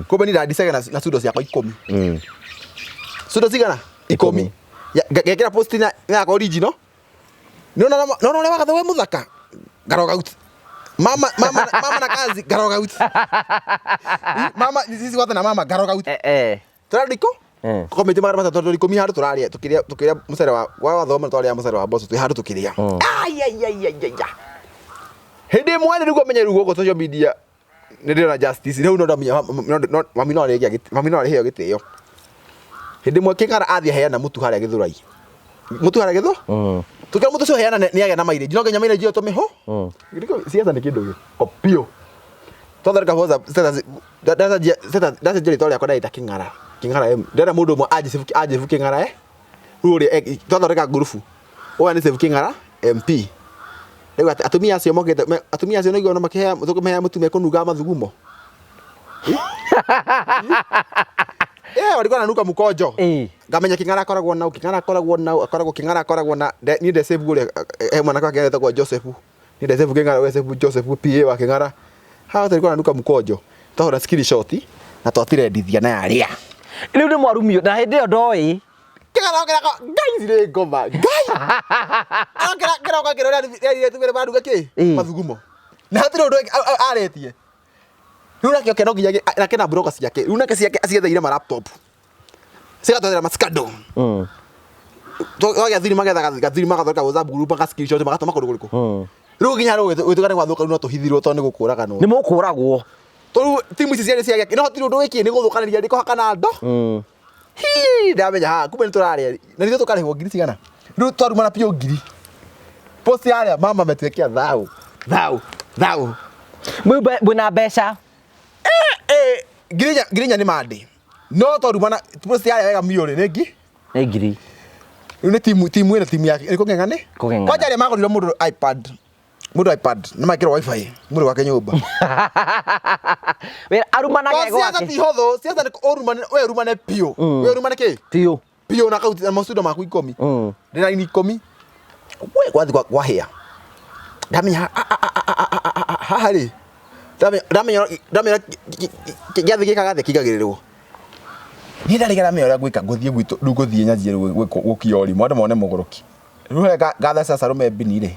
S1: Kumbe ni ndandicege na pseudo ciakwa ikũmi. Pseudo cigana? Ikũmi. Ngekĩra post na yakwa original. Nĩũrona nĩũrona ũrĩa Wagatho wĩ mũthaka? Ngarog out. Mama mama mama na kazi ngarog out. Mama sisi wote na mama ngarog out.
S2: Eh eh.
S1: Tũrarĩ kũ?
S2: Eh.
S1: Comment 300 ikũmi handũ tũrarĩa tũkĩrĩa tũkĩrĩa mũcere wa wa wathoma twarĩa mũcere wa mboco twĩ handũ tũkĩrĩa. Ai ai ai ai ai. Hĩndĩ ĩmwe nĩ nĩguo menye rĩu gũkũ social media nĩ ndĩrona justice rĩu no ndamenya mami no arĩheo mami no arĩheo gĩtĩo. Hĩndĩ ĩmwe Kĩng'ara athiĩ aheana mũtu harĩa Gĩthũrai. Mũtu harĩa Gĩthũ? Tũkĩra mũtu ũcio heana nĩ agĩa na mileage. No nginya mileage ĩyo tũmĩhũ. Siasa nĩ kĩndũ gĩko biũ. Twathondeka WhatsApp status ndacenjia status ndacenjia rĩtwa rĩakwa ndarĩta Kĩng'ara. Kĩng'ara M. Ndĩrenda mũndũ ũmwe anjĩsave anjĩsave Kĩng'ara eh. Rĩu ũrĩa twathondeka ngurubu. Ũyũ nĩ save Kĩng'ara MP. Rĩu atumia acio mokĩte atumia acio nĩguo makĩhea tũkĩmahea mũtu mekũnunga mathugumo. Eh, walikuwa wananuka mkojo. Ngamenya Kĩng'ara akoragwo nau, Kĩng'ara akoragwo nau, akoragwo Kĩng'ara akoragwo na niĩ nde save ũrĩa he mwanake wake etagwo Joseph. Niĩ nde save Kĩng'ara, we save Joseph PA wa Kĩng'ara. Hawa wote walikuwa wananuka mkojo. Twahũra screenshot na twatirendithia na yarĩa.
S2: Rĩu nĩ mwarumio na hĩndĩ ĩyo ndoĩ.
S1: Kĩng'ara okĩra ko Ngai ici nĩ ngoma. Ngai. Okĩra kĩroko kĩrĩa ũrĩa tumire maruga kĩ? Mathugumo. Na hatirĩ ũndũ arĩtie. Rĩu nake oke no nginya nake na broker ciake. Rĩu nake ciake acietheire ma laptop. Cigatwethera ma scandal. Twagĩa thiri magetha gathiri magathondeka WhatsApp group maka screenshot magatũma kũndũ kũrĩkũ. Rĩu nginya rĩu gwĩtuĩka nĩ gwathũka rĩu no tũhithirwo tondũ nĩ gũkũraganwo.
S2: Nĩ mũkũragwo.
S1: Tondũ timu ici cierĩ ciagĩa no hatirĩ ũndũ wĩkire nĩ gũthũkanĩria nĩ kũhakana ndo. Hii ndamenya haha kumbe nĩ tũrarĩa na nithuĩ tũkarĩhwo ngiri cigana. Rĩu twarumana biũ ngiri. Post yarĩa mama ametuwekea thau thau thau.
S2: Mwĩna mbeca.
S1: Ngiri inya ngiri inya nĩ mandĩ. No twarumana post yarĩa wega biũ rĩ nĩ ngi?
S2: Nĩ ngiri.
S1: Rĩu nĩ timu timu ĩna timu yake nĩ kũng'eng'ane?
S2: Kũng'eng'ana.
S1: Kwanja arĩa magũrire mũndũ iPad mũndũ iPad nĩ mekĩrwo wifi mũndũ gwake nyũmba.
S2: Wĩra arumanaga
S1: Tondũ siasa
S2: gwake.
S1: ti hũthũ, siasa nĩ ũrumane we ũrumane biũ. We ũrumane kĩ?
S2: Biũ.
S1: Biũ na kauti na macundo maku ikũmi. Ndĩ raini ikũmi. We gwathi gwahĩa. Ndamenya haha rĩ. Ndamenya ndamenya gĩathĩ gĩkaga atĩa kĩigagĩrĩrwo. Niĩ ndarĩ ndamenya ũrĩa ngwĩka ngũthiĩ gwitũ rĩu ngũthiĩ nyanjie rĩu gũkia ũrimũ andũ mone mũgũrũki. Rĩu harĩa ngatheca Salome mbini rĩ.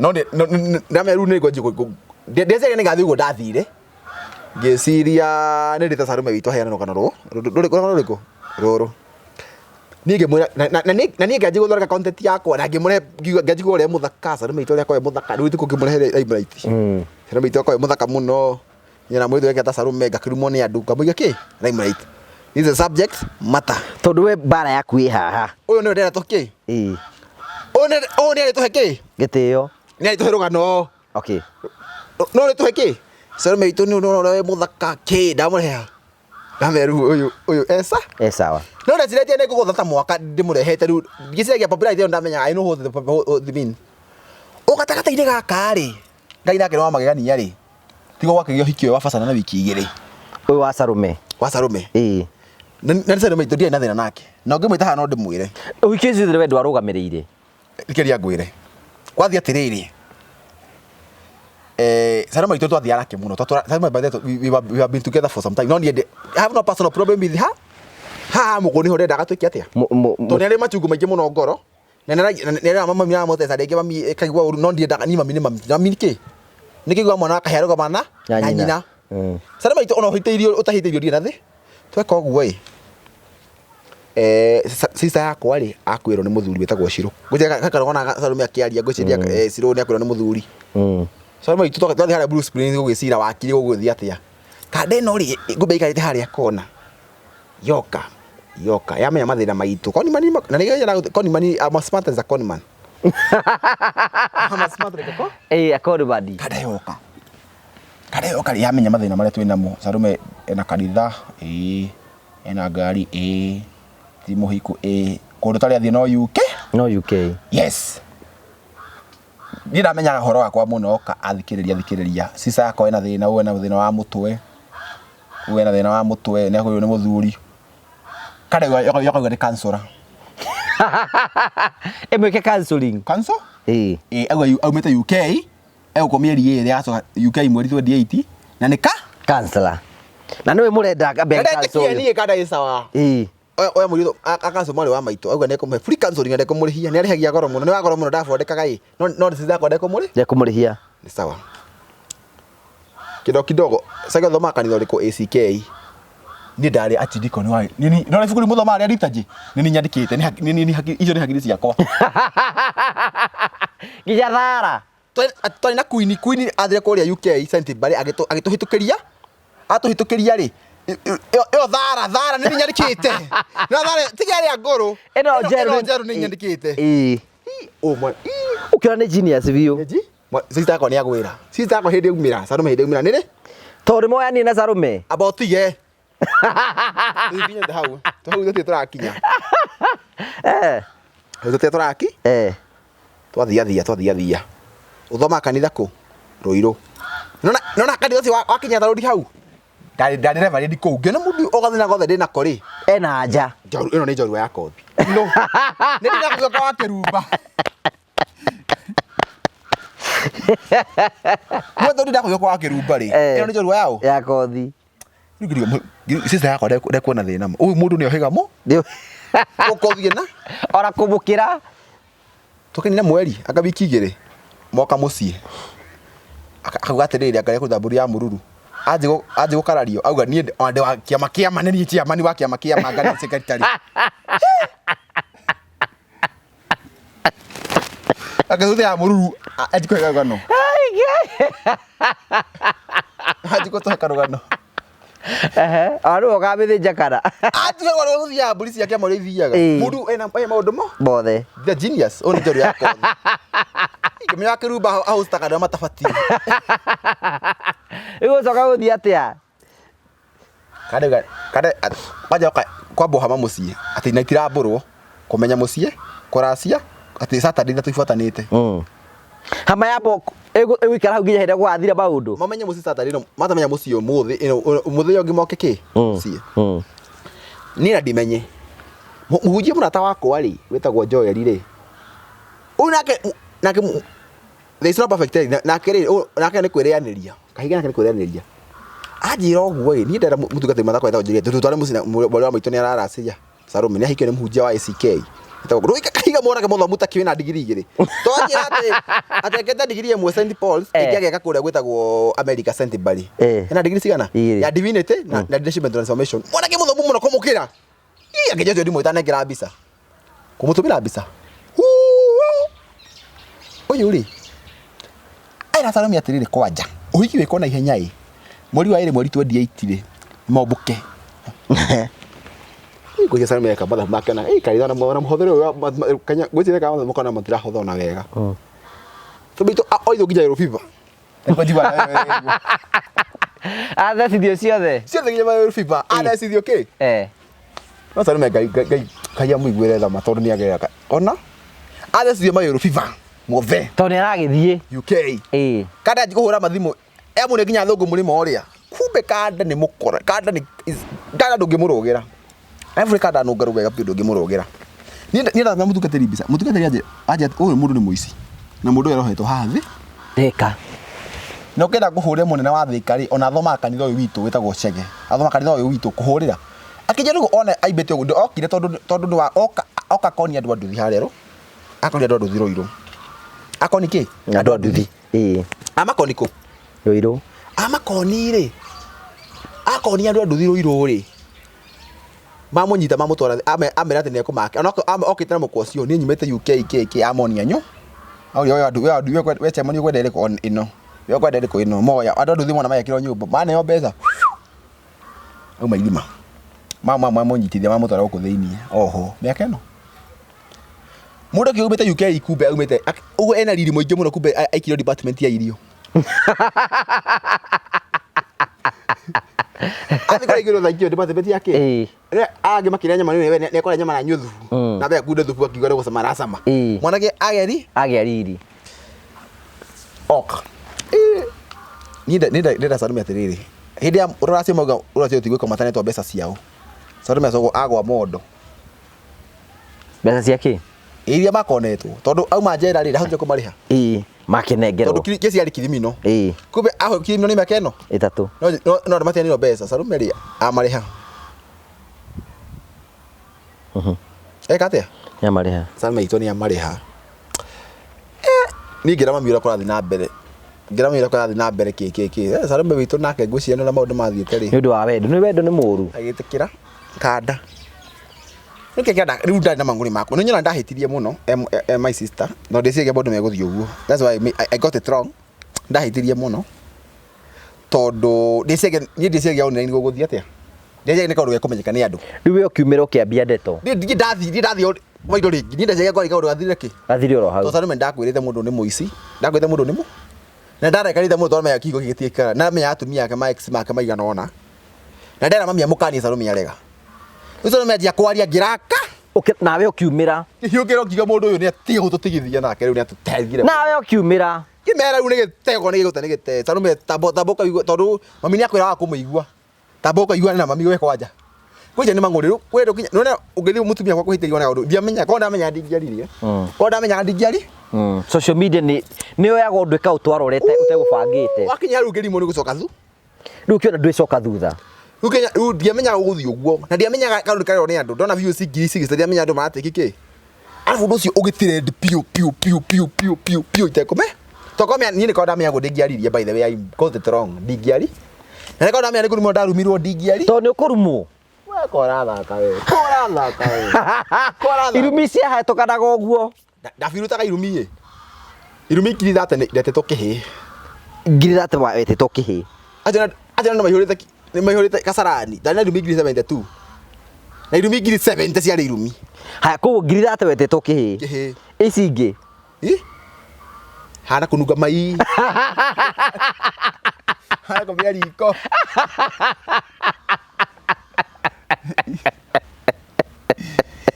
S1: No ndamenya rĩu nĩ ngwanjia ndeciria nĩ ngathiĩ ũguo ndathire. Ngĩciria nĩ ndĩte Salome witũ aheane rũgano rũrũ rũgano rũrĩkũ? Rũrũ. Niĩ ngĩmwĩra na niĩ ngĩanjia gũthondeka content yakwa na ngĩmũrehe ngĩanjia kuga ũrĩa mũthaka Salome witũ ũrĩa akoragwo e mũthaka rĩu thikũ ngĩmũrehe limelight. Salome witũ akoragwo e mũthaka mũno. Niĩ na mũirĩtu wake Salome ngakĩrumwo nĩ andũ ngamũiga kĩ? Limelight. This is a subject matter.
S2: Tondũ we mbara yaku ĩ haha.
S1: Ũyũ nĩwe ndĩrenda tũkĩ?
S2: Ĩĩ.
S1: Ũyũ nĩ arĩtũhe kĩ?
S2: Gĩtĩo.
S1: Nĩ arĩtũhe rũgano.
S2: Okay.
S1: No rĩtũhe kĩ? Salome witũ nĩ ũrona ũrĩa wĩ mũthaka kĩ? Ndamũrehe haha. Ndamenya rĩu ũyũ ũyũ e
S2: E sawa.
S1: No ndecirĩtie nĩ ngũgũtha ta mwaka ndĩmũrehete rĩu ngĩciragia popularity ĩyo ndamenya I know what the mean. O gatagatĩ-inĩ gaka rĩ, Ngai nake nĩ wa magegania rĩ, tigo gwakĩgĩa ũhiki ũyũ wa Bacana na wiki igĩrĩ.
S2: Ũyũ wa Sarume.
S1: Wa Sarume.
S2: Ĩĩ.
S1: Na nĩ Sarume itũ ndiarĩ na thĩna nake. Na ũngĩmwĩta haha no ndĩmwĩre.
S2: Ũhiki ũcio we ndwarũgamĩrĩire.
S1: Rikeria ngwĩre. Gwathiĩ atĩrĩrĩ, Sarume itũ twathiaga nake mũno. Sarume by the way, we have been together for some time. No niĩ I have no personal problem with her. Haha mũgũ nĩho ndendaga twĩke atĩa? Tondũ nĩ arĩ machungu maingĩ mũno ngoro. Na nĩ mami aramũteca rĩngĩ mami ĩkaigua ũru no ndiendaga niĩ mami nĩ mami. Mami nĩ kĩ? Nĩ kĩigua mwana wa kahĩĩ arũgama na nyina. Sarume itũ ona ũhĩtĩirio ũtahĩtĩirio ndirĩ na thĩ. Tweka ũguo ĩ, sister yakwa rĩ akuĩrwo nĩ mũthuri wĩtagwo Shiro. Ngwĩciria gaka Sarume akĩaria ngwĩciria Shiro nĩ akuĩrwo nĩ mũthuri. Sarume itũ twathiĩ harĩa Blue Springs gũgĩcira wakiri gũgũthiĩ atĩa. Kanda ĩno rĩ ngũmbe ĩikarĩte harĩa kona yoka yoka yamenya mathĩna maitũ. Conman na nĩ conman, I'm as smart as a conman. I'm as smart like a con.
S2: Ĩĩ, a conman.
S1: Kanda yoka. Kanda yoka rĩ yamenya mathĩna marĩa twĩ namo. Sarume ena kanitha, ĩĩ, ena ngari, ĩĩ, ti mũhiku, ĩĩ, kũndũ tarĩ athiĩ no UK.
S2: No UK.
S1: Yes. Niĩ ndamenyaga ũhoro wakwa mũno oka athikĩrĩria athikĩrĩria. Sister yakwa ena thĩna, ũyũ ena thĩna wa mũtwe, ũyũ ena thĩna wa mũtwe, nĩ akũiywo nĩ mũthuri. Kanda yoka nĩ counselor.
S2: Ĩmwĩke counseling.
S1: Counsel?
S2: Ĩĩ.
S1: Ĩĩ, auga aumĩte UK, egũkũ mĩeri ĩrĩ agacoka UK mweri 28 na nĩ ka
S2: Counselor. Na nĩwe mũrenda ambe
S1: Ndetĩkia
S2: counsel.
S1: niĩ kanda ĩ sawa.
S2: Ĩĩ.
S1: Oya mũirĩtu akaco mwarĩ wa maitũ auga nĩ ekũmũhe free counseling na ndekũmũrĩhia nĩ arĩhagia goro mũno nĩ wa goro mũno ndabondekaga ĩ no no sister yakwa ndekũmũrĩ
S2: Ndekũmũrĩhia.
S1: Nĩ sawa. Kidogo kidogo sasa ũthomaga kanitha ũrĩkũ ACK? Niĩ ndarĩ archdeacon wa nĩ no ibuku rĩmwe mũthomaga rĩa liturgy nĩ niĩ nyandĩkĩte nĩ icio nĩ hakiri ciakwa.
S2: Nginya thara.
S1: Twarĩ na Queen, Queen athire kũrĩa UK Sainsbury agĩtũhĩtũkĩria, atũhĩtũkĩria rĩ, ĩyo thara, thara nĩ niĩ nyandĩkĩte. Na thara tiga ĩrĩa ngũrũ.
S2: Ĩno njerũ.
S1: Ĩno njerũ nĩ niĩ nyandĩkĩte.
S2: Ĩĩ. Ũkĩona nĩ genius biũ.
S1: Sister yakwa nĩ agwĩra. Sister yakwa hĩndĩ aumĩra, Sarume hĩndĩ aumĩra nĩ rĩ?
S2: Tondũ nĩ moyanire na Sarume.
S1: Amba ũtige. Tũkinyĩte hau. Hau tũtirĩ tũrakinya. Hau tũtirĩ tũraki? Twathiathia twathiathia. Ũthomaga kanitha kũ? Ruiru. Nona kanitha ũcio wa Kenyatta Road hau? Ndarĩ ndarĩ reverend kũu. Ngĩona mũndũ o gathĩna gothe ndĩ nako rĩ.
S2: Ena anja.
S1: Njoru ĩno nĩ njorua ya kothi. No. Nĩ ndĩrakũgĩa wa kĩrumba. Mwetho ndĩrakũgĩa kwa kĩrumba rĩ. Ĩno nĩ njorua yaũ?
S2: Ya kothi.
S1: Rĩu ngĩrigwo sister yakwa ndekuona thĩna ma. Ũyũ mũndũ nĩ ohĩga mũ. Ũkothiĩ na.
S2: Ona kũmũkĩra.
S1: Tũkĩnina mweri anga wiki igĩrĩ moka mũciĩ akauga atĩrĩrĩ anga nĩekũruta mbũri ya mũruru anjĩ gũkarario auga niĩ ona ndĩ wa kĩama kĩama nĩ niĩ chairman wa kĩama kĩama anga nĩ secretary. Akĩruta ya mũruru anjĩ kũhe karũgano. Anjĩ gũtũhe karũgano.
S2: Ona nĩwe ũkamĩthĩnja kana?
S1: Atiga wale gũthiaga mbũri cia kĩama ũrĩa ithiaga. Mũndũ ena maũndũ mo?
S2: Mothe.
S1: The genius, ũyũ nĩ njorua ya kothi. Ingĩmenya kĩrumba ahostaga andũ arĩa matabatiĩ.
S2: Rĩu ũcoka gũthiĩ atĩa?
S1: Kande kande kwanja kwambwo hama mũciĩ atĩ na itirambũrwo kũmenya mũciĩ kũracia atĩ Saturday ithatũ ibuatanĩte.
S2: Hama yambo ĩgũikara hau nginya hĩndĩ ĩrĩa gũgathira maũndũ.
S1: Mamenye mũciĩ Saturday ĩno matamenya mũciĩ ũmũthĩ ĩno mũthenya ũngĩ moke kĩ mũciĩ. Niĩ na ndimenye. Mũhunjia mũrata wakwa rĩ wĩtagwo Joel rĩ ũyũ nake nake there is no perfect nake rĩ nake nĩ kwĩrĩanĩria kahiga nake nĩ kwĩrĩanĩria. Anjĩra ũguo ĩ niĩ ndera mũtungatĩri mwethakwa wĩtagwo Juliet tũtware mũciĩ na mwarĩ wa maitũ nĩ araracĩria Salome nĩ ahikio nĩ mũhunjia wa ACK. Wĩtagwo Rũika kahiga mwanake mũthomu ta kĩwĩ na ndigiri igĩrĩ. Twanjĩra atĩ atĩ ekĩte ndigiri ĩmwe St Paul's ĩngĩ ageka kũrĩa gwĩtagwo America St Barry. Ena ndigiri cigana? Ya divinity na leadership and transformation. Mwanake mũthomu mũno kũmũkĩra. Ii angĩnjia ũcio ndimwĩta nengera mbica. Kũmũtũmĩra mbica. Ũyũ rĩ era Salome atĩrĩrĩ kwanja ũhiki wĩkwo na ihenya ĩ mweri wa ĩrĩ mweri 28 rĩ mombũke. Ngwĩciria Salome eka mathabu make ona ĩ kanitha ona mũhothere ũyũ Kenya ngwĩciria eka mathabu makona matirahotha ona wega. Tondũ itũ oithũ nginya yellow fever. Nĩguo njiguaga wega.
S2: Athecithio ciothe.
S1: Ciothe nginya yellow fever. Athecithio kĩ? No Salome Ngai Ngai Ngai amũiguĩre tha ma tondũ nĩ agerera ona athecithio ma yellow fever. Muthe
S2: Tondũ nĩ aragĩthiĩ.
S1: UK.
S2: Ĩĩ.
S1: Kanda anjia kũhũra mathimũ emũrĩ nginya thũngũ mũrĩmo ũrĩa, kumbe kanda nĩ mũkora, kanda nĩ kanda ndũngĩmũrũgĩra every kanda nũngarũ wega biũ, ndũngĩmũrũgĩra. Niĩ ndathomera mũtungatĩri mbica, mũtungatĩri anje ũyũ mũndũ nĩ mũici na mũndũ ũyũ arohetwo haha thĩ.
S2: Thika.
S1: Na ũkĩenda kũhũrĩra mũnene wa Thika rĩ, ona athomaga kanitha ũyũ witũ wĩtagwo Chege, athomaga kanitha ũyũ witũ kũhũrĩra akĩnjĩra rĩu one aimbĩte ũguo okire tondũ nĩ wa oka oka konia andũ a nduthi harĩa rũ akonia andũ a nduthi Rũirũ, akoni kĩ?
S2: Andũ a nduthi. Ĩĩ.
S1: Amakoni kũ?
S2: Rũirũ.
S1: Amakoni rĩ, akonia andũ a nduthi Rũirũ rĩ, mamũnyita mamũtwara, amera atĩ nĩekũmake ona okĩte na mũkwa ũcio, niĩ nyumĩte UK kĩ kĩ amonia nyo auria we andũ we andũ we chairman ũkwenda ĩrĩkũ ĩno, we ũkwenda ĩrĩkũ ĩno, moya andũ a nduthi mona magekĩrwo nyũmba maneo mbeca auma irima mamũnyitithia mamũtwara gũkũ thĩiniĩ oho mĩaka ĩno mũndũ ũngĩ aumĩte UK kumbe aumĩte ũguo ena riri mũingĩ mũno, kumbe aikirio department ya irio athiĩ kũrĩa igũrũ thaikio department ya kĩ.
S2: Ĩĩ.
S1: Rĩrĩa angĩ makĩrĩa nyama nĩ nĩ ekũrĩa nyama na nyue thubu na be akunde thubu akiuga nĩ gũcama aracama. Mwanake ageri
S2: Agĩa riri.
S1: Oka niĩ ndenda Salome atĩrĩrĩ, hĩndĩ ya rũracio mauga rũracio tigwĩka matanetwo mbeca ciao, Salome acogwo agwa mondo.
S2: Mbeca cia kĩ?
S1: Iria makonetwo tondũ auma njera rĩ, ndahotire kũmarĩha.
S2: Ĩĩ. Makĩnengerwo.
S1: Tondũ kesi yarĩ kirimino.
S2: Ĩĩ.
S1: Kumbe aho kirimino nĩ mĩaka ĩno.
S2: Ĩtatũ.
S1: No no no andũ matianĩirwo mbeca, Salome rĩ amarĩha. Eka atĩa?
S2: Nĩamarĩha.
S1: Salome itũ nĩ amarĩha. Niĩ ngĩra mami ũrĩa kũrathiĩ na mbere. Ngĩra mami ũrĩa kũrathiĩ na mbere kĩ kĩ kĩ. Salome witũ nake ngwĩciria nĩ ũrĩa maũndũ mathiĩte rĩ.
S2: Nĩ ũndũ wa wendo. Nĩ wendo nĩ mũũru.
S1: Agĩtĩkĩra kanda. Nĩkĩ kĩanda rĩu ndarĩ na mang'ũrĩ makwa. Nĩ nyona ndahĩtirie mũno my sister. No ndĩciragia maũndũ megũthiĩ ũguo. That's why I got it wrong. Ndahĩtirie mũno. Tondũ ndĩciragia niĩ ndĩciragia online gũgũthiĩ atĩa. Ndĩciragia nĩ kaũndũ gekũmenyeka nĩ andũ.
S2: Rĩu we ũkiumĩra ũkĩambia ndeto.
S1: Niĩ ndirĩ ndathiĩ ndirĩ ndathiĩ waindo rĩngĩ. Niĩ ndeciragia kwarĩ kaũndũ gathirire kĩ.
S2: Gathire oro hau.
S1: Tondũ Salome ndakwĩrĩte mũndũ nĩ mũici. Ndakwĩrĩte mũndũ nĩ mũ. Na ndarekanĩte mũno tondũ menya kĩhiko gĩkĩ gĩtiĩkaga. Na menya atumia ake ma ex make maigana ũna. Na ndera mami amũkanie Salome arega. Rĩu Salome anjia kwaria ngĩraka.
S2: Nawe ũkiumĩra.
S1: Ngĩhiũkĩra ngiuga mũndũ ũyũ nĩ atige gũtũtigithia nake rĩu nĩ atũtethire.
S2: Nawe ũkiumĩra.
S1: Kĩmera rĩu nĩ gĩtego nĩ gĩgũte nĩ gĩte. Salome tambo ũkaigua tondũ mami nĩ akwĩraga kũmũigua. Tamba ũkaiguane na mami we kwanja. Kwanja nĩ mang'ũrĩ rĩu kwĩ ndũkinya nĩwona ũngĩthiĩ mũtumia gwaku kũhĩtĩrio na kaũndũ ndiamenya korwo ndamenyaga ndingĩaririe. Korwo ndamenyaga ndingĩari.
S2: Social media nĩ yoyaga ũndũ ĩkaũtwara ũrĩa ũtegũbangĩte.
S1: Wakinya rĩu kĩrimũ nĩ gũcoka thu.
S2: Rĩu ũkĩona ndwĩcoka thutha.
S1: Rĩu Kenya rĩu ndiamenyaga ũgũthiĩ ũguo na ndiamenyaga kaũndũ karerwo nĩ andũ, ndona views 60,000 ndiamenyaga andũ maratĩki kĩ. Arabu ũndũ ũcio ũgĩtrend piũ piũ piũ piũ piũ piũ piũ itekũme. Tokorwo niĩ nĩkorwo ndamenya ũguo ndingĩaririe, by the way I got it wrong, ndingĩari. Na nĩkorwo ndamenya nĩ kũrumwo ndarumirwo ndingĩari.
S2: Tondũ nĩ ũkũrumwo.
S1: We ko ũrathaka we. Ko ũrathaka we. Ko ũrathaka.
S2: Irumi ciahetũkanaga ũguo.
S1: Ndabirutaga irumi ĩ. Irumi 30,000 ndetĩtwo kĩhĩĩ.
S2: 30,000 wetĩtwo kĩhĩĩ.
S1: Acio nĩ maihũrĩte nĩ maihũrĩte Kasarani. Ndarĩ na irumi 72,000. Na irumi 70,000 ciarĩ irumi.
S2: Haya, koguo 30,000 wetĩtwo kĩhĩĩ.
S1: Kĩhĩĩ.
S2: Ici ingĩ.
S1: Ĩ? Hana kũnunga mai. Hana kũmĩa riko.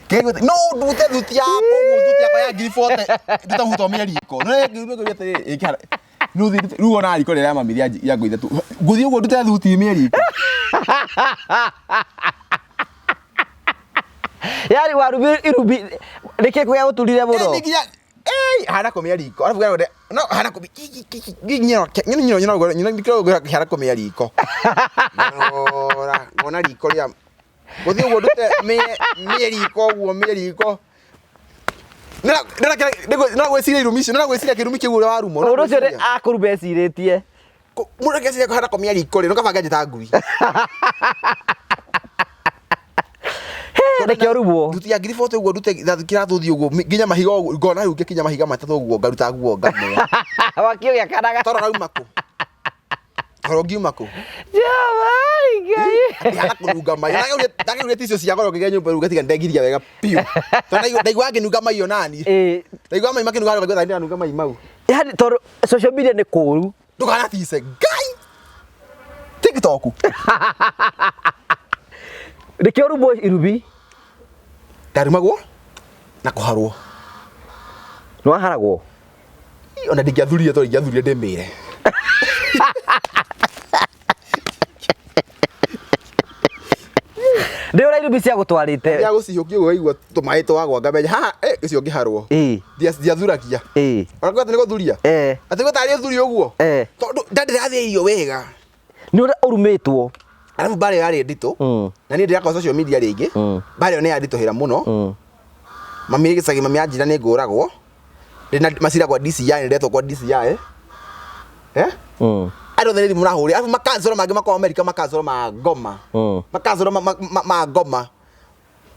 S1: Kĩguo no ndute thuti yakwa ũguo, thuti yakwa ya 40,000 ndute mũhuto ũmĩe riko. No ngĩria atĩrĩrĩ, ĩkĩhana rĩu thiĩ ndute- rĩu ona riko rĩrĩa mami rĩa ngũ ithatũ ngũthiĩ ũguo ndute thuti ĩmĩe riko.
S2: Yaani warumi irumi nĩkĩ gĩa gũturire mũno?
S1: Ĩ, nginya hana kũmĩa riko. Arabu gĩa no hana kũmĩa nyina nyina nyina nyina hana kũmĩa riko. Ngorora ngona riko rĩa gũthiĩ ũguo ndute mĩe riko ũguo mĩe riko. No gwĩciria irumi icio, no gwĩciria kĩrumi kĩu ũrĩa warumwo.
S2: Ũndũ ũcio nĩ akũruma ecirĩtie.
S1: Mũndũ akeciria kũhana kũmĩa riko rĩ, no kaba ngenje ta ngui.
S2: Nĩkĩo ũrumwo.
S1: Thuti ya 40,000 ũguo ndute kĩratũ thiĩ ũguo nginya mahiga ũguo ngona rĩu ngĩkinya mahiga matatũ ũguo ngaruta nguo ngamĩa.
S2: Wakio gĩakanaga.
S1: Toro rauma kũ? Toro ngiuma kũ?
S2: Jamani Ngai.
S1: Atĩ hana kũnunga mai. Ndagĩrire ticio cia goro ngĩgĩa nyũmba rĩu ngatiga ndengiria wega piũ. Tondũ ndaigua ngĩnunga mai onani.
S2: Ĩĩ.
S1: Ndaigua mai makĩnunga ngaigua ta ndĩranunga mai mau.
S2: Yaani tondũ social media nĩ kũũru.
S1: Ndũkanatice Ngai. TikTok.
S2: Nĩkĩo ũrumwo irumi.
S1: Ndarumagwo na kũharwo.
S2: Nĩ waharagwo?
S1: Ona ndingĩathurire tondũ ingĩathurire ndĩmĩre.
S2: Ndĩ ũrĩa irumi cia gũtwarĩte.
S1: Ya gũcihiũkia ũguo waigua tũmaĩ twagwa ngamenya haha ũcio ngĩharwo. Ndiathuragia. Ona kwĩ atĩ nĩ gũthuria. Atĩ gwĩ tarĩ ũthuri ũguo. Tondũ nda ndĩrathĩa irio wega.
S2: Nĩ ũrĩa ũrumĩtwo.
S1: Arabu mbara ĩyo yarĩ nditũ. Na niĩ ndĩrakorwo social media rĩngĩ. Mbara ĩyo nĩ yanditũhĩra mũno. Mami gĩcagi mami anjĩra nĩ ngũragwo. Ndĩna macira kwa DCI ndetwo kwa DCI. Eh? Andũ othe nĩ thimũ marahũrĩra. Arabu makancũra mangĩ makorwo Amerika makancũra ma ngoma. Makancũra ma ngoma.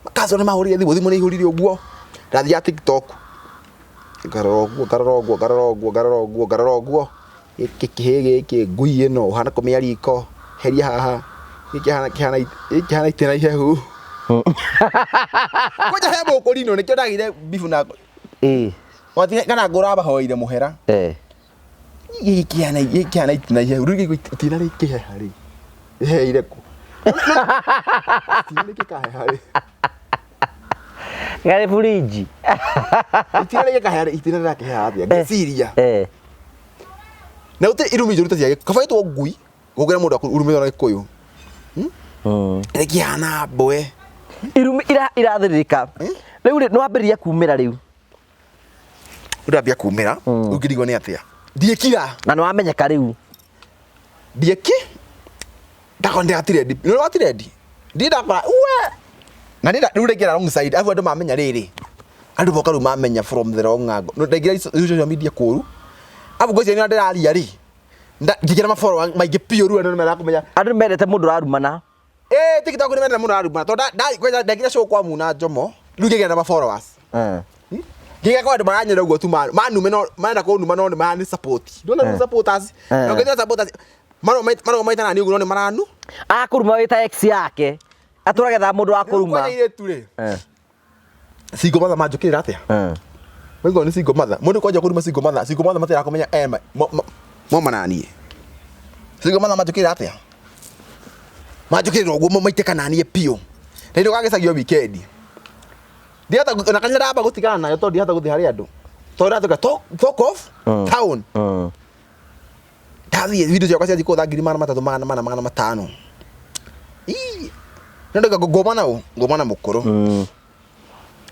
S1: Makancũra nĩ mahũrire thimũ, thimũ nĩ ihũrire ũguo. Ndathiaga TikTok. Ngarora ũguo, ngarora ũguo, ngarora ũguo, ngarora ũguo, ngarora ũguo. Gĩkĩ kĩhĩ gĩkĩ, ngui ĩno, ũhana kũmĩa riko, heria haha. Gĩkĩ kĩhana itĩna ihehu. Kwanja he mũkũrinũ nĩkĩo ndagĩire bibu na kana ngũra mahoire mũhera. Gĩkĩ kĩhana itĩna ihehu. Rĩu gĩkĩ itĩna rĩkĩheha rĩ. Rĩheheire kũ? Itĩna rĩkĩkaheha rĩ.
S2: Garĩ burinji.
S1: Itĩna rĩgĩkaheha rĩ, itĩna rĩrakĩheha atĩa? Ngĩciria. Na gũtirĩ irumi njũru ta cia Gĩkũyũ. Kaba ĩtwo ngui gũkĩra mũndũ urumĩtwo na Gĩkũyũ. Rĩkĩhana mbwe.
S2: Irumi irathĩrĩrĩka. Rĩu rĩ, nĩwambĩrĩria kumĩra rĩu.
S1: Ndambia kumĩra, rĩu ngĩrigwo nĩ atĩa. Ndiĩkira.
S2: Na nĩwamenyeka rĩu.
S1: Ndiĩki. Ndakora ndĩratirendi. Nĩ watirendi. Ndiĩ ndakora we. Na nĩ rĩu ndaingĩra wrong side. Arabu andũ mamenya rĩrĩ. Andũ moka rĩu mamenya from the wrong angle. No ndaingĩra social media kũru. Arabu ngwĩciria nĩ ndĩraria rĩ. Ngĩgĩra ma follower maingĩ biũ rĩu andũ nĩ marakũmenya.
S2: Andũ nĩ mendete mũndũ ũrarumana.
S1: TikTok nĩ mendete mũndũ ũrarumana. Tondũ kwanja ndaingĩra show kwa Muna Njomo. Rĩu ngĩgĩa na ma followers. Ngĩgĩa kwa andũ maranyenda ũguo tu manume no marenda kũnuma no nĩ marani support. Ndona rĩu supporters. Na ũngĩthira supporters marũa maitana nĩ ũguo no nĩ maranu.
S2: Akũruma wĩ ta ex yake. Atũraga ethaga mũndũ wa kũruma.
S1: Kwanja airĩtu rĩ. Single mother manjũkĩrĩra atĩa? Maigua nĩ single mother. Mũndũ kwanja kũruma single mother. Single mother matiraga kũmenya moma na niĩ. Single mother manjũkĩrĩra atĩa? Manjũkĩrĩra ũguo maitĩka na niĩ biũ. Na nĩ gagĩcagio weekend. Ndihota na kanya ndamba gũtigana nayo tondũ ndihota gũthiĩ harĩ andũ. Tondũ ndatuĩka talk of town. Ndathiĩ video ciakwa ciathiĩ kũtha 300,000 400, 500. Ii. Nĩ ndauga ngoma na ũ? Ngoma na mũkũrũ.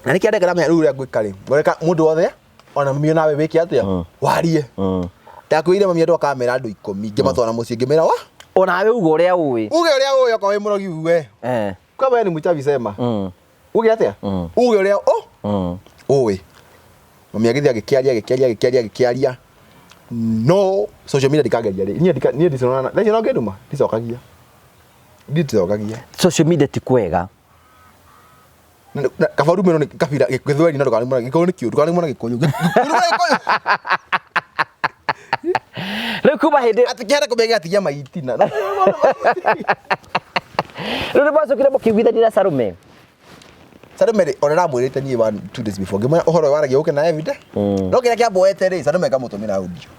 S1: Na nĩkĩo ndeka ndamenya rĩu ũrĩa ngwĩka rĩ. Ngoreka mũndũ wothe ona mami onawe wĩke atĩa? Warie. Ndakwĩrire mami andũ akamera andũ 10 ngĩmatwara mũciĩ ngĩmera wa?
S2: Onawe uga ũrĩa ũĩ.
S1: Uge ũrĩa ũĩ okorwo wĩ mũrogi uge. Kama wewe ni mchawi sema. Uge atĩa? Uge ũrĩa ũĩ. Mami agĩthiĩ agĩkĩaria agĩkĩaria agĩkĩaria agĩkĩaria. No social media ndikageria rĩ. Niĩ ndiconana. Thaa icio no ngĩnduma ndicokagia. Ndicokagia.
S2: Social media ti kwega.
S1: Kaba ũrume no nĩ kabira gĩthweri no ndũkarumwo na Gĩkũyũ nĩ kĩũru ndũkarumwo na Gĩkũyũ. Ndũkarumwo na Gĩkũyũ.
S2: Rĩu kuma hĩndĩ
S1: Atĩ kĩhana kũmenya gĩgatigia maitina.
S2: Rĩu nĩ mwacokire mũkĩiguithania na Salome.
S1: Salome rĩ ona ndamwĩrĩte niĩ 1 2 days before ngĩmwĩra ũhoro ũyũ waragia ũke na evidence. No kĩrĩa kĩamboete rĩ Salome ngamũtũmĩra audio.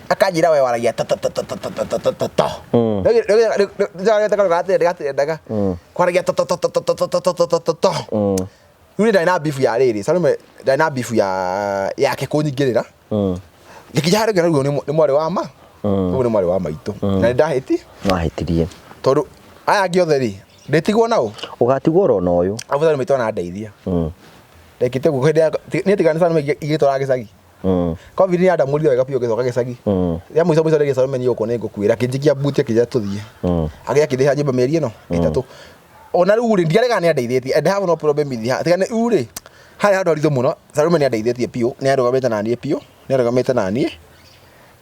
S1: Akanjĩra we waragia ta ta ta ta ta ta ta ta ta ta. Gatendaga. Kwaragia ta ta ta ta ta ta ta ta ta ta ta ta. Rĩu ndarĩ na beef ya rĩrĩ Salome ndarĩ na beef ya yake kũnyingĩrĩra. Ngĩkinya harĩa ngĩona rĩu nĩ mwarĩ wa ma. Ũyũ nĩ mwarĩ wa maitũ. Na nĩ ndahĩti.
S2: Nwahĩtirie.
S1: Tondũ aya angĩ othe rĩ ndĩtigwo nao.
S2: Ũgatigwo oro na ũyũ.
S1: Abu Salome maitũ anandeithia. Ndekĩte ũguo hĩndĩ ya niĩ tiga nĩ Salome igĩtwara gĩcagi. Covid nĩ yandamũrire wega biũ ngĩcoka gĩcagi. Ya mũico mũico rĩrĩa Salome niĩ gũkũ nĩ ngũkuĩra akĩnjikia buti akĩnjĩra tũthiĩ. Agĩthiĩ akĩndĩha nyũmba mĩeri ĩno ĩtatũ. Ona rĩu rĩ ndiaregaga nĩ andeithĩtie and I have no problem with her. Tiga nĩ rĩu rĩ harĩ handũ haritũ mũno Salome nĩ andeithĩtie biũ nĩ arũgamĩte na niĩ biũ nĩ arũgamĩte na niĩ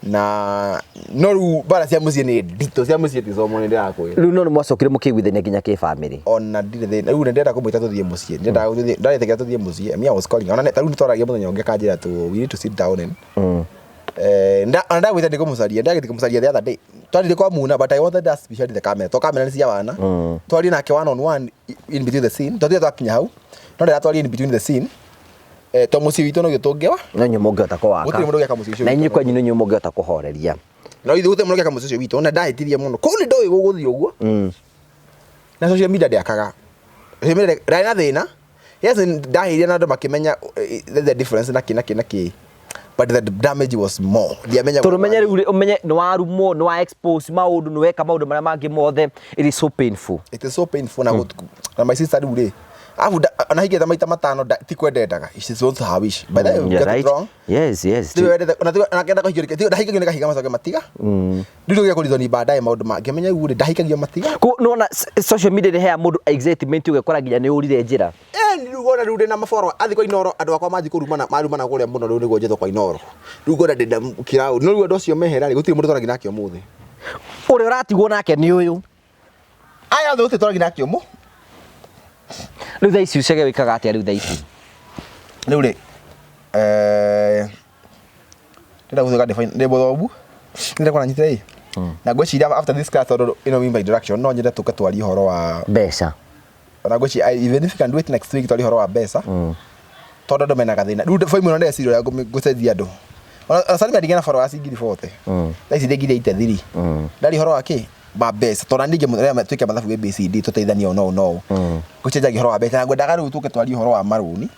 S1: na no rĩu mbara cia mũciĩ nĩ nditũ cia mũciĩ ti somo nĩ ndĩrakwĩra.
S2: Rĩu no nĩ mwacokire mũkĩiguithania nginya kĩbamĩrĩ.
S1: Ona ndirĩ thĩna rĩu nĩ ndĩrenda kũmwĩta tũthiĩ mũciĩ ndĩrendaga gũthiĩ ndaretĩkĩra tũthiĩ mũciĩ me I was calling ona ta rĩu nĩ twaragia mũthenya ũngĩ akanjĩra tũ we need to sit down and ona ndamwĩta ndĩkũmũcaria ndagĩthiĩ kũmũcaria the other day twarire kwa Muna but I wanted us behind the camera to camera nĩ cia wana twarie nake one on one in between the scene twathire twakinya hau no ndĩratwarie in between the scene to mũciĩ witũ no tũngĩwa
S2: No inyuĩ mũngĩhota kũwaka.
S1: Gũtirĩ mũndũ ũngĩaka mũciĩ ũcio
S2: Na
S1: witũ.
S2: inyuĩ kwanyu nĩ inyuĩ mũngĩhota kũhoreria.
S1: No ithuĩ gũtirĩ mũndũ ũngĩaka mũciĩ ũcio witũ na ndahĩtirie mũno kũu nĩ ndoĩ gũgũthiĩ ũguo. Na social media ndĩakaga. Social media ndarĩ na thĩna. Yes, ndahĩire na andũ makĩmenya the difference na kĩ na kĩ na kĩ. But the damage was more, ndiamenya.
S2: Tondũ menye rĩu rĩ, ũmenye nĩ warumwo, nĩ wa expose maũndũ, nĩ weka maũndũ marĩa mangĩ mothe. It is so painful.
S1: It is so painful. Na my sister rĩu rĩ, afu ona hingĩte maita matano, ti kwendendaga. She wants her wish, by the way.
S2: You're
S1: Get
S2: right.
S1: it wrong.
S2: Yes.
S1: Tiwe wendete ona tiwe ona kenda kũhikio rĩngĩ, tiwe ndahikagio nĩ kahiga macoke matiga. Rĩu rĩu kũrithwo ni baadaye maũndũ mangĩ menya rĩu rĩ, ndahikagio matiga.
S2: Nona social media nĩ heaga mũndũ excitement, ũgekora nginya nĩ ũrire njĩra.
S1: Eh, rĩu wona rĩu ndĩna maboro athi kwa Inoro, andũ akwa manji kũrumana, marumana kũrĩa mũno. Rĩu nĩguo njĩtwo kwa Inoro, rĩu ngona ndĩna kĩraũ no rĩu andũ acio mehera rĩ, gũtirĩ mũndũ twaragia nake ũmũthĩ.
S2: Ũrĩa ũratigwo nake nĩ ũyũ.
S1: Aya othe gũtirĩ twaragia nake ũmũ.
S2: Rĩu thaa ici ũcege wĩkaga atĩa rĩu thaa ici?
S1: Rĩu rĩ, ndĩrenda gũtuĩka define ndĩ mũthomu, ndĩrenda kuona nyitĩre ĩ na ngwĩciria after this class, tondũ ĩno wimba introduction, no nyende tũke twarie ũhoro wa
S2: mbeca.
S1: Ona ngwĩciria even if you can do it next week, twarie ũhoro wa mbeca, tondũ andũ mena gathĩna rĩu boimwe ĩno. Ndeciria ũrĩa ngũcenjia andũ. Ona Salima ndingĩ na followers 40,000. Thaa ici ndĩ 83,000. Ndaria ũhoro wa kĩ wa mbeca, tondũ ningĩ mũthenya twĩke mathabu ABCD, tũteithanie ũũ na ũũ na ũũ. Ngũcenjagia ũhoro wa mbeca na ngwendaga rĩu tũke twarie ũhoro wa marũni.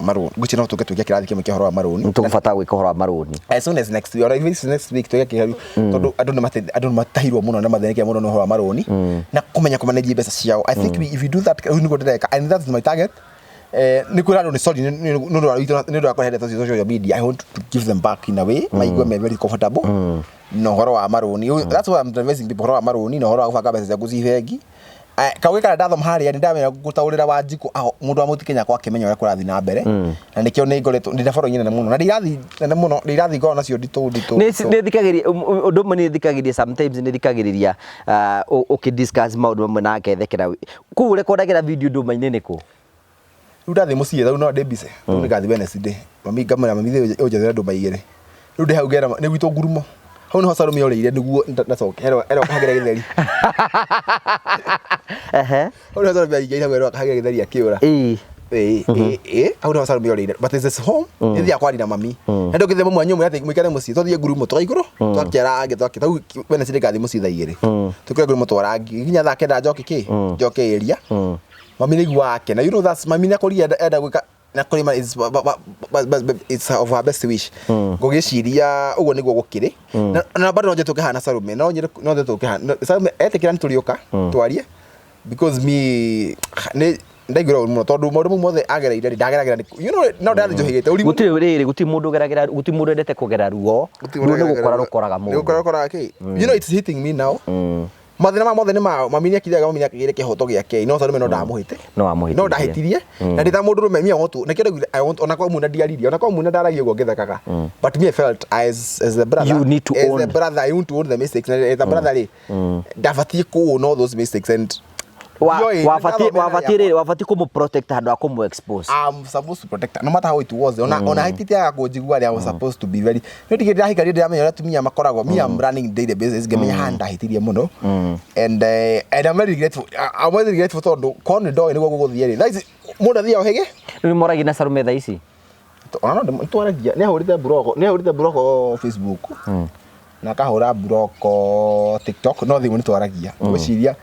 S1: Marũni, ngwĩciria no tũke twĩke kĩrathi kĩmwe kĩa ũhoro wa marũni.
S2: Nĩ tũgũbatara gwĩka ũhoro wa marũni.
S1: As soon as next week, or even if next week, twĩke kĩrathi, tondũ andũ nĩ matahirwo mũno na mathĩnĩkire mũno nĩ ũhoro wa marũni na kũmenya kũmanage mbeca ciao. I think if we do that, rĩu nĩguo ndĩreka and that's my target. Nĩ kwĩra andũ nĩ sorry nĩ ũndũ wa kũrehe ndeto cia social media. I want to give them back in a way maigue me very comfortable na ũhoro wa marũni. That's why I'm advising people ũhoro wa marũni na ũhoro wa gũbanga mbeca ciaku ci bengi. Kaũgĩ karĩa ndathoma harĩa nĩ ndamenya gũtaũrĩra Wanjikũ aho mũndũ wa mũtikenya kwa akĩmenya ũrĩa kũrathiĩ na mbere, na nĩkĩo nĩ ngoretwo ndĩ na following nene mũno na ndĩ irathi nene mũno, ndĩ irathi ngoragwo nacio nditũ nditũ.
S2: Nĩ nĩ thikagĩrĩria ũndũ ũmwe, nĩ thikagĩrĩria sometimes, nĩ thikagĩrĩria ũkĩ discuss maũndũ mamwe na ngethekera kũu ũrekondagĩra video ndũma-inĩ nĩkũ?
S1: Rĩu ndathiĩ mũciĩ rĩu no ndĩ busy, rĩu nĩ ngathiĩ Wednesday, mami ngamwĩra, "Mami, thiĩ ũnjethere ndũma igĩrĩ." Rĩu ndĩ hau ngera nĩ gwitũ ngurumo, hau nĩho Salome orĩire nĩguo ndacoke herwo kahagĩre gĩtheri. Hau nĩho Salome aingĩire, hau herwo kahagĩre gĩtheri akĩũra. Ĩĩ ĩĩ ĩĩ, hau nĩho Salome orĩire, but it's home. Nĩ kwaria na mami na ndũngĩthiĩ mami wanyu atĩ mũikare mũciĩ, twathiĩ ngurumo tũgaikũrũ twakĩara angĩ twakĩ tau. Wednesday ngathiĩ mũciĩ thaa 2, tũkĩra ngurumo twarangi nginya thaa 9, njoke kĩ njoke area. Mami nĩ iguaga akena, you know that's mami nĩ akũria enda gwĩka na kũrĩma is it's of her best wish. Ngũgĩciria ũguo nĩguo gũkĩrĩ na bado no nyende tũkĩhana Salome, no nyende no nyende tũkĩhana Salome etĩkĩra nĩ tũrĩũka twarie, because me nĩ ndaiguire ũru mũno tondũ maũndũ mau mothe agereire rĩ, ndageragĩra no ndathi njohĩgĩte ũrimũ.
S2: Gũtirĩ rĩrĩ, gũtirĩ mũndũ ũgeragĩra, gũtirĩ mũndũ endete kũgera ruo. Ruo nĩ gũkora rũkoraga
S1: nĩ
S2: mũndũ.
S1: Gũkora rũkoraga kĩ, it's hitting me now. Mathĩna maya mothe nĩ ma mami. Nĩ akithaga mami nĩ akĩgĩre kĩhoto gĩake, no Salome no ndamũhĩte.
S2: No amũhĩtĩrie.
S1: No ndahĩtirie na ndĩ ta mũndũ rũme. Me I want to nĩkĩo ndaiguire I want ona kwa muna ndiaririe, ona kwa muna ndaragia ũguo ngĩthekaga, but me I felt as the brother,
S2: You need to
S1: as
S2: own.
S1: the brother, I want to own the mistakes, na as a brother rĩ, ndabatiĩ kũ own all those mistakes and Ndiũĩ, nĩndathomera.
S2: Wabatiĩ rĩrĩ, wabatiĩ kũmũ protect handũ ha kũmũ expose.
S1: I'm supposed to protect her, no matter how it was. Ona hĩtĩtie aga kũnjigua rĩ, I was supposed to be very no ndigĩ ndĩrahikaria, ndĩramenya ũrĩa atumia makoragwo. Me, I'm running daily basis, ngĩmenya haha ndahĩtirie mũno and I'm very grateful. I'm very grateful tondũ korwo nĩ ndoĩ nĩguo gũgũthiĩ rĩ, thaa ici mũndũ athiaga ũhĩge.
S2: Rĩu nĩ moragia na Salome thaa ici?
S1: Ona no nĩtwaragia. Nĩ ahũrĩte block Facebook na akahũra block TikTok, no thimũ nĩ twaragia. Ngwĩciria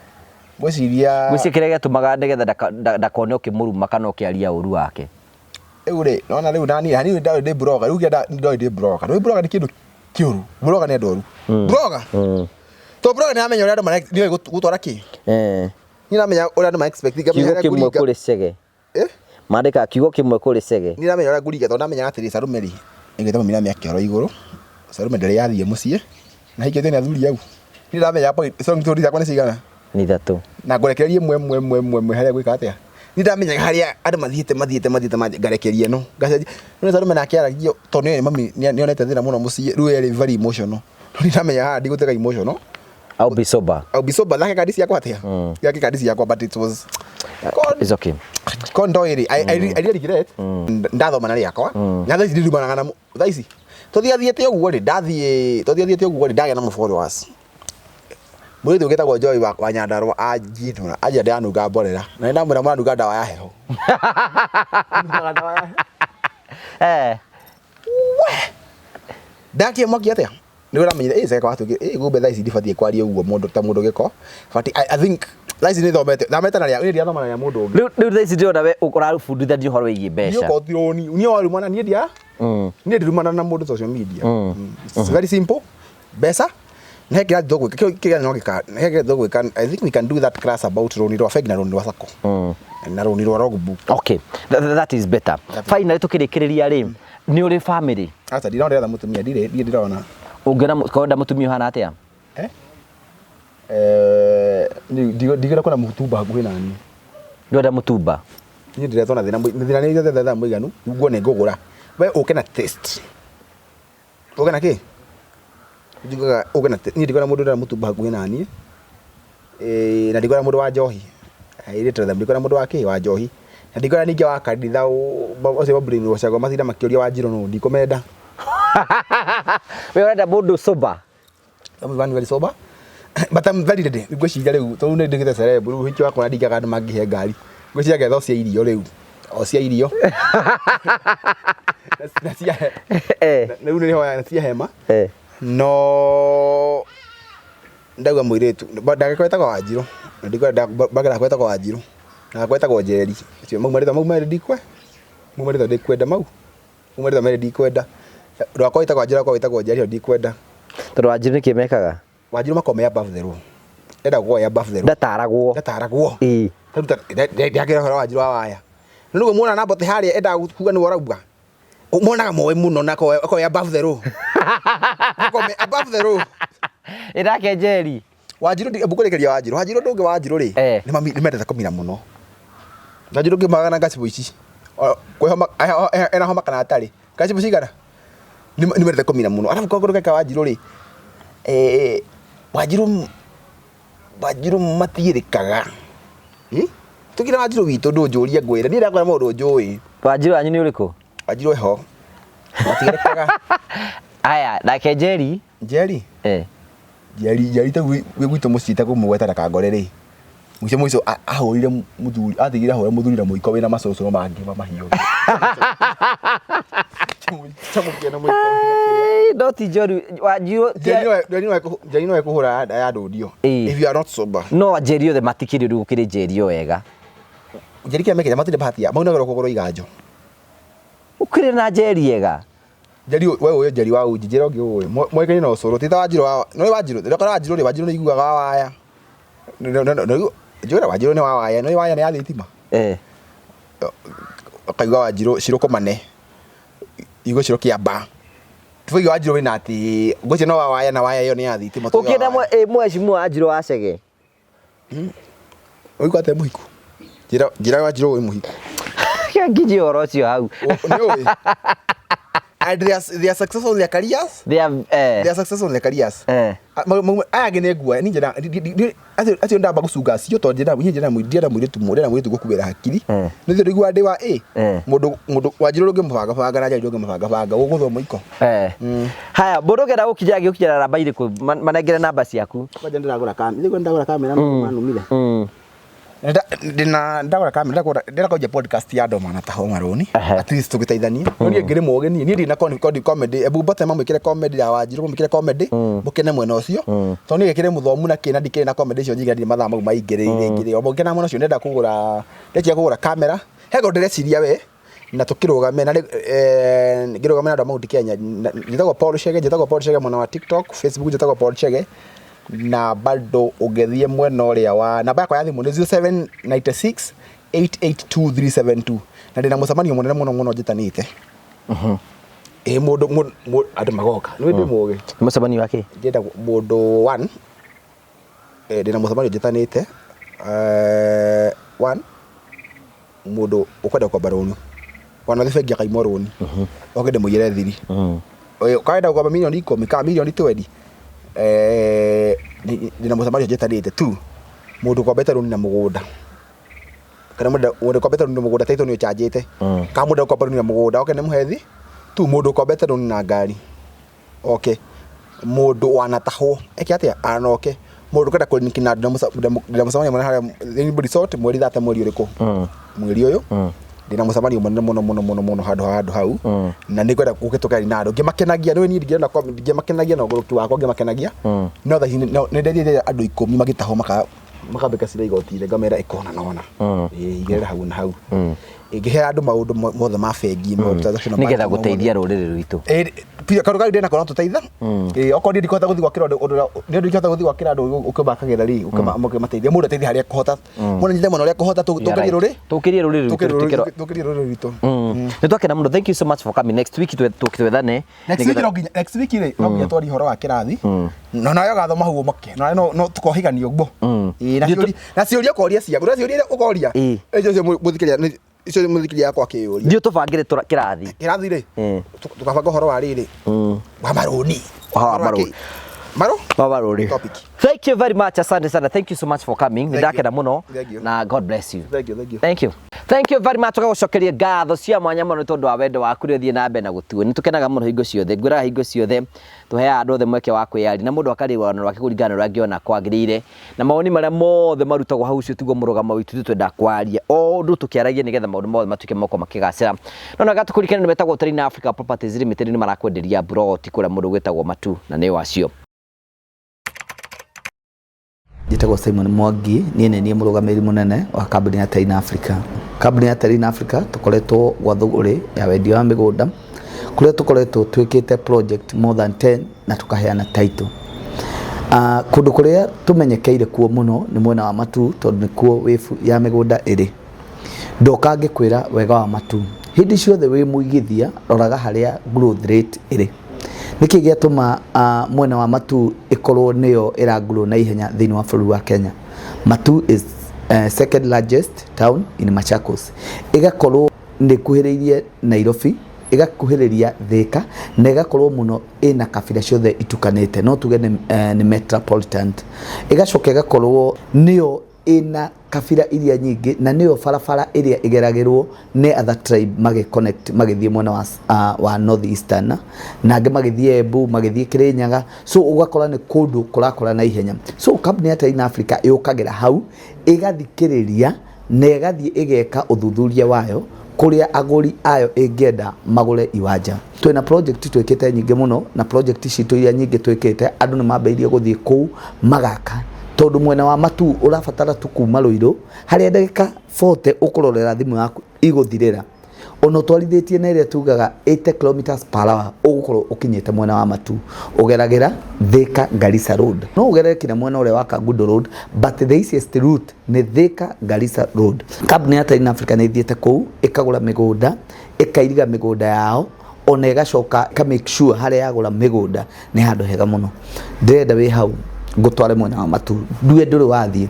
S2: Gwĩciria kĩrĩa gĩatũmaga nĩgetha ndakone ũkĩmũruma kana ũkĩaria ũru wake.
S1: Rĩu rĩ, nona rĩu nani nani ndoĩ ndĩ blogger rĩu, kĩenda ndoĩ ndĩ blogger. Rĩu blogger nĩ kĩndũ kĩũru. Blogger nĩ andũ oru. Blogger to blogger nĩ amenya ũrĩa andũ mara nĩoĩ gũtwara kĩ. Niĩ namenya ũrĩa andũ ma expect, ngamenya
S2: Kiugo
S1: ũrĩa
S2: kĩmwe
S1: ngũringa.
S2: kũrĩ cege.
S1: Eh?
S2: Mandĩkaga kiugo kĩmwe kũrĩ cege.
S1: Niĩ ndamenya ũrĩa ngũringa tondũ ndamenya atĩrĩ, Salome rĩ, ĩgĩta mami na mĩaka ĩro igũrũ, Salome ndarĩ yathiĩ mũciĩ na hikĩtio nĩ athuri au. Niĩ ndamenya point song story ciakwa nĩ cigana.
S2: Nĩ ithatũ.
S1: Na ngũrekereria ĩmwe ĩmwe ĩmwe ĩmwe ĩmwe harĩa gwĩka atĩa. Niĩ ndamenya harĩa andũ mathiĩte mathiĩte mathiĩte ngarekeria ĩno ngacenjia. No Salome nake aragio tondũ nĩoĩ mami nĩonete thĩna mũno mũciĩ, rĩu erĩ very emotional. No niĩ ndamenya haha ndigũtuĩka emotional.
S2: I'll be sober.
S1: I'll be sober, thake kandi ciakwa atĩa, thake kandi ciakwa, but it was God.
S2: It's okay.
S1: Ko ndoĩ rĩ, I really regret ndathoma na rĩakwa na thaa ici ndirumanaga na thaa ici tũthiathiĩte ũguo rĩ, ndathiĩ tũthiathiĩte ũguo rĩ, ndagĩa na mũ followers mũirĩtu ũgĩtagwo Joy wa Nyandarũa, anjinũra anjĩra ndĩranunga mborera, na nĩ ndamwĩra mũranunga ndawa ya heho. Nungaga ndawa ya heho. Ndakie mwaki atĩa nĩ ũramenyire ĩ ceka watuĩkire ĩ gumbe thaa ici ndibatiĩ kwaria ũguo mũndũ ta mũndũ gĩko, but I think Thaa ici nĩ thomete thomete na rĩa niĩ ndiathoma na rĩa mũndũ ũngĩ.
S2: Rĩu thaa ici ndĩrona we ũrabundithania ũhoro wĩgiĩ
S1: Niĩ
S2: mbeca.
S1: okorwo ti rũni niĩ warumana niĩ ndia niĩ ndirumana na mũndũ social media. It's very simple. Mbeca na he kĩrathi tũgwĩka kĩu kĩrathi no gĩka he kĩrathi tũgwĩka. I think we can do that class about rũni rwa bengi na rũni rwa sacco na rũni rwa logbook.
S2: Okay, that is better. Finally tukĩrĩkĩrĩria rĩ, nĩ ũrĩ family?
S1: Aca ndĩrona ndĩretha mũtumia ndirĩ ndirĩ ndĩrona.
S2: Ũngĩona kwenda mũtumia ũhana atĩa?
S1: Eh? Ndigĩra kwenda mũtumba hakuhĩ naniĩ.
S2: Ndwenda mũtumba?
S1: Niĩ ndiretwo na thĩna thĩna nĩ ndetha mũiganu nguo nĩ ngũgũra. We ũke na taste. Ũke na kĩ? Njugaga ũke na niĩ ndikwenda mũndũ ũrenda mũtumba hakuhĩ naniĩ. Na ndikwenda mũndũ wa njohi. Airĩtu them ndikwenda mũndũ wa kĩ wa njohi. Na ndikwenda ningĩ wa kanitha ũcio wa brain wash matinda makĩũria Wanjirũ nũ ndikũmenda.
S2: We ũrenda mũndũ sober?
S1: I'm very very sober. But I'm very ready. Ngwĩciria rĩu tondũ nĩ ndĩgĩte celeb rĩu ũhiki wakwa na ndingaga andũ mangĩhe ngari. Ngwĩciria ngetha o cia irio rĩu. O cia irio. Na cia rĩu nĩ hoya na cia hema. No ndauga mũirĩtu ndagĩkorwo etagwo Wanjirũ. Na ndikwenda bagera kwetagwo Wanjirũ. Na kwetagwo Njeri. Acio mau marĩtwa mau merĩ ndikwe. Mau marĩtwa ndikwenda mau. Mau marĩtwa merĩ ndikwenda. Rwakwa wĩtagwo Wanjirũ rwakwa wĩtagwo Njeri ndikwenda.
S2: Tondũ Wanjirũ nĩkĩ mekaga?
S1: Wanjirũ makoragwo me above the law. Enda gũkorwo e above the law.
S2: Ndataragwo.
S1: Ndataragwo.
S2: Ĩĩ.
S1: Ndakĩra ũhoro wa Wanjirũ wa waya. No nĩguo muona na mbote harĩa endaga kuga nĩwe ũrauga. Monaga moĩ mũno na akorwo e above the law. Akorwo me above the law.
S2: Ĩ nake Njeri?
S1: Wanjirũ mbũkũrĩkĩria Wanjirũ. Wanjirũ ũndũ ũngĩ Wanjirũ rĩ, nĩ mendete kũmira mũno. Wanjirũ ũngĩmaga na ngacibũ ici, ena homa kana atarĩ, ngacibũ cigana? Nĩ mendete kũmira mũno. Arabu kaũndũ geka Wanjirũ rĩ, Wanjirũ Wanjirũ matigĩrĩkaga. Tũkĩra Wanjirũ witũ ndũnjũrie ngwĩre, niĩ ndakwĩra maũndũ njũĩ.
S2: Wanjirũ wanyu nĩ ũrĩkũ?
S1: Wanjirũ eho. Matigĩrĩkaga.
S2: Aya, nake Njeri?
S1: Njeri? Njeri Njeri ta wĩ gwitũ mũciĩ ta kũmũgweta na kangore rĩ. Mũico mũico ahũrire mũthuri, atigire ahũra mũthuri na mũiko wĩna macũcũrũ mangĩ ma mahiũ.
S2: No ti Njeri, Wanjirũ
S1: Njeri no ekũhũra ya ndũndio. If you are not sober.
S2: No Njeri othe matikĩrĩ ũru gũkĩrĩ Njeri o wega.
S1: Njeri kĩrĩa mekĩte matirĩ bahati maunagĩrwo kũgũrũ iganjo.
S2: Ũkĩrĩ na Njeri ega.
S1: Njeri we ũĩ Njeri wa uji njĩra ũngĩ ũĩ. Moĩkaine na ũcũrũ ti ta Wanjirũ wa no Wanjirũ ndĩrakora Wanjirũ rĩ Wanjirũ nĩ iguaga wa waya. Njũra Wanjirũ nĩ wa waya no waya nĩ ya thitima. Ũkaigua Wanjirũ Shirũ kũmane. Igua Shirũ Kĩamba. Tũigua Wanjirũ wĩna atĩ ngwĩciria no wa waya na waya ĩyo nĩ ya thitima.
S2: Ũkĩenda mheshimiwa Wanjirũ wa Chege.
S1: Ũigua atĩa mũhiku? Njĩra Wanjirũ wĩ mũhiku.
S2: Nginyie ũhoro ũcio hau.
S1: Nĩ ũĩ? And they are successful in their careers.
S2: They are,
S1: They are successful in their careers. Aya angĩ nĩ nguoya niĩ njenda acio ndamba gũcunga acio tondũ njenda niĩ njenda ndienda mũirĩtu ndĩrenda mũirĩtu gũkuĩra hakiri. Nĩ thĩ ndĩiguaga ndĩ wa ĩ mũndũ mũndũ Wanjirũ ndũngĩmũbangabanga na Njeri ndũngĩmũbangabanga ũgũthwo mũiko.
S2: Haya, mũndũ ũngĩenda gũkinyĩra angĩgũkinyĩra namba irĩkũ? Manengere namba ciaku.
S1: Kwanja ndĩragũra kamera, ndĩragũra kamera manumire. Ndagũra kamera, ndĩrenda kwanjia podcast ya andũ manatahwo marũni. At least tũgĩteithanie. No niĩ ngĩrĩ mũũgĩ niĩ, niĩ ndirĩ na comedy. Ebu mbote mamwĩkĩre comedy ya Wanjirũ, mamwĩkĩre comedy, mũkene mwena ũcio. Tondũ niĩ ngĩkĩrĩ mũthomu na kĩ na ndikĩrĩ na comedy icio nyingĩ na ndirĩ mathaa mau maingĩ rĩngĩ. O mũngĩkena mwena ũcio ndĩrenda kũgũra, ndĩreciria kũgũra kamera. He ũndũ ndĩreciria we, na tũkĩrũgame na ngĩrũgame na andũ a Mount Kenya. Njĩtagwo Paul Chege, njĩtagwo Paul Chege mwena wa TikTok, Facebook njĩtagwo Paul Chege. Na bado ũngĩthiĩ mwena ũrĩa wa namba yakwa ya thimũ nĩ 0796 882372 na ndĩna mũcemanio mũnene mũno mũno njĩtanĩte. Ĩ mũndũ andũ magoka. Nĩ ndĩ mũũgĩ.
S2: Mũcemanio wa kĩ?
S1: Ndĩrenda mũndũ one ndĩna mũcemanio njĩtanĩte one mũndũ ũkwenda gũkomba rũni wanathiĩ bengi akaimwo rũni oke ndĩmũigĩre thiri. Ũkaenda gũkomba mirioni 10 kana mirioni 20 ndĩna mũcemanio njĩtanĩte tu mũndũ ũkombete rũni na mũgũnda kana mũndũ ũkombete rũni na mũgũnda title nĩ ũcanjĩte kana mũndũ ũkomba rũni na mũgũnda oke ndĩmũhe thi tu mũndũ ũkombete rũni na ngari oke mũndũ wanatahwo eke atĩa anoke mũndũ ũkwenda kũlink na ndĩna mũcemanio mũnene harĩa Rainbow Resort mweri thate mweri ũrĩkũ mweri ũyũ ndĩna mũcemanio mũnene mũno mũno mũno mũno handũ hau na nĩ ngwenda gũke tũkaria na andũ ngĩmakenagia nĩ niĩ ndingĩenda ngĩmakenagia na ũgũrũki wakwa ngĩmakenagia no thaa ici nĩ ndethiĩte andũ 10 magĩtahwo maka Makambĩka cira igoti-inĩ, ngamera ĩkona nona. Ĩĩ, igĩrĩra hau na hau. Ngĩhe andũ maũndũ mothe ma bengi, maũndũ transaction
S2: Nĩgetha
S1: banking,
S2: gũteithia rũrĩrĩ rwitũ.
S1: Ĩĩ, kaũndũ kau ndĩnako no tũteitha. Ĩĩ, okorwo niĩ ndikũhota gũthiĩ gwakĩra andũ ũndũ ũrĩa, nĩ ũndũ ingĩhota gũthiĩ gwakĩra andũ ũkĩmakagĩra rĩ, ũkĩmateithia, mũndũ ateithie harĩa ekũhota. Mũndũ anyite mwena ũrĩa ekũhota, tũkĩrie rũrĩ.
S2: Tũkĩrie rũrĩrĩ rwitũ rũtuĩke
S1: Tũkĩrie rũrĩrĩ rwitũ.
S2: Nĩ twakena mũno, thank you so much for coming. Next week twethane.
S1: Next week no nginya, next week rĩ, no nginya twarie ũhoro wa kĩrathi. No nawe ũgathoma hau ũmake. No no no tũkohĩgania ũguo. Ĩĩ, na ciũria, na ciũria ũkoria ciaku, na ciũria iria ũkoria. Icio cio mũthikĩrĩria, icio mũthikĩrĩria yakwa akĩyũria.
S2: Thiĩ tũbangĩre kĩrathi.
S1: Kĩrathi rĩ, tũkabanga ũhoro wa rĩrĩ. Wa marũni.
S2: Ũhoro wa marũni.
S1: Maro?
S2: Wa marũni.
S1: Topic.
S2: Thank you very much, asante sana. Thank you so much for coming. Nĩ
S1: Thank you.
S2: ndakena mũno.
S1: Thank you.
S2: Na God bless you.
S1: Thank you, thank you.
S2: Thank you. Thank you very much. Tũgagũcokeria ngatho cia mwanya mũno nĩ tondũ wa wendo waku rĩ ũthiĩ na mbere na gũtuo. Nĩ tũkenaga mũno hingo ciothe. Ngwĩraga hingo ciothe tũheaga andũ othe mweke wa kwĩyaria na mũndũ akaria rũgano rwake kũringana na ũrĩa angĩona kwagĩrĩire, na mawoni marĩa mothe marutagwo hau ũcio tiguo mũrũgamo witũ. Ithuĩ twendaga kwaria o ũndũ tũkĩaragia nĩgetha maũndũ mothe matuĩke makorwo makĩgacĩra. No na gatũkũrikane nĩ metagwo Terina Africa Properties Limited, nĩ marakwenderia mburoti kũrĩa mũndũ gwĩtagwo Matu na nĩo acio.
S3: Njĩtagwo Simon Mwangi, niĩ nĩ niĩ mũrũgamĩrĩri mũnene wa kambuni ya Terina Africa. Kambuni ya Terina Africa tũkoretwo gwa thũgũrĩ ya wendia wa mĩgũnda, kũrĩa tũkoretwo twĩkĩte project more than 10 na tũkaheana title. Kũndũ kũrĩa tũmenyekeire kuo mũno nĩ mwena wa Matuu, tondũ nĩkuo wĩbu ya mĩgũnda ĩrĩ. Ndoka ngĩkwĩra wega wa Matuu, hĩndĩ ciothe wĩ mũigithia roraga harĩa growth rate ĩrĩ. Nĩkĩ gĩatũma mwena wa Matuu ĩkorwo nĩyo ĩra grow na ihenya thĩinĩ wa bũrũri wa Kenya? Matuu is second largest town in Machakos. Ĩgakorwo nĩ ĩkuhĩrĩirie Nairobi, ĩgakuhĩrĩria Thika, na ĩgakorwo mũno ĩna kabira ciothe itukanĩte, no tuge nĩ metropolitan. Ĩgacoka ĩgakorwo nĩyo ĩna kabira iria nyingĩ, na nĩyo barabara ĩrĩa ĩgeragĩrwo nĩ other tribe magĩ connect magĩthiĩ mwena wa North Eastern, na angĩ magĩthiĩ Embu, magĩthiĩ Kĩrĩnyaga. So ũgakora nĩ kũndũ kũrakũra na ihenya. So kambuni ya Terina Africa yũkagĩra hau, ĩgathikĩrĩria na ĩgathiĩ ĩgeka ũthuthuria wayo kũrĩa agũri ayo ĩngĩenda magũre iwanja. Twĩna project twĩkĩte nyingĩ mũno, na project citũ iria nyingĩ twĩkĩte andũ nĩ mambĩrĩirie gũthiĩ kũu magaka, tondũ mwena wa Matuu ũrabatara tu kuma Ruiru harĩa ndagĩka 40 ũkũrorera thimũ yaku igũthirĩra, ona ũtwarithĩtie na ĩrĩa tugaga 80 kilometers per hour ũgũkorwo ũkinyĩte mwena wa Matuu. Ũgeragĩra Thika Garissa Road, no ũgerere kinya mwena ũrĩa wa Kangundo Road, but the easiest route nĩ Thika Garissa Road. Kambuni ya Terina Africa nĩ ĩthiĩte kũu ĩkagũra mĩgũnda, ĩkairiga mĩgũnda yao, ona ĩgacoka ĩka make sure harĩa yagũra mĩgũnda nĩ handũ hega mũno. Ndĩrenda wĩ hau ngũtware mwena wa Matuu, ndue ndũrĩ wathiĩ,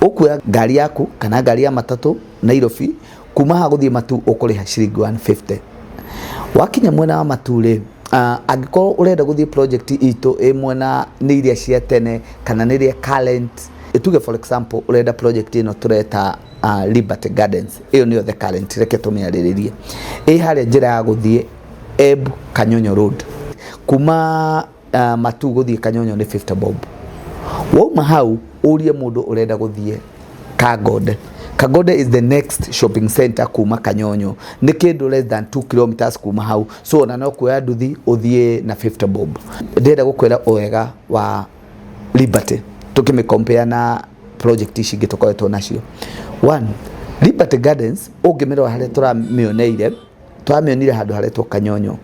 S3: ũkuoya ngari yaku kana ngari ya matatũ Nairobi, kuma haha gũthiĩ Matuu ũkũrĩha ciringi 150. Wakinya mwena wa Matuu rĩ, angĩkorwo ũrenda gũthiĩ project itũ ĩ mwena nĩ iria cia tene kana nĩ iria current, tuge for example ũrenda project ĩno tũreta Liberty Gardens, ĩyo nĩyo the current, reke tũmĩarĩrĩrie. Ĩ harĩa njĩra ya gũthiĩ Embu Kanyonyo Road, kuma Matuu gũthiĩ Kanyonyo nĩ 50 bob. Wauma hau ũrie mũndũ ũrenda gũthiĩ Kangonde. Kangonde is the next shopping center kuma Kanyonyo, nĩ kĩndũ less than 2 kilometers kuma hau, so ona no kuoya nduthi ũthiĩ na 50 bob. Ndĩrenda gũkwĩra wega wa Liberty tũkĩmĩ compare na project ici ingĩ tũkoretwo nacio. One, Liberty Gardens ũngĩmĩrora harĩa tũramĩoneire, tũramĩonire handũ haretwo Kanyonyo.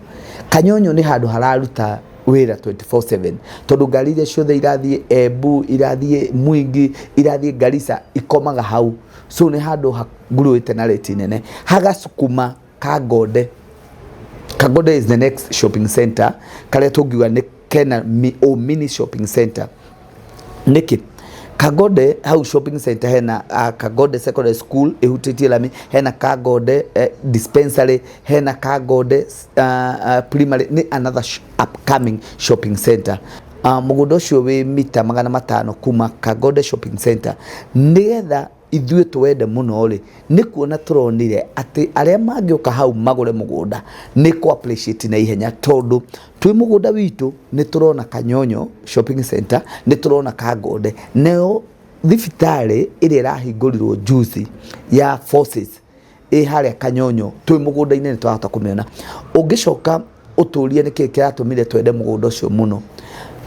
S3: Kanyonyo nĩ handũ hararuta wĩra 24/7, tondũ ngari iria ciothe irathiĩ Embu, irathiĩ Mwingi, irathiĩ Garissa ikomaga hau. So nĩ handũ haguruĩte na rate nene. Hagasukuma Kangonde. Kangonde is the next shopping center karĩa tũngiuga nĩ kena o mini shopping center. Nĩkĩ? Kangonde hau shopping center hena Kangonde Secondary School ĩhutĩtie lami, hena Kangonde dispensary, hena Kangonde primary, nĩ another upcoming shopping center. Mũgũnda ũcio wĩ mita 500 kuma Kangonde shopping center. Nĩgetha ithuĩ tũwende mũno rĩ, nĩ kuona tũronire atĩ arĩa mangĩũka hau magũre mũgũnda nĩ kũ appreciate na ihenya, tondũ twĩ mũgũnda witũ nĩ tũrona Kanyonyo shopping center, nĩ tũrona Kangonde, nayo thibitarĩ ĩrĩa ĩrahingũrirwo juzi ya Forces ĩ harĩa Kanyonyo, twĩ mũgũnda-inĩ nĩ twahota kũmĩona. Ũngĩcoka ũtũrie nĩkĩ kĩratũmire twende mũgũnda ũcio mũno,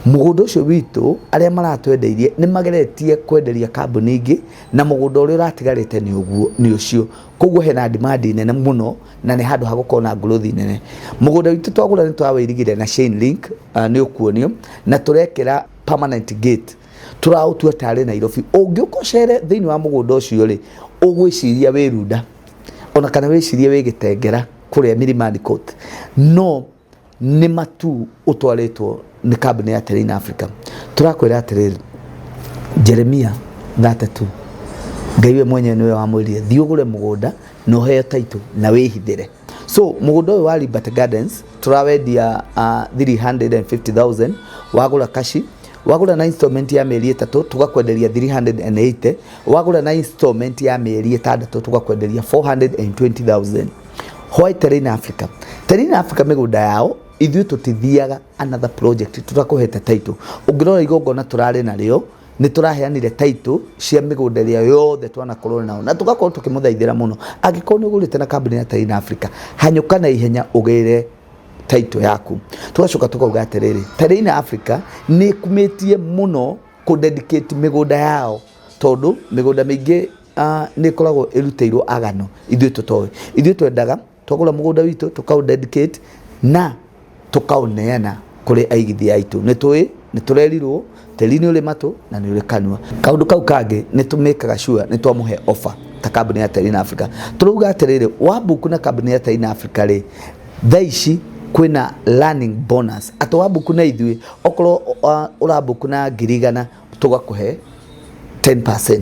S3: Mũgũnda ũcio witũ arĩa maratwendeirie nĩ mageretie kwenderia kambuni ingĩ na mũgũnda ũrĩa ũratigarĩte nĩ ũguo nĩ ũcio. Koguo hena demand nene mũno na nĩ handũ hagũkorwo na growth nene. Mũgũnda witũ twagũra nĩ tũrawĩirigĩra na chain link, nĩ ũkuonio na tũrekĩra permanent gate. Tũraũtua tarĩ Nairobi. Ũngĩũka ũcere thĩinĩ wa mũgũnda ũcio rĩ, ũgwĩciria wĩ Runda ona kana wĩcirie wĩ Gĩtengera kũrĩa Milimani Court. No nĩ matu ũtwarĩtwo nĩ kambuni ya Terrain Africa. Tũrakwĩra atĩrĩrĩ, Jeremia 32 Ngai we mwenyewe nĩwe wamwĩrire thiĩ ũgũre mũgũnda na ũheo title na wĩhithĩre. So mũgũnda ũyũ wa Liberty Gardens tũrawendia 350,000 wagũra kashi, wagũra na installment ya mĩeri ĩtatũ tũgakwenderia 380, wagũra na installment ya mĩeri ĩtandatũ tũgakwenderia 420,000. Why Terrain Africa? Terrain Africa mĩgũnda yao ithuĩ tũtithiaga another project tũtakũhete title. Ũngĩrora igongona tũrarĩ narĩo nĩ tũraheanire title cia mĩgũnda ĩrĩa yothe twanakorwo nao na tũgakorwo tũkĩmũthaithĩra mũno. Angĩkorwo nĩ ũgũrĩte na kambuni ya Terrain Africa, hanyũka na ihenya ũgĩre title yaku. Tũgacoka tũkauga atĩrĩrĩ, Terrain Africa nĩ ĩkumĩtie mũno kũ dedicate mĩgũnda yao tondũ mĩgũnda mĩingĩ nĩ ĩkoragwo ĩrutĩirwo agano ithuĩ tũtoĩ. Ithuĩ twendaga twagũra mũgũnda witũ tũkaũ dedicate na tũkaũneana kũrĩ aigithia aitũ. Nĩ tũĩ nĩ tũrerirwo tĩri nĩ ũrĩ matũ na nĩ ũrĩ kanua. Kaũndũ kau kangĩ nĩ tũmĩkaga sure nĩ twamũhe offer ta kambuni ya Terrain Africa. Tũrauga atĩrĩrĩ, wabuku na kambuni ya Terrain Africa rĩ, thaa ici kwĩna learning bonus atĩ wabuku na ithuĩ okorwo ũrabuku na 100,000 tũgakũhe 10%.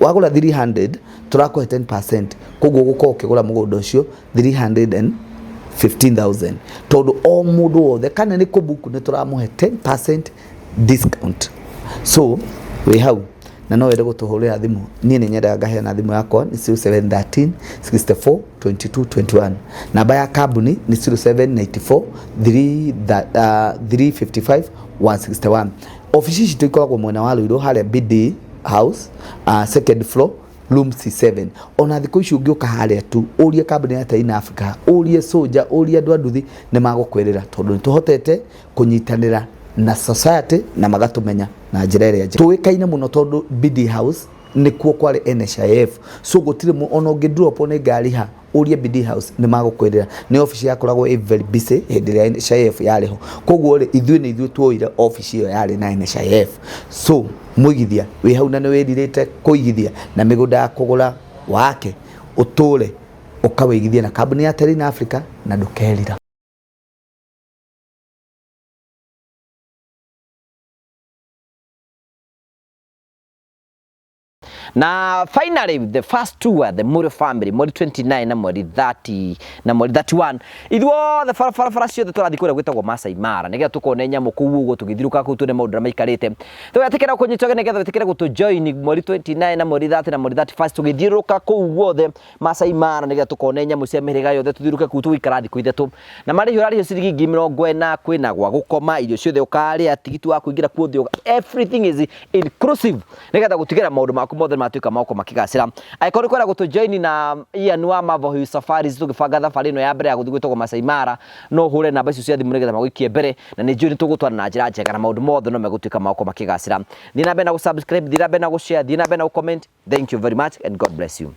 S3: Wagũra 300 tũrakũhe 10%, koguo ũgũkorwo ũkĩgũra mũgũnda ũcio 315,000 tondũ o mũndũ wothe kana nĩ kũbuku nĩ tũramũhe 10% discount. So wĩ hau na no wende gũtũhũrĩra thimũ, niĩ nĩ nyendaga ngaheana thimũ yakwa nĩ 0713 64 22 21. Namba ya kambuni nĩ 0794 355 161. Obici citũ ikoragwo mwena wa Ruiru harĩa BD House, second floor room C7. Ona thikũ ici ũngĩũka harĩa tu ũrie kambuni ya Terrain Africa, ũrie Soja, ũrie andũ a nduthi nĩ magũkwĩrĩra tondũ nĩ tũhotete kũnyitanĩra na society na magatũmenya na njĩra ĩrĩa njega. Tũĩkaine mũno tondũ BD House nĩkuo kwarĩ NHIF, so gũtirĩ ona ũngĩ drop nĩ ngari ha ũrie BD House nĩ magũkwĩrĩra. Nĩ obici yakoragwo ĩ very busy hĩndĩ ĩrĩa NHIF yarĩ ho, koguo rĩ ithuĩ nĩ ithuĩ tuoire obici ĩyo yarĩ na NHIF. So mũigithia wĩ hau na nĩ wĩrirĩte kũigithia na mĩgũnda ya kũgũra wake ũtũre ũkawĩigithia na kambuni ya Terrain Africa na ndũkerira.
S2: Na finally the first tour, the Muri family, mweri 29 na mweri 30 na mweri 31, ithuothe barabara ciothe tũrathiĩ kũrĩa gwĩtagwo Masai Mara nĩgetha tũkone nyamũ kũu ũguo, tũgĩthiũrũrũka kũu tuone maũndũ ũrĩa maikarĩte. Tũgetĩkĩra kũnyitwo nĩgetha wĩtĩkĩre gũtũ join mweri 29 na mweri 30 na mweri 31, tũgĩthiũrũrũka kũu guothe Masai Mara nĩgetha tũkone nyamũ cia mĩhĩrĩga yothe, tũthiũrũrũke kũu tũgũikara thikũ ithatũ. Na marĩhi ũrarĩhio ciringi 40,000, kwĩna gwa gũkoma, irio ciothe ũkarĩa, tigiti wa kũingĩra kuothe, everything is inclusive nĩgetha gũtigĩra maũndũ maku mothe nĩmatuĩka ma gũkorwo makĩgacĩra. Angĩkorwo nĩ kwenda gũtũ join na Ian wa Marvel Hill Safaris tũgĩbanga thabarĩ ĩno ya mbere ya gũthiĩ gwĩtagwo Masai Mara, no ũhũre namba icio cia thimũ nĩgetha magũikie mbere, na nĩ njũĩ nĩ tũgũtwarana na njĩra njega na maũndũ mothe no megũtuĩka ma gũkorwo makĩgacĩra. Thiĩ na mbere na gũ subscribe, thiĩ na mbere na gũ share, thiĩ na mbere na gũ comment. Thank you very much and God bless you.